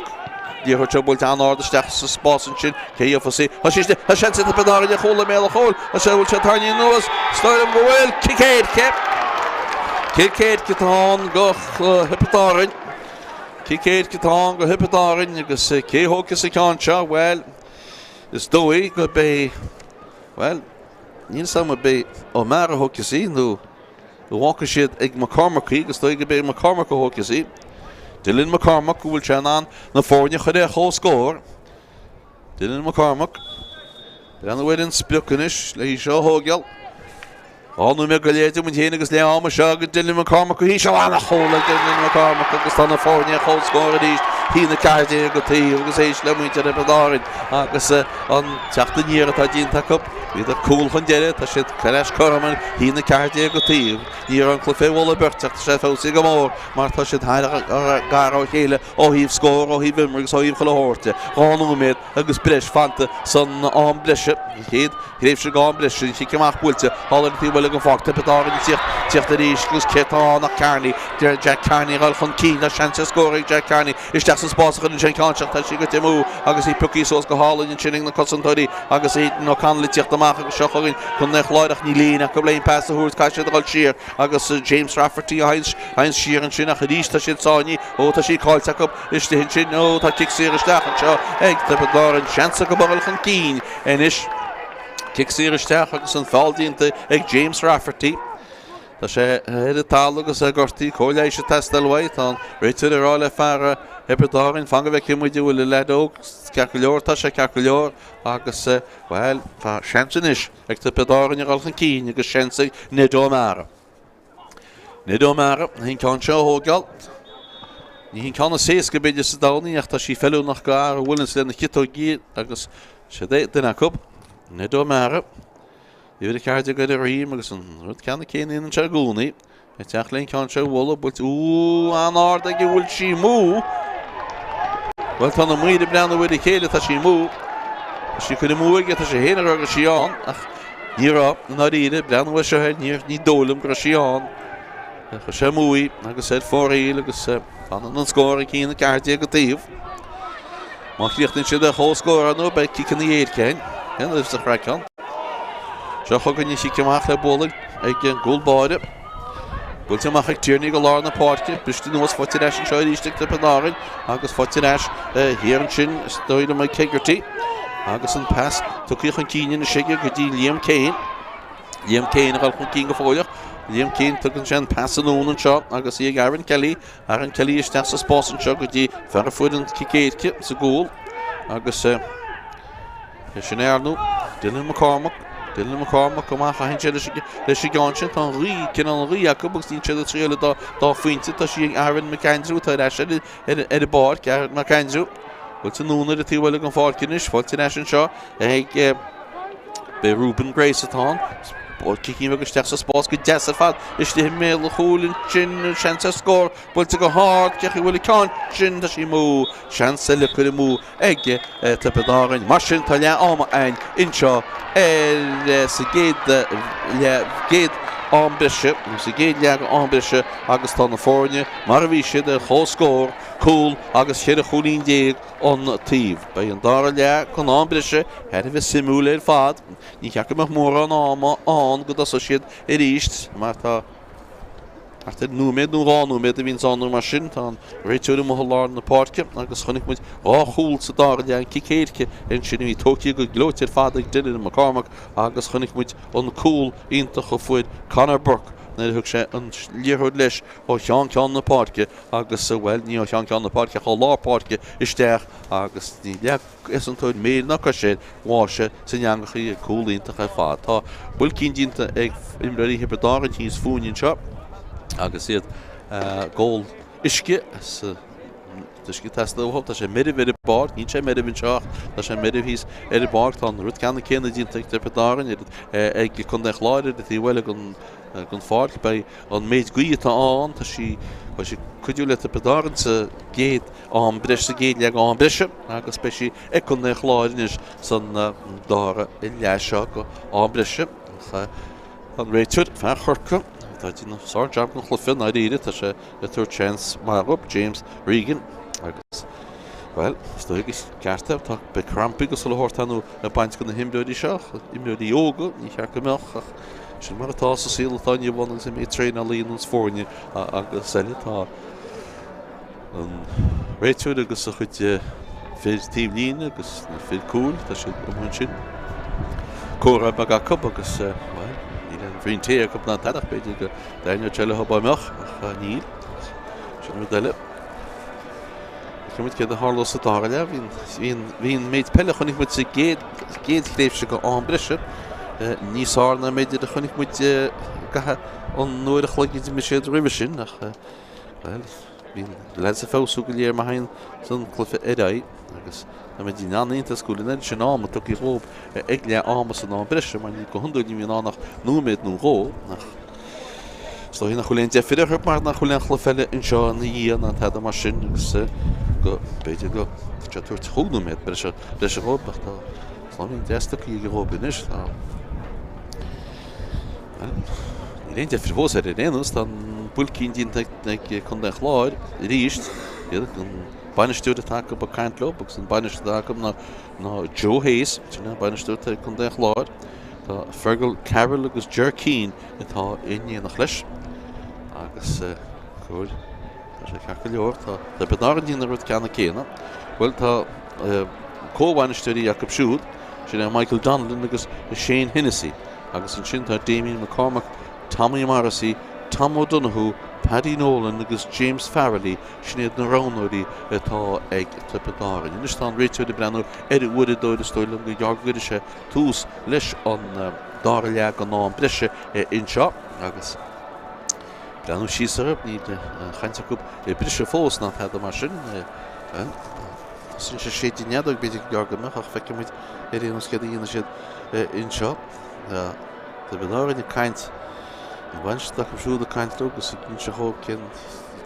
liathróid seo buailte an-ard isteach sa spás ansin. Cé a gheofas í? Tá sí istigh. Tá seans ag Tiobraid Árann ar chúl i mbéal an chúil. Tá sé, bhfuil sé tarraingthe anuas? Is dóigh liom go bhfuil. Cic éirice. Cic éirice atá ann do Thiobraid Árann. Cic éirice atá ann do Thiobraid Árann agus cé a thógfas an ceann seo? Bhuel, is dóigh gurb é, bhuel, níl 's agam ab é O'Meara a thógfas í nó an bhfágfaidh siad ag McCormack í agus is dóigh gurb é McCormack a thógfas í. Dylan McCormack, go bhfuil sé in ann na foirne a chur ar comhscór. Dylan McCormack. Breathnú ar an sprioc anois le hí seo a thógáil. 2 nóiméad go leith idir muid féin agus leath ama seo agus Dylan McCormack go híseal an-chúl ag Dylan McCormack agus tá na foirne ar comhscór arís 1-14 an taobh agus éist le muintir Thiobraid Árann agus an teacht aniar atá déanta acu. Bhíodar cúl chun deiridh, tá siad ar ais cothrom 1-14 an taobh. Ní raibh an cluiche fé bholadh beirte ach tá sé feabhsaithe go mór mar tá siad thar gar ó chéile ó thaobh scór, ó thaobh imeartha agus ó thaobh chuile shórt de. 2 nóiméad agus breis fanta san am breise. An chéad thréimhse den am breise, an chic amach buailte thall ar an taobh eile den pháirc. Tiobraid Árann ag tíocht arís agus cé atá ann ach Kearney. Jack Kearney ag dul chun cinn. Tá seans ar scór ag Jack Kearney. Isteach sa spás a chuireann sé an ceann seo. Tá sí goite amú agus í pioctha suas go hálainn ansin ag na cosantóirí agus Aidan O'Connell ag tíocht amach agus seo chugainn Contae an Chláir ach níl éinne acu le aon pas a thabhairt. Caithfidh siad a dhul siar agus James Rafferty a théann siar ansin ach arís tá siad sáinnithe. Ó tá sí caillte acu istigh ansin. Ó tá cic saor isteach anseo ag Tiobraid Árann. Seans acu a dhul chun cinn anois. Cic saor isteach agus an feall déanta ag James Rafferty. Tá sé ar an talamh agus é gortaithe. Cóir leighis ag teastáil uaidh. Tá an réiteoir ag rá le fear Thiobraid Árann, fan go bhfeicfidh muid an bhfuil an leaid óg ceart go leor. Tá sé ceart go leor agus, bhuel, tá seans anois ag Tiobraid Árann a dhul chun cinn agus seans ag Ned O'Meara. Ned O'Meara, an ceann seo a thógáil. Ní hin ceann is éasca b'fhéidir sa domhan í ach tá sí feiliúnach do fhear a bhuaileanns lena chiotóigí agus siod é duine acu, Ned O'Meara. Uimhir 14 ar a dhroim agus an rud ceanna céanna a dhéanann sé i gcónaí. Ag teacht le an ceann seo a bhualadh, buailte, úúú, an-ard aige, bhfuil sí amú? Bhuel, tá na maoir ag breathnú ar a chéile, tá sí amú. Tá sí curtha amú aige, tá sé féin ag rá go raibh sí ann, ach ní raibh, i ndáiríre, breathnú air seo air, ní dóigh liom go raibh sí ann. Chuir sé amú í agus ar fóraoil agus fanann an scór ag 1-14 an taobh. Má chríochnaíonn siad ar chomhscór ar ndóigh beidh ciceanna éirice againn. Cén uair sa chraiceann? Seo chugainn an chic amach le bualadh ag an gcúl báire. Buailte amach ag Tierney go lár na páirce. Briste anuas faighte ar ais anseo arís ag Tiobraid Árann agus faighte ar ais thiar ansin is dóigh liom ag Hegarty. Agus an pas tugtha chun cinn anois aige go dtí Liam Kane. Liam Kane ag dul chun cinn go fóilleach. Liam Kane tugann sé an pas anonn anseo agus í ag Aaron Kelly. Aaron Kelly isteach sa spás anseo go dtí fear a fuair an cic éirice sa gcúl agus sin é ar ndóigh Dylan McCormack. Dylan McCormack amach a sé leis leis an gceann sin tá an ghaoth cineál an ghaoth acu agus níl siad ag triail dá dá phointe tá sí ag Aaron McAndrew atá ar ais ar ar ar an bpáirc Aaron McAndrew. Buailte anonn ar an taobh eile den pháirc anois faighte ar ais anseo ag B'é Reuben Grace atá ann. Cicín beag isteach sa spás go deas ar fad. Istigh i mbéal an chúil ansin, seans ar scór. Buailte go hard, cé chaoi bhfuil an ceann sin? Tá sí amú. Seans eile curtha amú ag Tiobraid Árann. Mar sin, tá leath ama againn anseo ar sa gcéad leath, gcéad am breise, nó sa gcéad leath am breise agus tá na foirne mar a bhí siad ar chomhscór, cúl agus cheithre chúilín déag. an taobh. Beidh an dara leath den am breise thar a bheith suimiúil ar fad. Ní cheart go mbeadh mórán ama ann go dtosóidh siad arís mar tá thart ar nóiméad nó 2 nóiméad a bhíonns ann nó mar sin. Tá an réiteoir amuigh i lár na páirce agus chonaic muid dhá chúl sa dara leath, an cic éirice ansin a bhí tógtha go gleoite ar fad ag Dylan McCormack agus chonaic muid an cúl iontach a fuair Conor Burke nuair a thug sé an liathróid leis ó cheann ceann na páirce agus, bhuel, ní ó cheann ceann na páirce ach ó lár páirce isteach agus ní leag cosantóir méir ná cois air, bháigh sé san eangach í, cúl iontach ar fad. Tá builcín déanta ag imreoirí Thiobraid Árann thíos fúinn anseo agus iad ag ól uisce sa uisce ag teastáil uathu. Tá sé meirbh ar an bpáirc, níl sé meirbh anseo ach tá sé meirbh thíos ar an bpáirc. Tá an rud ceannann céanna déanta ag Tiobraid Árann, ag Contae an Chláir ar an taobh eile den den pháirc. Beidh an méid gaoth atá ann, tá sí, beidh sí ag cuidiú le Tiobraid Árann sa gcéad am breise, sa gcéad leath am breise agus beidh sí ag Contae an Chláir anois san dara leath seo go am breise. An réiteoir, fear Chorcaí, atá ag déanamh sár-jab den chluiche, i ndáiríre, tá sé ag tabhairt seans maith dhóibh, James Regan, agus, bhuel, is dóigh go ceart é, tá, beidh crampaí agus chuile shórt ann ag baint do na himreoirí seo, imreoirí óga, ní cheart go mbeadh ach Sin mar atá sa saol atá inniu ann agus an méid traenála a dhéananns foirne agus eile. Tá an réiteoir agus a chuid fir taobh líne agus na fir cúil, tá siad amuigh ansin. Comhrá beag acu agus, bhuel, níl aon bhraon tae acu ná tada ach b'fhéidir go dtaitneodh sé leo dá mbeadh ach níl. Sin rud eile. Feicfidh muid céard a tharlós sa dara leath. Bhí an méid peile a chonaic muid sa gcéad thréimhse go am breise níos fearr ná b'fhéidir a chonaic muid i gcaitheamh an uair a chloig a d'imir siad roimhe sin ach, bhuel, bhí na leaids ag feabhsú go léir mar a théann an cluiche ar aghaidh agus tá muid in an-iontas go bhfuil an oiread sin ama tugtha dhóibh ag leath ama san am breise mar ní go hiondúil ní bhíonn ann ach nóiméad nó dhó ach Is dóigh nach bhfuil aon deifir orthu mar nach bhfuil aon chluiche eile anseo ina dhiaidh ná tada mar sin agus go b'fhéidir go bhfuil sé ag tabhairt chúig nóiméad breise breise dhóibh ach tá sláimín deas tugtha aige dhóibh anois. Tá Níl aon deifir fós air ar aon nós, tá an builcín déanta ag Contae an Chláir arís. Iad an bainisteoir atá acu ag caint leo agus an bainisteoir atá acu ná ná Joe Hayes, sin an bainisteoir atá ag Contae an Chláir. Tá Fergal Carroll agus Ger Keane atá in éineacht leis agus cúil tá sé ceart go leor tá Tiobraid Árann ag déanamh an rud ceanna céanna. Bhuel tá comhbhainisteoirí acu siúd, sin é Michael Donnellan agus Shane Hennessy agus ansin tá Damien McCormack, Tommy Morrissey Tom O'Donoghue, Paddy Nolan agus James Farrelly, sin iad na roghnóirí atá ag Tiobraid Árann. Anois tá an réiteoir ag breathnú ar an uaireadóir, is dóigh liom gur gearr go gcuirfidh sé tús leis an dara leath den am breise anseo agus breathnú síos orthu, níl aon chaint acu ag briseadh fós ná tada mar sin. Tosaíonn sé séideadh an fheadóg, b'fhéidir gur gearr go mbeadh ach feicfidh muid ar aon nós céard a dhéanfaidh siad anseo. Tiobraid Árann ag caint, an bainisteoir acu siúd ag caint leo agus ag inse dhóibh cén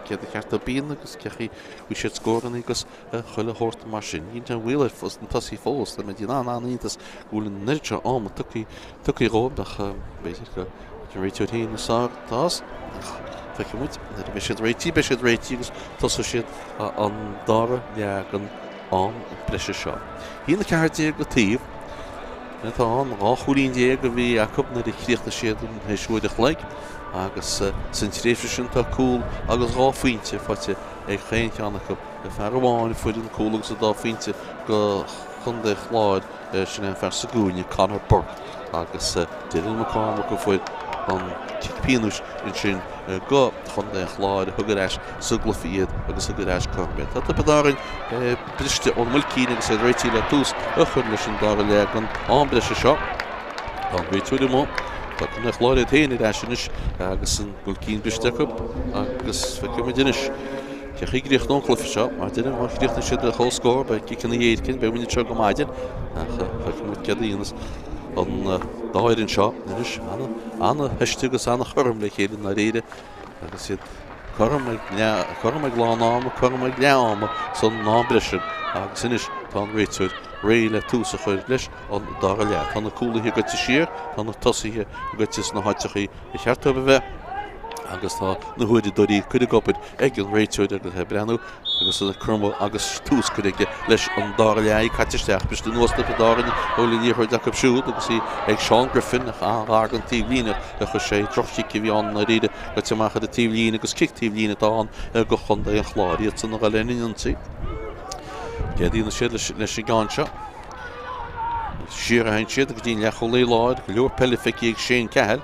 céard ba cheart dóibh a dhéanamh agus cé chaoi a bhfuil siad scóranna agus chuile shórt mar sin. Níl aon bhaol ar an tosaí fós, tá mé ag déanamh an-iontas go bhfuil an oiread seo ama tugtha dhóibh ach b'fhéidir go an réiteoir féin is fearr atá as. Ach feicfidh muid nuair a bheidh siad réitithe, beidh siad réitithe agus tosóidh siad an dara leath den am breise seo. 1-14 an taobh atá ann, 12 chúilín a bhí acu nuair a chríochnaigh siad théis uair a chloig agus san tréimhse sin tá cúl agus dhá phointe faighte ag chaon cheann acu. Fear amháin a fuair an cúl agus an dá phointe do Chontae Chláir, sin é an fear sa gcúinne, Conor Burke agus Dylan McCormack a fuair an cic pionóis ansin do Chontae an Chláir a thug ar ais sa gcluiche iad agus thug ar ais cothrom iad. Tá Tiobraid Árann briste ón mbuailcín agus iad réitithe le tús a chur leis an dara leath den am breise seo. Tá an réiteoir amuigh. Tá Contae an Chláir iad féin ar ais anois agus an buailcín briste acu agus feicfidh muid anois cé chaoi a gcríochnóidh an cluiche seo. Mar a deirim, má chríochnaíonn siad ar comhscór, beidh ciceanna éirice ann, beidh muid anseo go maidin ach feicfidh muid céard a dhéanas an dá fhoireann seo anois. Ana-thaiste agus ana-chothrom le chéile i ndáiríre agus iad cothrom ag leath, cothrom ag lán ama, cothrom ag leath ama san am breise agus anois tá an réiteoir réidh le tús a chur leis an dara leath. Tá na cúlaithe goite siar, tá na tosaithe goite sna háiteachaí ba cheart dóibh a bheith agus tá na huaireadóirí curtha ag obair ag an réiteoir agus ag breathnú agus ag cromadh agus tús curtha aige leis an dara leath í caite isteach briste anuas Tiobraid Árann a bhfuil an liathróid acu siúd agus í ag Seán Griffin ach an-ghar don taobhlíne a chuir sé droch-chic a bhí ann i ndáiríre goite amach ar an taobhlíne agus cic taobhlíne atá ann do Chontae an Chláir iadsan a dhul ar an ionsaí. Céard a dhéanfaidh siad leis an gceann seo? Siar a théann siad go dtí an leathchúlaí láir, go leor peile feicthe ag Shane Cahill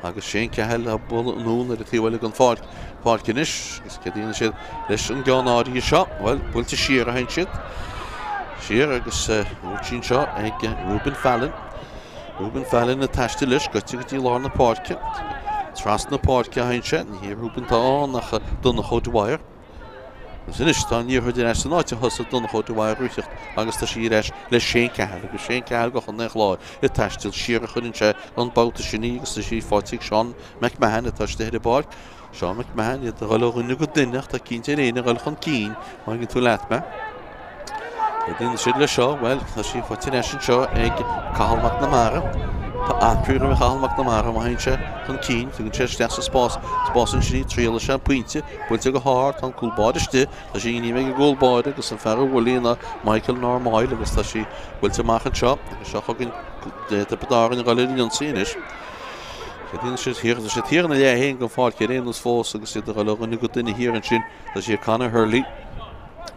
agus Shane Cahill á bualadh anonn ar an taobh eile den pháirc, páirc anois agus céard a dhéanfaidh siad leis an gceann áirithe seo? Bhuel, buailte siar a théann siad. Siar agus buailte anseo ag Reuben Fallon. Reuben Fallon ag taisteal leis, goite go dtí lár na páirce. Trasna páirce a théann sé, ní hé Reuben atá ann ach Donncha O'Dwyer. Agus anois tá an liathróid ar ais san áit a thosaigh Donncha O'Dwyer ag ritheacht agus tá sí ar ais le Shane Cahill agus Shane Cahill do Chontae an Chláir ag taisteal siar a chuireann sé an babhta sin í agus tá sí faighte ag Seán McMahon atá istigh ar an bpáirc. Seán McMahon iad ag dul ó dhuine go duine ach tá cinnte ar éinne a dhul chun cinn má thuigeann tú leat mé. Céard a dhéanfaidh siad leis seo? Bhuel, tá sí faighte ar ais anseo ag Cathal McNamara. Tá acraí roimh Chathal McNamara má théann sé chun cinn. Tugann sé isteach sa spás, spás ansin í, triailfidh sé an pointe, buailte go hard, tá an cúl báire istigh, tá sí i ngníomh ag an gcúl báire agus an fear a bhuail í ná Michael Normoyle agus tá sí buailte amach anseo agus seo chugainn Tiobraid Árann ag dul ar an ionsaí anois. Céard a dhéanfaidh siad thiar? Tá siad thiar ina leath féin den pháirc ar aon nós fós agus iad ag dul ó dhuine go duine thiar ansin. Tá sí ag Conor Hurley.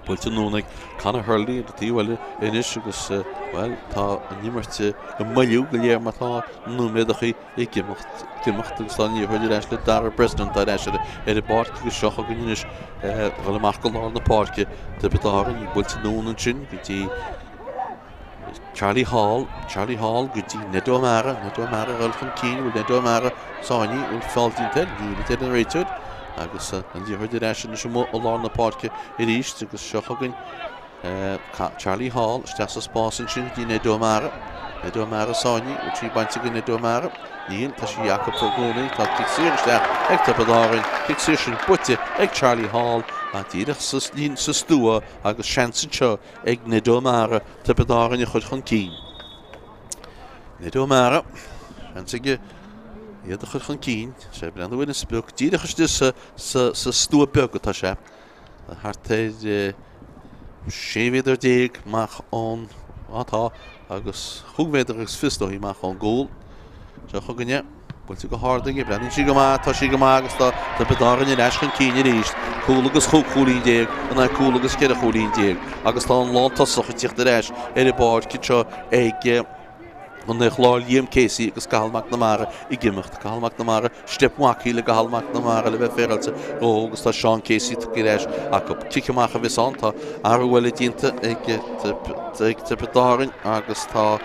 Buailte anonn ag Conor Hurley ar an taobh eile anois agus, bhuel, tá an imirt ag moilliú go léir mar tá na nóiméadachaí ag imeacht, ag imeacht agus tá an liathróid ar ais le Dara Breslin atá ar ais ar an bpáirc agus seo chugainn anois dul amach go lár na páirce. Tiobraid Árann buailte anonn ansin go dtí Charlie Hall, Charlie Hall go dtí Ned O'Mara, Ned O'Mara ag dul chun cinn, bhfuil Ned O'Mara sáinnithe, bhfuil feall déanta air, níl, a deir an réiteoir agus an liathróid ar ais anois amuigh i lár na páirce arís agus seo chugainn Charlie Hall isteach sa spás ansin go dtí Ned O'Mara, Ned O'Mara sáinnithe, bhfuil sí bainte ag Ned O'Mara, níl, tá sí acu i gcónaí, tá cic saor isteach ag Tiobraid Árann, cic saor sin buaite ag Charlie Hall, díreach sa stua agus seans anseo ag Ned O'Mara Tiobraid Árann a chur chun cinn. Ned O'Mara, seans aige iad a chur chun cinn. Sé ag breathnú ar an sprioc díreach istigh sa, sa, sa stua beag atá sé. Thart ar 16 mhéadar amach ón atá agus chúig mhéadar agus fiche is dóigh amach ón gcúl. Seo chugainn é. Buailte go hard aige, breathnaíonn sí go maith, tá sí go maith agus tá Tiobraid Árann ar ais chun cinn arís. Cúl agus chúig chúilín déag in aghaidh cúl agus cheithre chúilín déag agus tá an lántosach ag tíocht ar ais ar an bpáirc anseo ag. Chontae an Chláir Liam Casey agus Cathal McNamara ag imeacht. Cathal McNamara, steip mhaith le Cathal McNamara le bheith féaráilte dhó agus tá Seán Casey tugtha ar ais acu. Cic amach a bheas ann. Tá athrú eile déanta ag Tiobraid Árann agus tá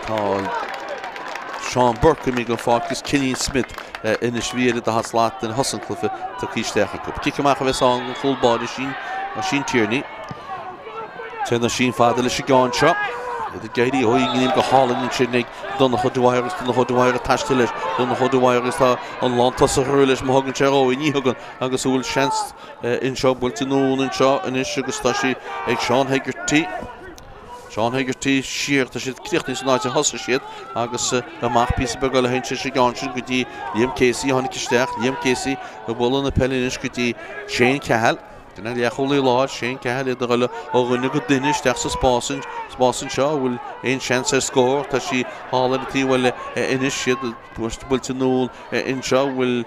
tá Seán Burke imithe den pháirc agus Cillian Smith anois a bhí ar an daichead slat ag thús an chluiche tugtha isteach acu. Cic amach a bheas ann don chúl báire Oisín Tierney. Téann Oisín fada leis an gceann seo. Iad ag éirí ó ghníomh go hálainn ansin ag Donncha Dwyer agus Donncha Dwyer ag taisteal leis. Donncha Dwyer agus tá an lántosach leis má thugann sé dhó í. Ní thugann agus an bhfuil seans anseo buailte anonn anseo anois agus tá sí ag Seán Hegarty. Seán Hegarty siar, tá siad críochnaithe san áit a thosaigh siad agus amach píosa beag eile théann sé sa gceann sin go dtí Liam Casey a tháinig isteach. Liam Casey ag bualadh na peile anois go dtí Shane Cahill. Duine leathchúlaí láir, Shane Cahill, iad ag dul ó dhuine go duine isteach sa spás spás anseo. An bhfuil aon seans ar scór? Tá sí thall ar an taobh eile anois. Iad buailte anonn anseo. An bhfuil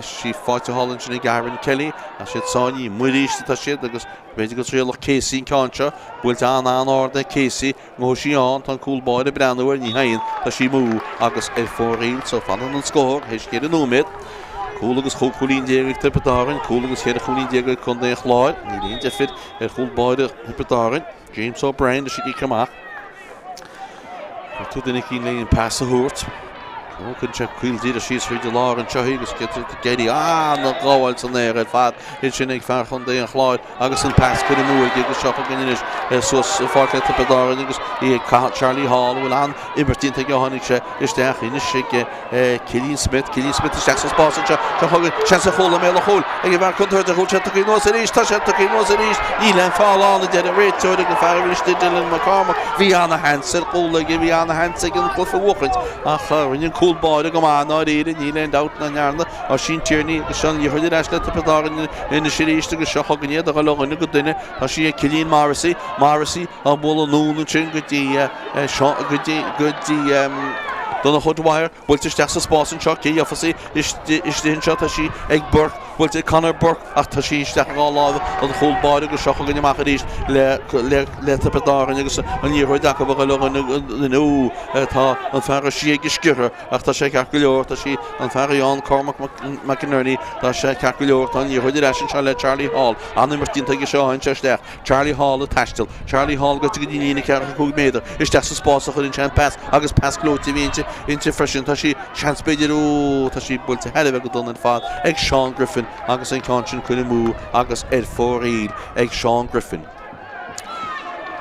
sí faighte thall ansin ag Aaron Kelly? Tá siad sáinnithe amuigh arís atá siad agus b'fhéidir go dtriailfeadh Casey an ceann seo. Buailte an-an-ard ag Casey. An bhfuil sí ann, tá an cúl báire ag breathnú air, ní théann, tá sí amú agus ar fóraoil so fanann an scór théis 14 nóiméad. Cúl agus 15 chúilín ag Tiobraid Árann, cúl agus 14 chúilín ag Contae an Chláir. Níl aon deifir ar chúl báire Thiobraid Árann, James O'Brien, leis an gcic amach. Cuirtear duine eicínt le an pas a thabhairt. Ó, cuireann sé caol díreach síos thríd an lár anseo agus ag éirí an-ghabháil san aer ar fad ansin ag fear Chontae an Chláir. Agus an pas curtha amú aige agus seo chugainn anois suas an pháirc le Tiobraid Árann agus í ag Charlie Hall a bhfuil an-imirt déanta aige ó tháinig sé isteach anois ag Cillian Smith. Cillian Smith isteach sa spás anseo. Seo chugainn seans ar chúl i mbéal an chúil ag an bhfear contúirteach. An bhfuil sé tugtha anuas arís. Tá sé tugtha anuas arís. Níl aon feall ann a deir an réiteoir ag an fear a bhí istigh Dylan McCormack. Bhí ana-sheans ar chúl aige. Bhí ana-sheans aige an cluiche a bhuachaint ach rinne an cúl báire go maith i ndáiríre. Níl aon dabht nach ndearna Oisín Tierney agus seo an liathróid ar ais le Tiobraid Árann anois arís agus seo chugainn iad ag dul ó dhuine go duine. Tá sí ag Cillian Morrissey. Morrissey á bualadh anonn ansin go dtí go dtí go dtí Donncha O'Dwyer. Buailte isteach sa spás anseo. Cé gheofas í istigh anseo? Tá sí ag Burke. Buailte ag Conor Burke ach tá sí isteach i dhá lámh an chúl báire agus seo chugainn amach arís le le le Tiobraid Árann agus an liathróid acu a dhul ó dhuine go duine. Ó tá an fear a sí ag a sciorradh. Ach tá sé ceart go leor, tá sí, an fear ann, Cormac McInerney, tá sé ceart go leor, tá an liathróid ar ais anseo le Charlie Hall, an-imirt déanta aige seo anseo isteach, Charlie Hall ag taisteal, Charlie Hall goite go dtí an líne 45 méadar, isteach sa spás a chuireann sé an pas agus pas gleoite a bhí inti, inti freisin, tá sí, seans b'fhéidir, ó, tá sí buailte thar a bheith go dona ar fad ag Seán Griffin agus an ceann sin curtha amú agus ar fóraoil ag Seán Griffin.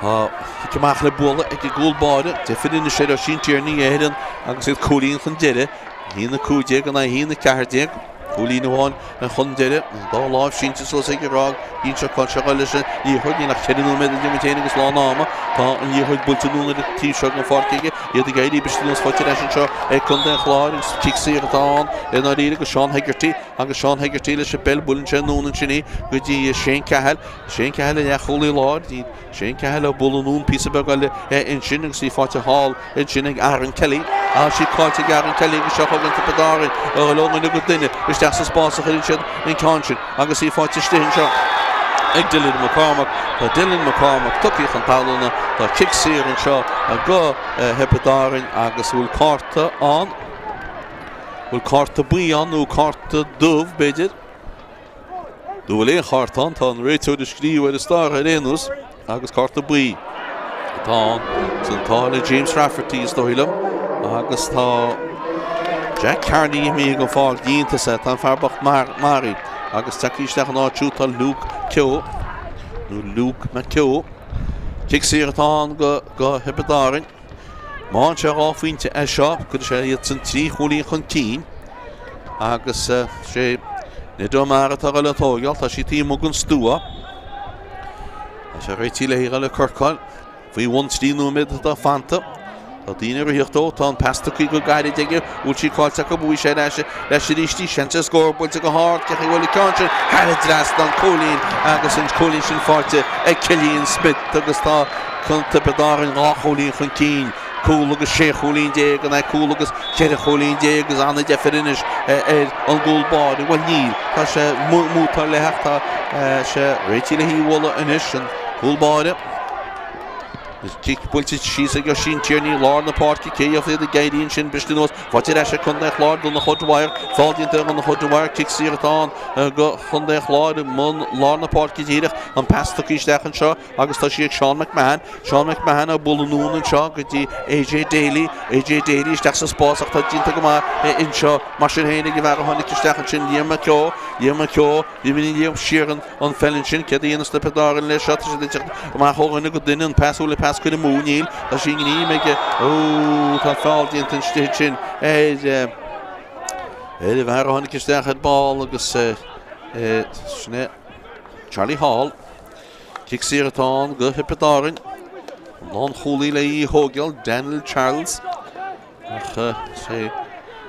Tá cic amach le bualadh ag an gcúl báire. Deifir anois ar Oisín Tierney a fhoireann agus iad cúilín chun deiridh. 1-15 in aghaidh 1-14. Cúilín amháin chun deiridh. An dá láimh sínte suas ag rá go seo cá seo leis an liathróid. Níl ach 4 nóiméad idir muid féin agus lán ama. Tá an liathróid buailte anonn ar an taobh seo den pháirc aige. Iad ag éirí briste anuas faighte ar ais anseo ag Contae an Chláir agus cic saor atá ann i ndáiríre go Seán Hegarty agus Seán Hegarty leis an bpeil buaileann sé anonn ansin í go dtí Shane Cahill. Shane Cahill an leathchúlaí láir. Shane Cahill á bualadh anonn píosa beag eile ansin agus í faighte thall ansin ag Aaron Kelly. Tá sí caillte ag Aaron Kelly agus seo chugainn Tiobraid Árann ag dul ó dhuine go duine isteach sa spás a chuireann siad an ceann sin agus í faighte istigh anseo ag Dylan McCormack. Tá Dylan McCormack tugtha chun talún. Tá cic saor anseo go Thiobraid Árann agus bhfuil cárta ann? Bhfuil cárta buí ann nó cárta dubh b'fhéidir? Nó bhfuil aon chárta ann, tá an réiteoir ag scríobh ar an starr ar aon nós agus cárta buí atá ann. San tá le James Rafferty is dóigh liom agus tá Jack Carney imithe den pháirc iontas é, tá an fear bocht maraithe agus tagtha isteach ina áit siúd tá Luke Keogh nó Luke McKeough. Cic saor atá ann go Thiobraid Árann. Má fhaigheann sé dhá phointe as seo, cuirfidh sé iad san trí chúilín chun cinn agus sé Ned O'Meara atá ag dul á tóigeáil, tá sí taobh amuigh den stua. Tá sé réitithe léi dhul ag corcáil. Faoi bhun 3 nóiméad atá fanta. Tá daoine ag ritheacht dó, tá an pas tugtha go gairid aige, bhfuil sí caillte acu, bhuaigh sé ar ais leis arís í, seans ar scór buailte go hard, cé chaoi bhfuil an ceann sin thar an dtrasnán, cúilín agus an cúilín sin faighte ag Cillian Smith agus tá Tiobraid Árann 12 chúilín chun cinn, cúl agus 16 chúilín in aghaidh cúl agus 14 chúilín agus an-deifir anois ar an gcúl báire. Bhuel níl, tá sé mútáilte léi ach tá sé réitithe le hí a bhualadh anois, an cúl báire. Cic buailte síos ag Oisín Tierney, lár na páirce, cé a bheidh ag éirí ansin, briste anuas, faighte ar ais ag Contae an Chláir, Donncha O'Dwyer, feall déanta ar Dhonncha O'Dwyer, cic saor atá ann do Chontae an Chláir i mbun lár na páirce díreach, an pas tugtha isteach anseo agus tá sí ag Seán McMahon, Seán McMahon ag bualadh anonn anseo go dtí AJ Daly, AJ Daly isteach sa spás ach tá déanta go maith anseo mar sin féin ag an bhfear a tháinig isteach ansin, Liam McKeogh, Liam McKeogh, Rinne Liam siar an pheil ansin. Céard a dhéanas Tiobraid Árann leis seo? Tá siad ag teacht amach ó dhuine go duine. An pas bhfuil an pas curtha amú? Níl. Tá sí i ngreim aige. Ó, tá feall déanta istigh ansin ar ar an bhfear a tháinig isteach ar ball agus sin é Charlie Hall. Cic saor atá ann do Thiobraid Árann. An lánchúlaí le í a thógáil, Daniel Charles. Ach is é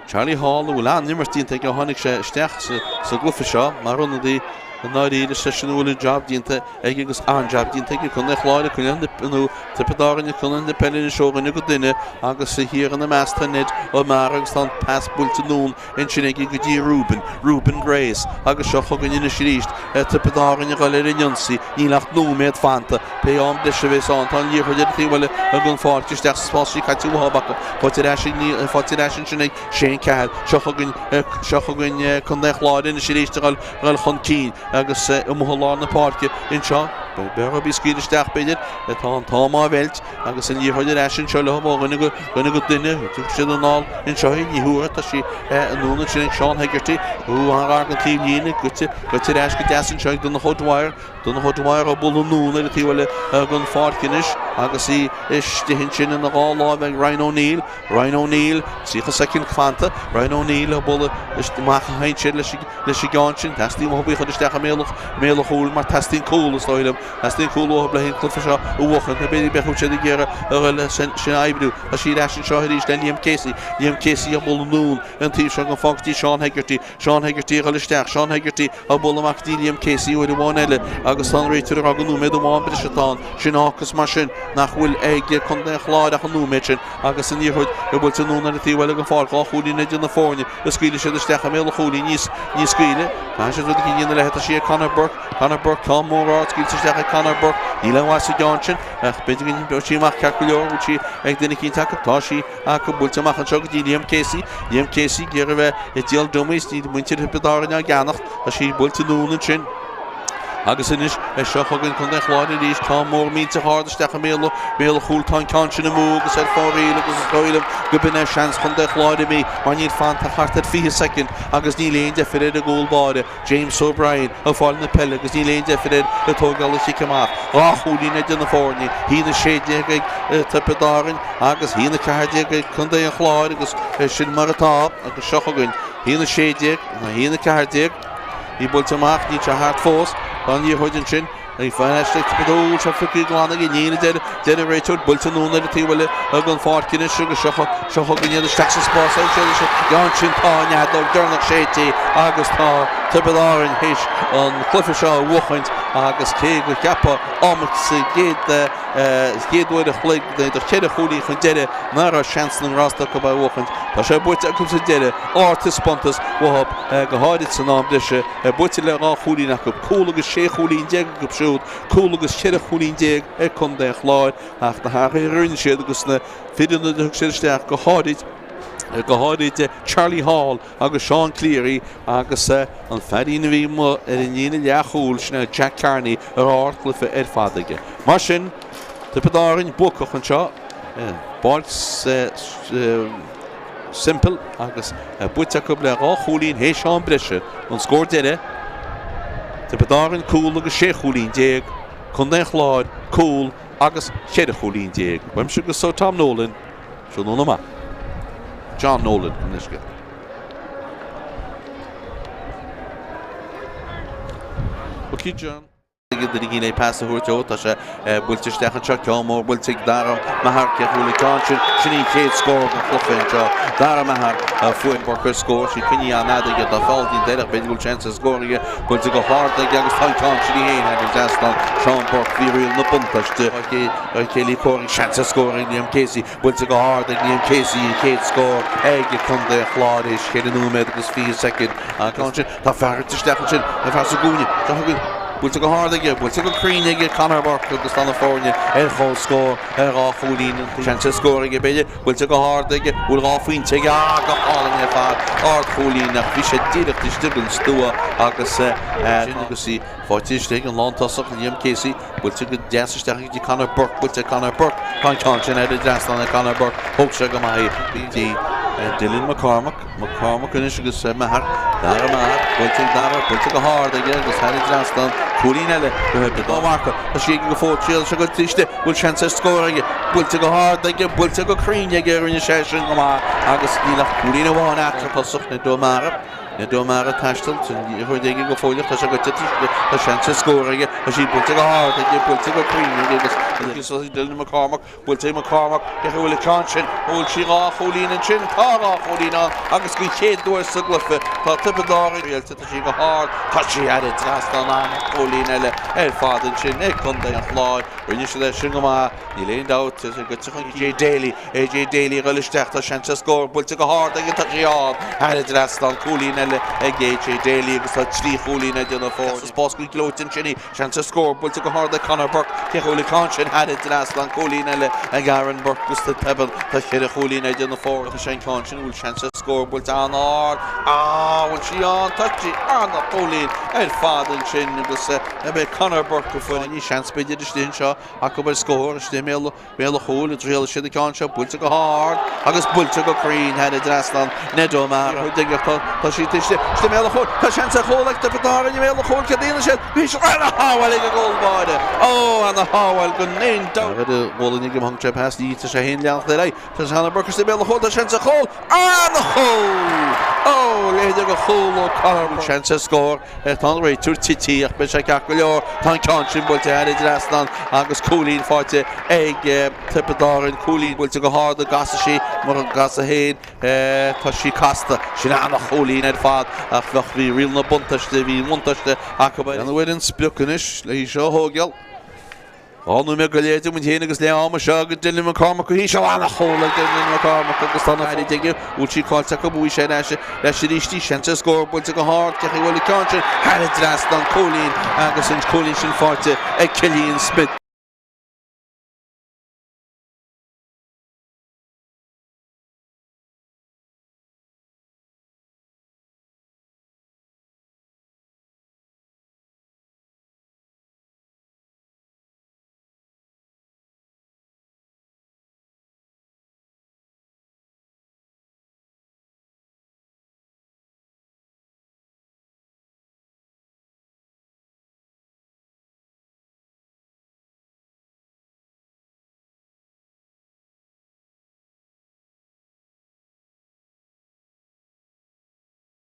Charlie Hall a bhfuil an-imirt déanta aige ó tháinig sé isteach sa gcluiche seo mar ionadaí i ndáiríre seisean a bhfuil an jab déanta aige agus an-jab déanta aige Contae an Chláir ag coinneáil nó Tiobraid Árann ag coinneáil na peile anois ó dhuine go duine agus thiar ina measc tá Ned O'Meara agus tá an pas buailte anonn ansin aige go dtí Reuben, Reuben Grace agus seo chugainn anois arís Tiobraid Árann ag dul ar an ionsaí, níl ach nóiméad fanta, pé am breise a bheas ann, tá an liathróid ar an taobh eile den pháirc isteach sa spás sí caite uathu acu, faighte ar ais ag, faighte ar ais ansin ag Shane Cahill, seo chugainn, seo chugainn Contae an Chláir anois arís ag dul chun cinn agus amuigh i lár na páirce anseo, b'fhearr dhóibh í a scaoileadh isteach b'fhéidir, tá an t-am á mheilt. Agus an liathróid ar ais anseo leo ó dhuine go dhuine go duine. Thug siad anall anseo í, ní huair tá sí anonn ansin ag Seán Hegarty. Ó, an-ghar don taobhlíne, goite, goite ar ais go deas anseo ag Donncha O'Dwyer. Donncha O'Dwyer á bualadh anonn ar an taobh eile den pháirc anois agus í istigh ansin ina dhá láimh ag Ryan O'Neill. Ryan O'Neill, 30 soicind fanta. Ryan O'Neill á bualadh amach a théann siad leis leis an gceann sin. Teastaíonn uathu í a chur isteach i mbéal an chúil mar teastaíonn cúl is dóigh liom. Teastaíonn cúl uathu le an cluiche seo a bhuachan. B'fhéidir go mbeadh siad ag iarraidh a dhul le sin a oibriú. Tá sí ar ais anseo arís le Liam Casey. Liam Casey á bualadh anonn an taobh seo den pháirc go dtí Seán Hegarty. Seán Hegarty a dhul isteach. Seán Hegarty á bualadh amach go dtí Liam Casey uair amháin eile agus tá an réiteoir ag rá gur nóiméad amháin breise atá ann. Sin a fhágfas mar sin nach bhfuil ag Contae an Chláir ach an nóiméad sin agus an liathróid buailte anonn ar an taobh eile den pháirc. 2 chúilín idir na foirne. A scaoilfidh siad isteach i mbéal an chúilín. Ní scaoilfidh. Caithfidh siad rud eicínt a dhéanamh léi. Tá sí ag Conor Burke. Conor Burke, ceann mór ard scaoilte isteach ag Conor Burke. Níl aon mhaith sa gceann sin ach b'fhéidir go mbeidh sí amach ceart go leor. Bhfuil sí ag duine eicínt acu? Tá sí acu. Buailte amach anseo go dtí Liam Casey. Liam Casey ag iarraidh a bheith ag díol dummies. Níl muintir Thiobraid Árann á gceannacht. Tá sí buailte anonn ansin. Agus anois, seo chugainn Contae an Chláir arís. Ceann mór millteach ard isteach i mbéal an chúil. Tá an ceann sin amú agus ar fóraoil agus is dóigh liom go b'in é seans Chontae an Chláir imithe mar níl fanta ach thart ar 20 soicind agus níl aon deifir ar an gcúl báire. James O'Brien ag fáil na peile agus níl aon deifir air ag tógáil an chic amach. 2 chúilín idir na foirne, 1-16 ag Tiobraid Árann agus 1-14 ag Contae an Chláir agus sin mar atá agus seo chugainn 1-16 nó 1-14. Í buailte amach, níl sé thart fós. Tá an liathróid ansin. Ag fanacht ag Tiobraid Ó seo pioctha glan aige níl a deir deir an réiteoir buailte anonn ar an taobh eile den pháirc anois agus seo seo chugainn iad isteach sa spás agus siad leis an gceann sin tá an fheadóg deireanach séidte agus tá Tiobraid Árann théis an cluiche seo a bhuachaint agus cé go gceapfá am sa gcéad chéad uair a chloig idir cheithre chúilín chun deiridh nach raibh seans na ngrást acu é a bhuachaint tá sé buaite acu sa deireadh ardtaispeántas uathu go háirid san am breise. Buaite le 12 chúilín acu, cúl agus 16 chúilín acu siúd, cúl agus 14 chúilín ag Contae an Chláir ach na hathruithe a rinne siad agus na fir a thug siad isteach, go háirid, go háirid Charlie Hall agus Seán Cleary agus an feairín a bhí amuigh ar an líne leathchúil, sin é Jack Carney, a raibh ardchluiche ar fad aige. Mar sin, Tiobraid Árann buacach anseo i bPáirc Semple agus buaite acu le 2 chúilín théis am breise. An scór deiridh, Tiobraid Árann cúl agus 16 chúilín, Contae an Chláir cúl agus 14 chúilín. Uaimse agus ó Tom Nolan, tráthnóna maith. John Nolan, an uisce. Ok John. Ag duine éigin é pas a thabhairt ó, tá sé buailte isteach anseo, ceann mór buailte ag Dara Maher, cé a bhuail an ceann sin, sin í an chéad scór den chluiche anseo. Dara Maher fuair Burke ar scór, sí coinnithe an-fhada aige, tá feall déanta air ach b'fhéidir go bhfuil seans ar scór aige, buailte go hard aige agus tá an ceann sin í féin thar an trasnán. Seán Burke, bhí riail na buntáiste. Céilí comhraic, seans ar scór ag Liam Casey, buailte go hard ag Liam Casey, an chéad scór ag Contae an Chláir théis 4 nóiméad agus 20 soicind. An ceann sin, tá fear isteach ansin, an fear sa gcúinne, seo chugainn. Buailte go hard aige, buailte go cruinn aige Conor Burke agus tá na foirne ar comhscór ar dhá chúilín. Seans ar scór aige b'fhéidir, buailte go hard aige, bhfuil 2 phointe aige, ah go hálainn ar fad, ardchúilín ach bhí sé díreach istigh den stua agus sin agus í faighte istigh ag an lántosach Liam Casey, buailte go deas isteach go dtí Conor Burke, buailte ag Conor Burke, tá an ceann sin thar an dtrasnán ag Conor Burke, thóg sé go maith í. Go dtí Dylan McCormack. McCormack anois agus Maher, Dara Maher, buailte ag Dara, buailte go hard aige agus thar an dtrasnán, cúilín eile do Thiobraid Ó Marca. Tá sí aige go fóill, triail seo go triste, bhfuil seans ar scór aige, buailte go hard aige, buailte go cruinn aige, rinne sé sin go maith agus níl ach cúilín amháin eatarthu. Tosach Ned O'Mara, Ned O'Mara ag taisteal, tá an liathróid aige go fóilleach, tá sé goite triste, tá seans ar scór aige, tá sí buailte go hard aige, buailte go cruinn aige agus Dylan McCormack, Buailte ag McCormack, cé a bhfuil an ceann sin? An bhfuil sí 2 chúilín ansin? Tá 2 chúilín ann agus den chéad uair sa gcluiche tá Tiobraid Árann riailte, tá sí go hard, tá sí thar an trasnán, an-chúilín eile ar fad ansin ag Contae an Chláir. Rinne siad é sin go maith, níl aon dabht, tá sé goite chun AJ Daly, AJ Daly ag dul isteach, tá seans ar scór, buailte go hard aige, tá sí ann, thar an trasnán, cúilín eile ag AJ Daly agus tá 3 chúilín ag na foirne. Spás go gleoite ansin í. Seans ar scór, buailte go hard ag Conor Burke. Cé a bhfuil an ceann sin thar an dtrasnán? Cúilín eile ag Aaron Burke agus tá Pebble. Tá cheithre chúilín ag na foirne. Is é an ceann sin a bhfuil seans ar scór, buailte an-ard. Ah, bhfuil sí ann? Tá sí an-chúilín ar fad ansin agus beidh Conor Burke ag fuair. Ní seans b'fhéidir istigh anseo acu ar scór istigh i mbéal Béal an chúil, a dtriail siad an ceann seo, buailte go hard agus buailte go cruinn thar an dtrasnán, Ned O'Mara. Tá sí istigh i mbéal an chúil, tá seans ar chúl ag Tiobraid Árann i mbéal an chúil, céard a dhéanann siad? Bhí sé ana-shábháil ag an gcúl báire! Ó, ana-shábháil gan aon dabht! Ar a ghualainn ag an tré pas, ní tá sé féin leanacht ar aghaidh. Tá Conor Burke istigh i mbéal an chúil, tá seans ar chúl! Ana-chúl! Ó, leithéid de chúl ó Conor Burke! Seans ar scór. Tá an réiteoir tite ach beidh sé ceart go leor. Tá an ceann sin buailte thar an dtrasnán agus cúilín faighte ag Tiobraid Árann. Cúilín buailte go hard an gcasfaidh sí mura gcasfaidh féin tá sí casta. Sin ana-chúilín ar fad ach bheadh bhí riail na buntáiste bhí an bhuntáiste acu. Déanamh ar an sprioc anois le hí seo a thógáil. 12 nóiméad idir muid féin agus leath ama seo agus Dylan McCormack go híseal ana-chúl ag Dylan McCormack agus tá na fearaí aige bhfuil sí caillte acu bhuaigh sé ar ais leis arís í seans ar scór buailte go hard cé a bhfuil an ceann sin thar an dtrasnán cúilín agus an cúilín sin faighte ag Cillian Smith.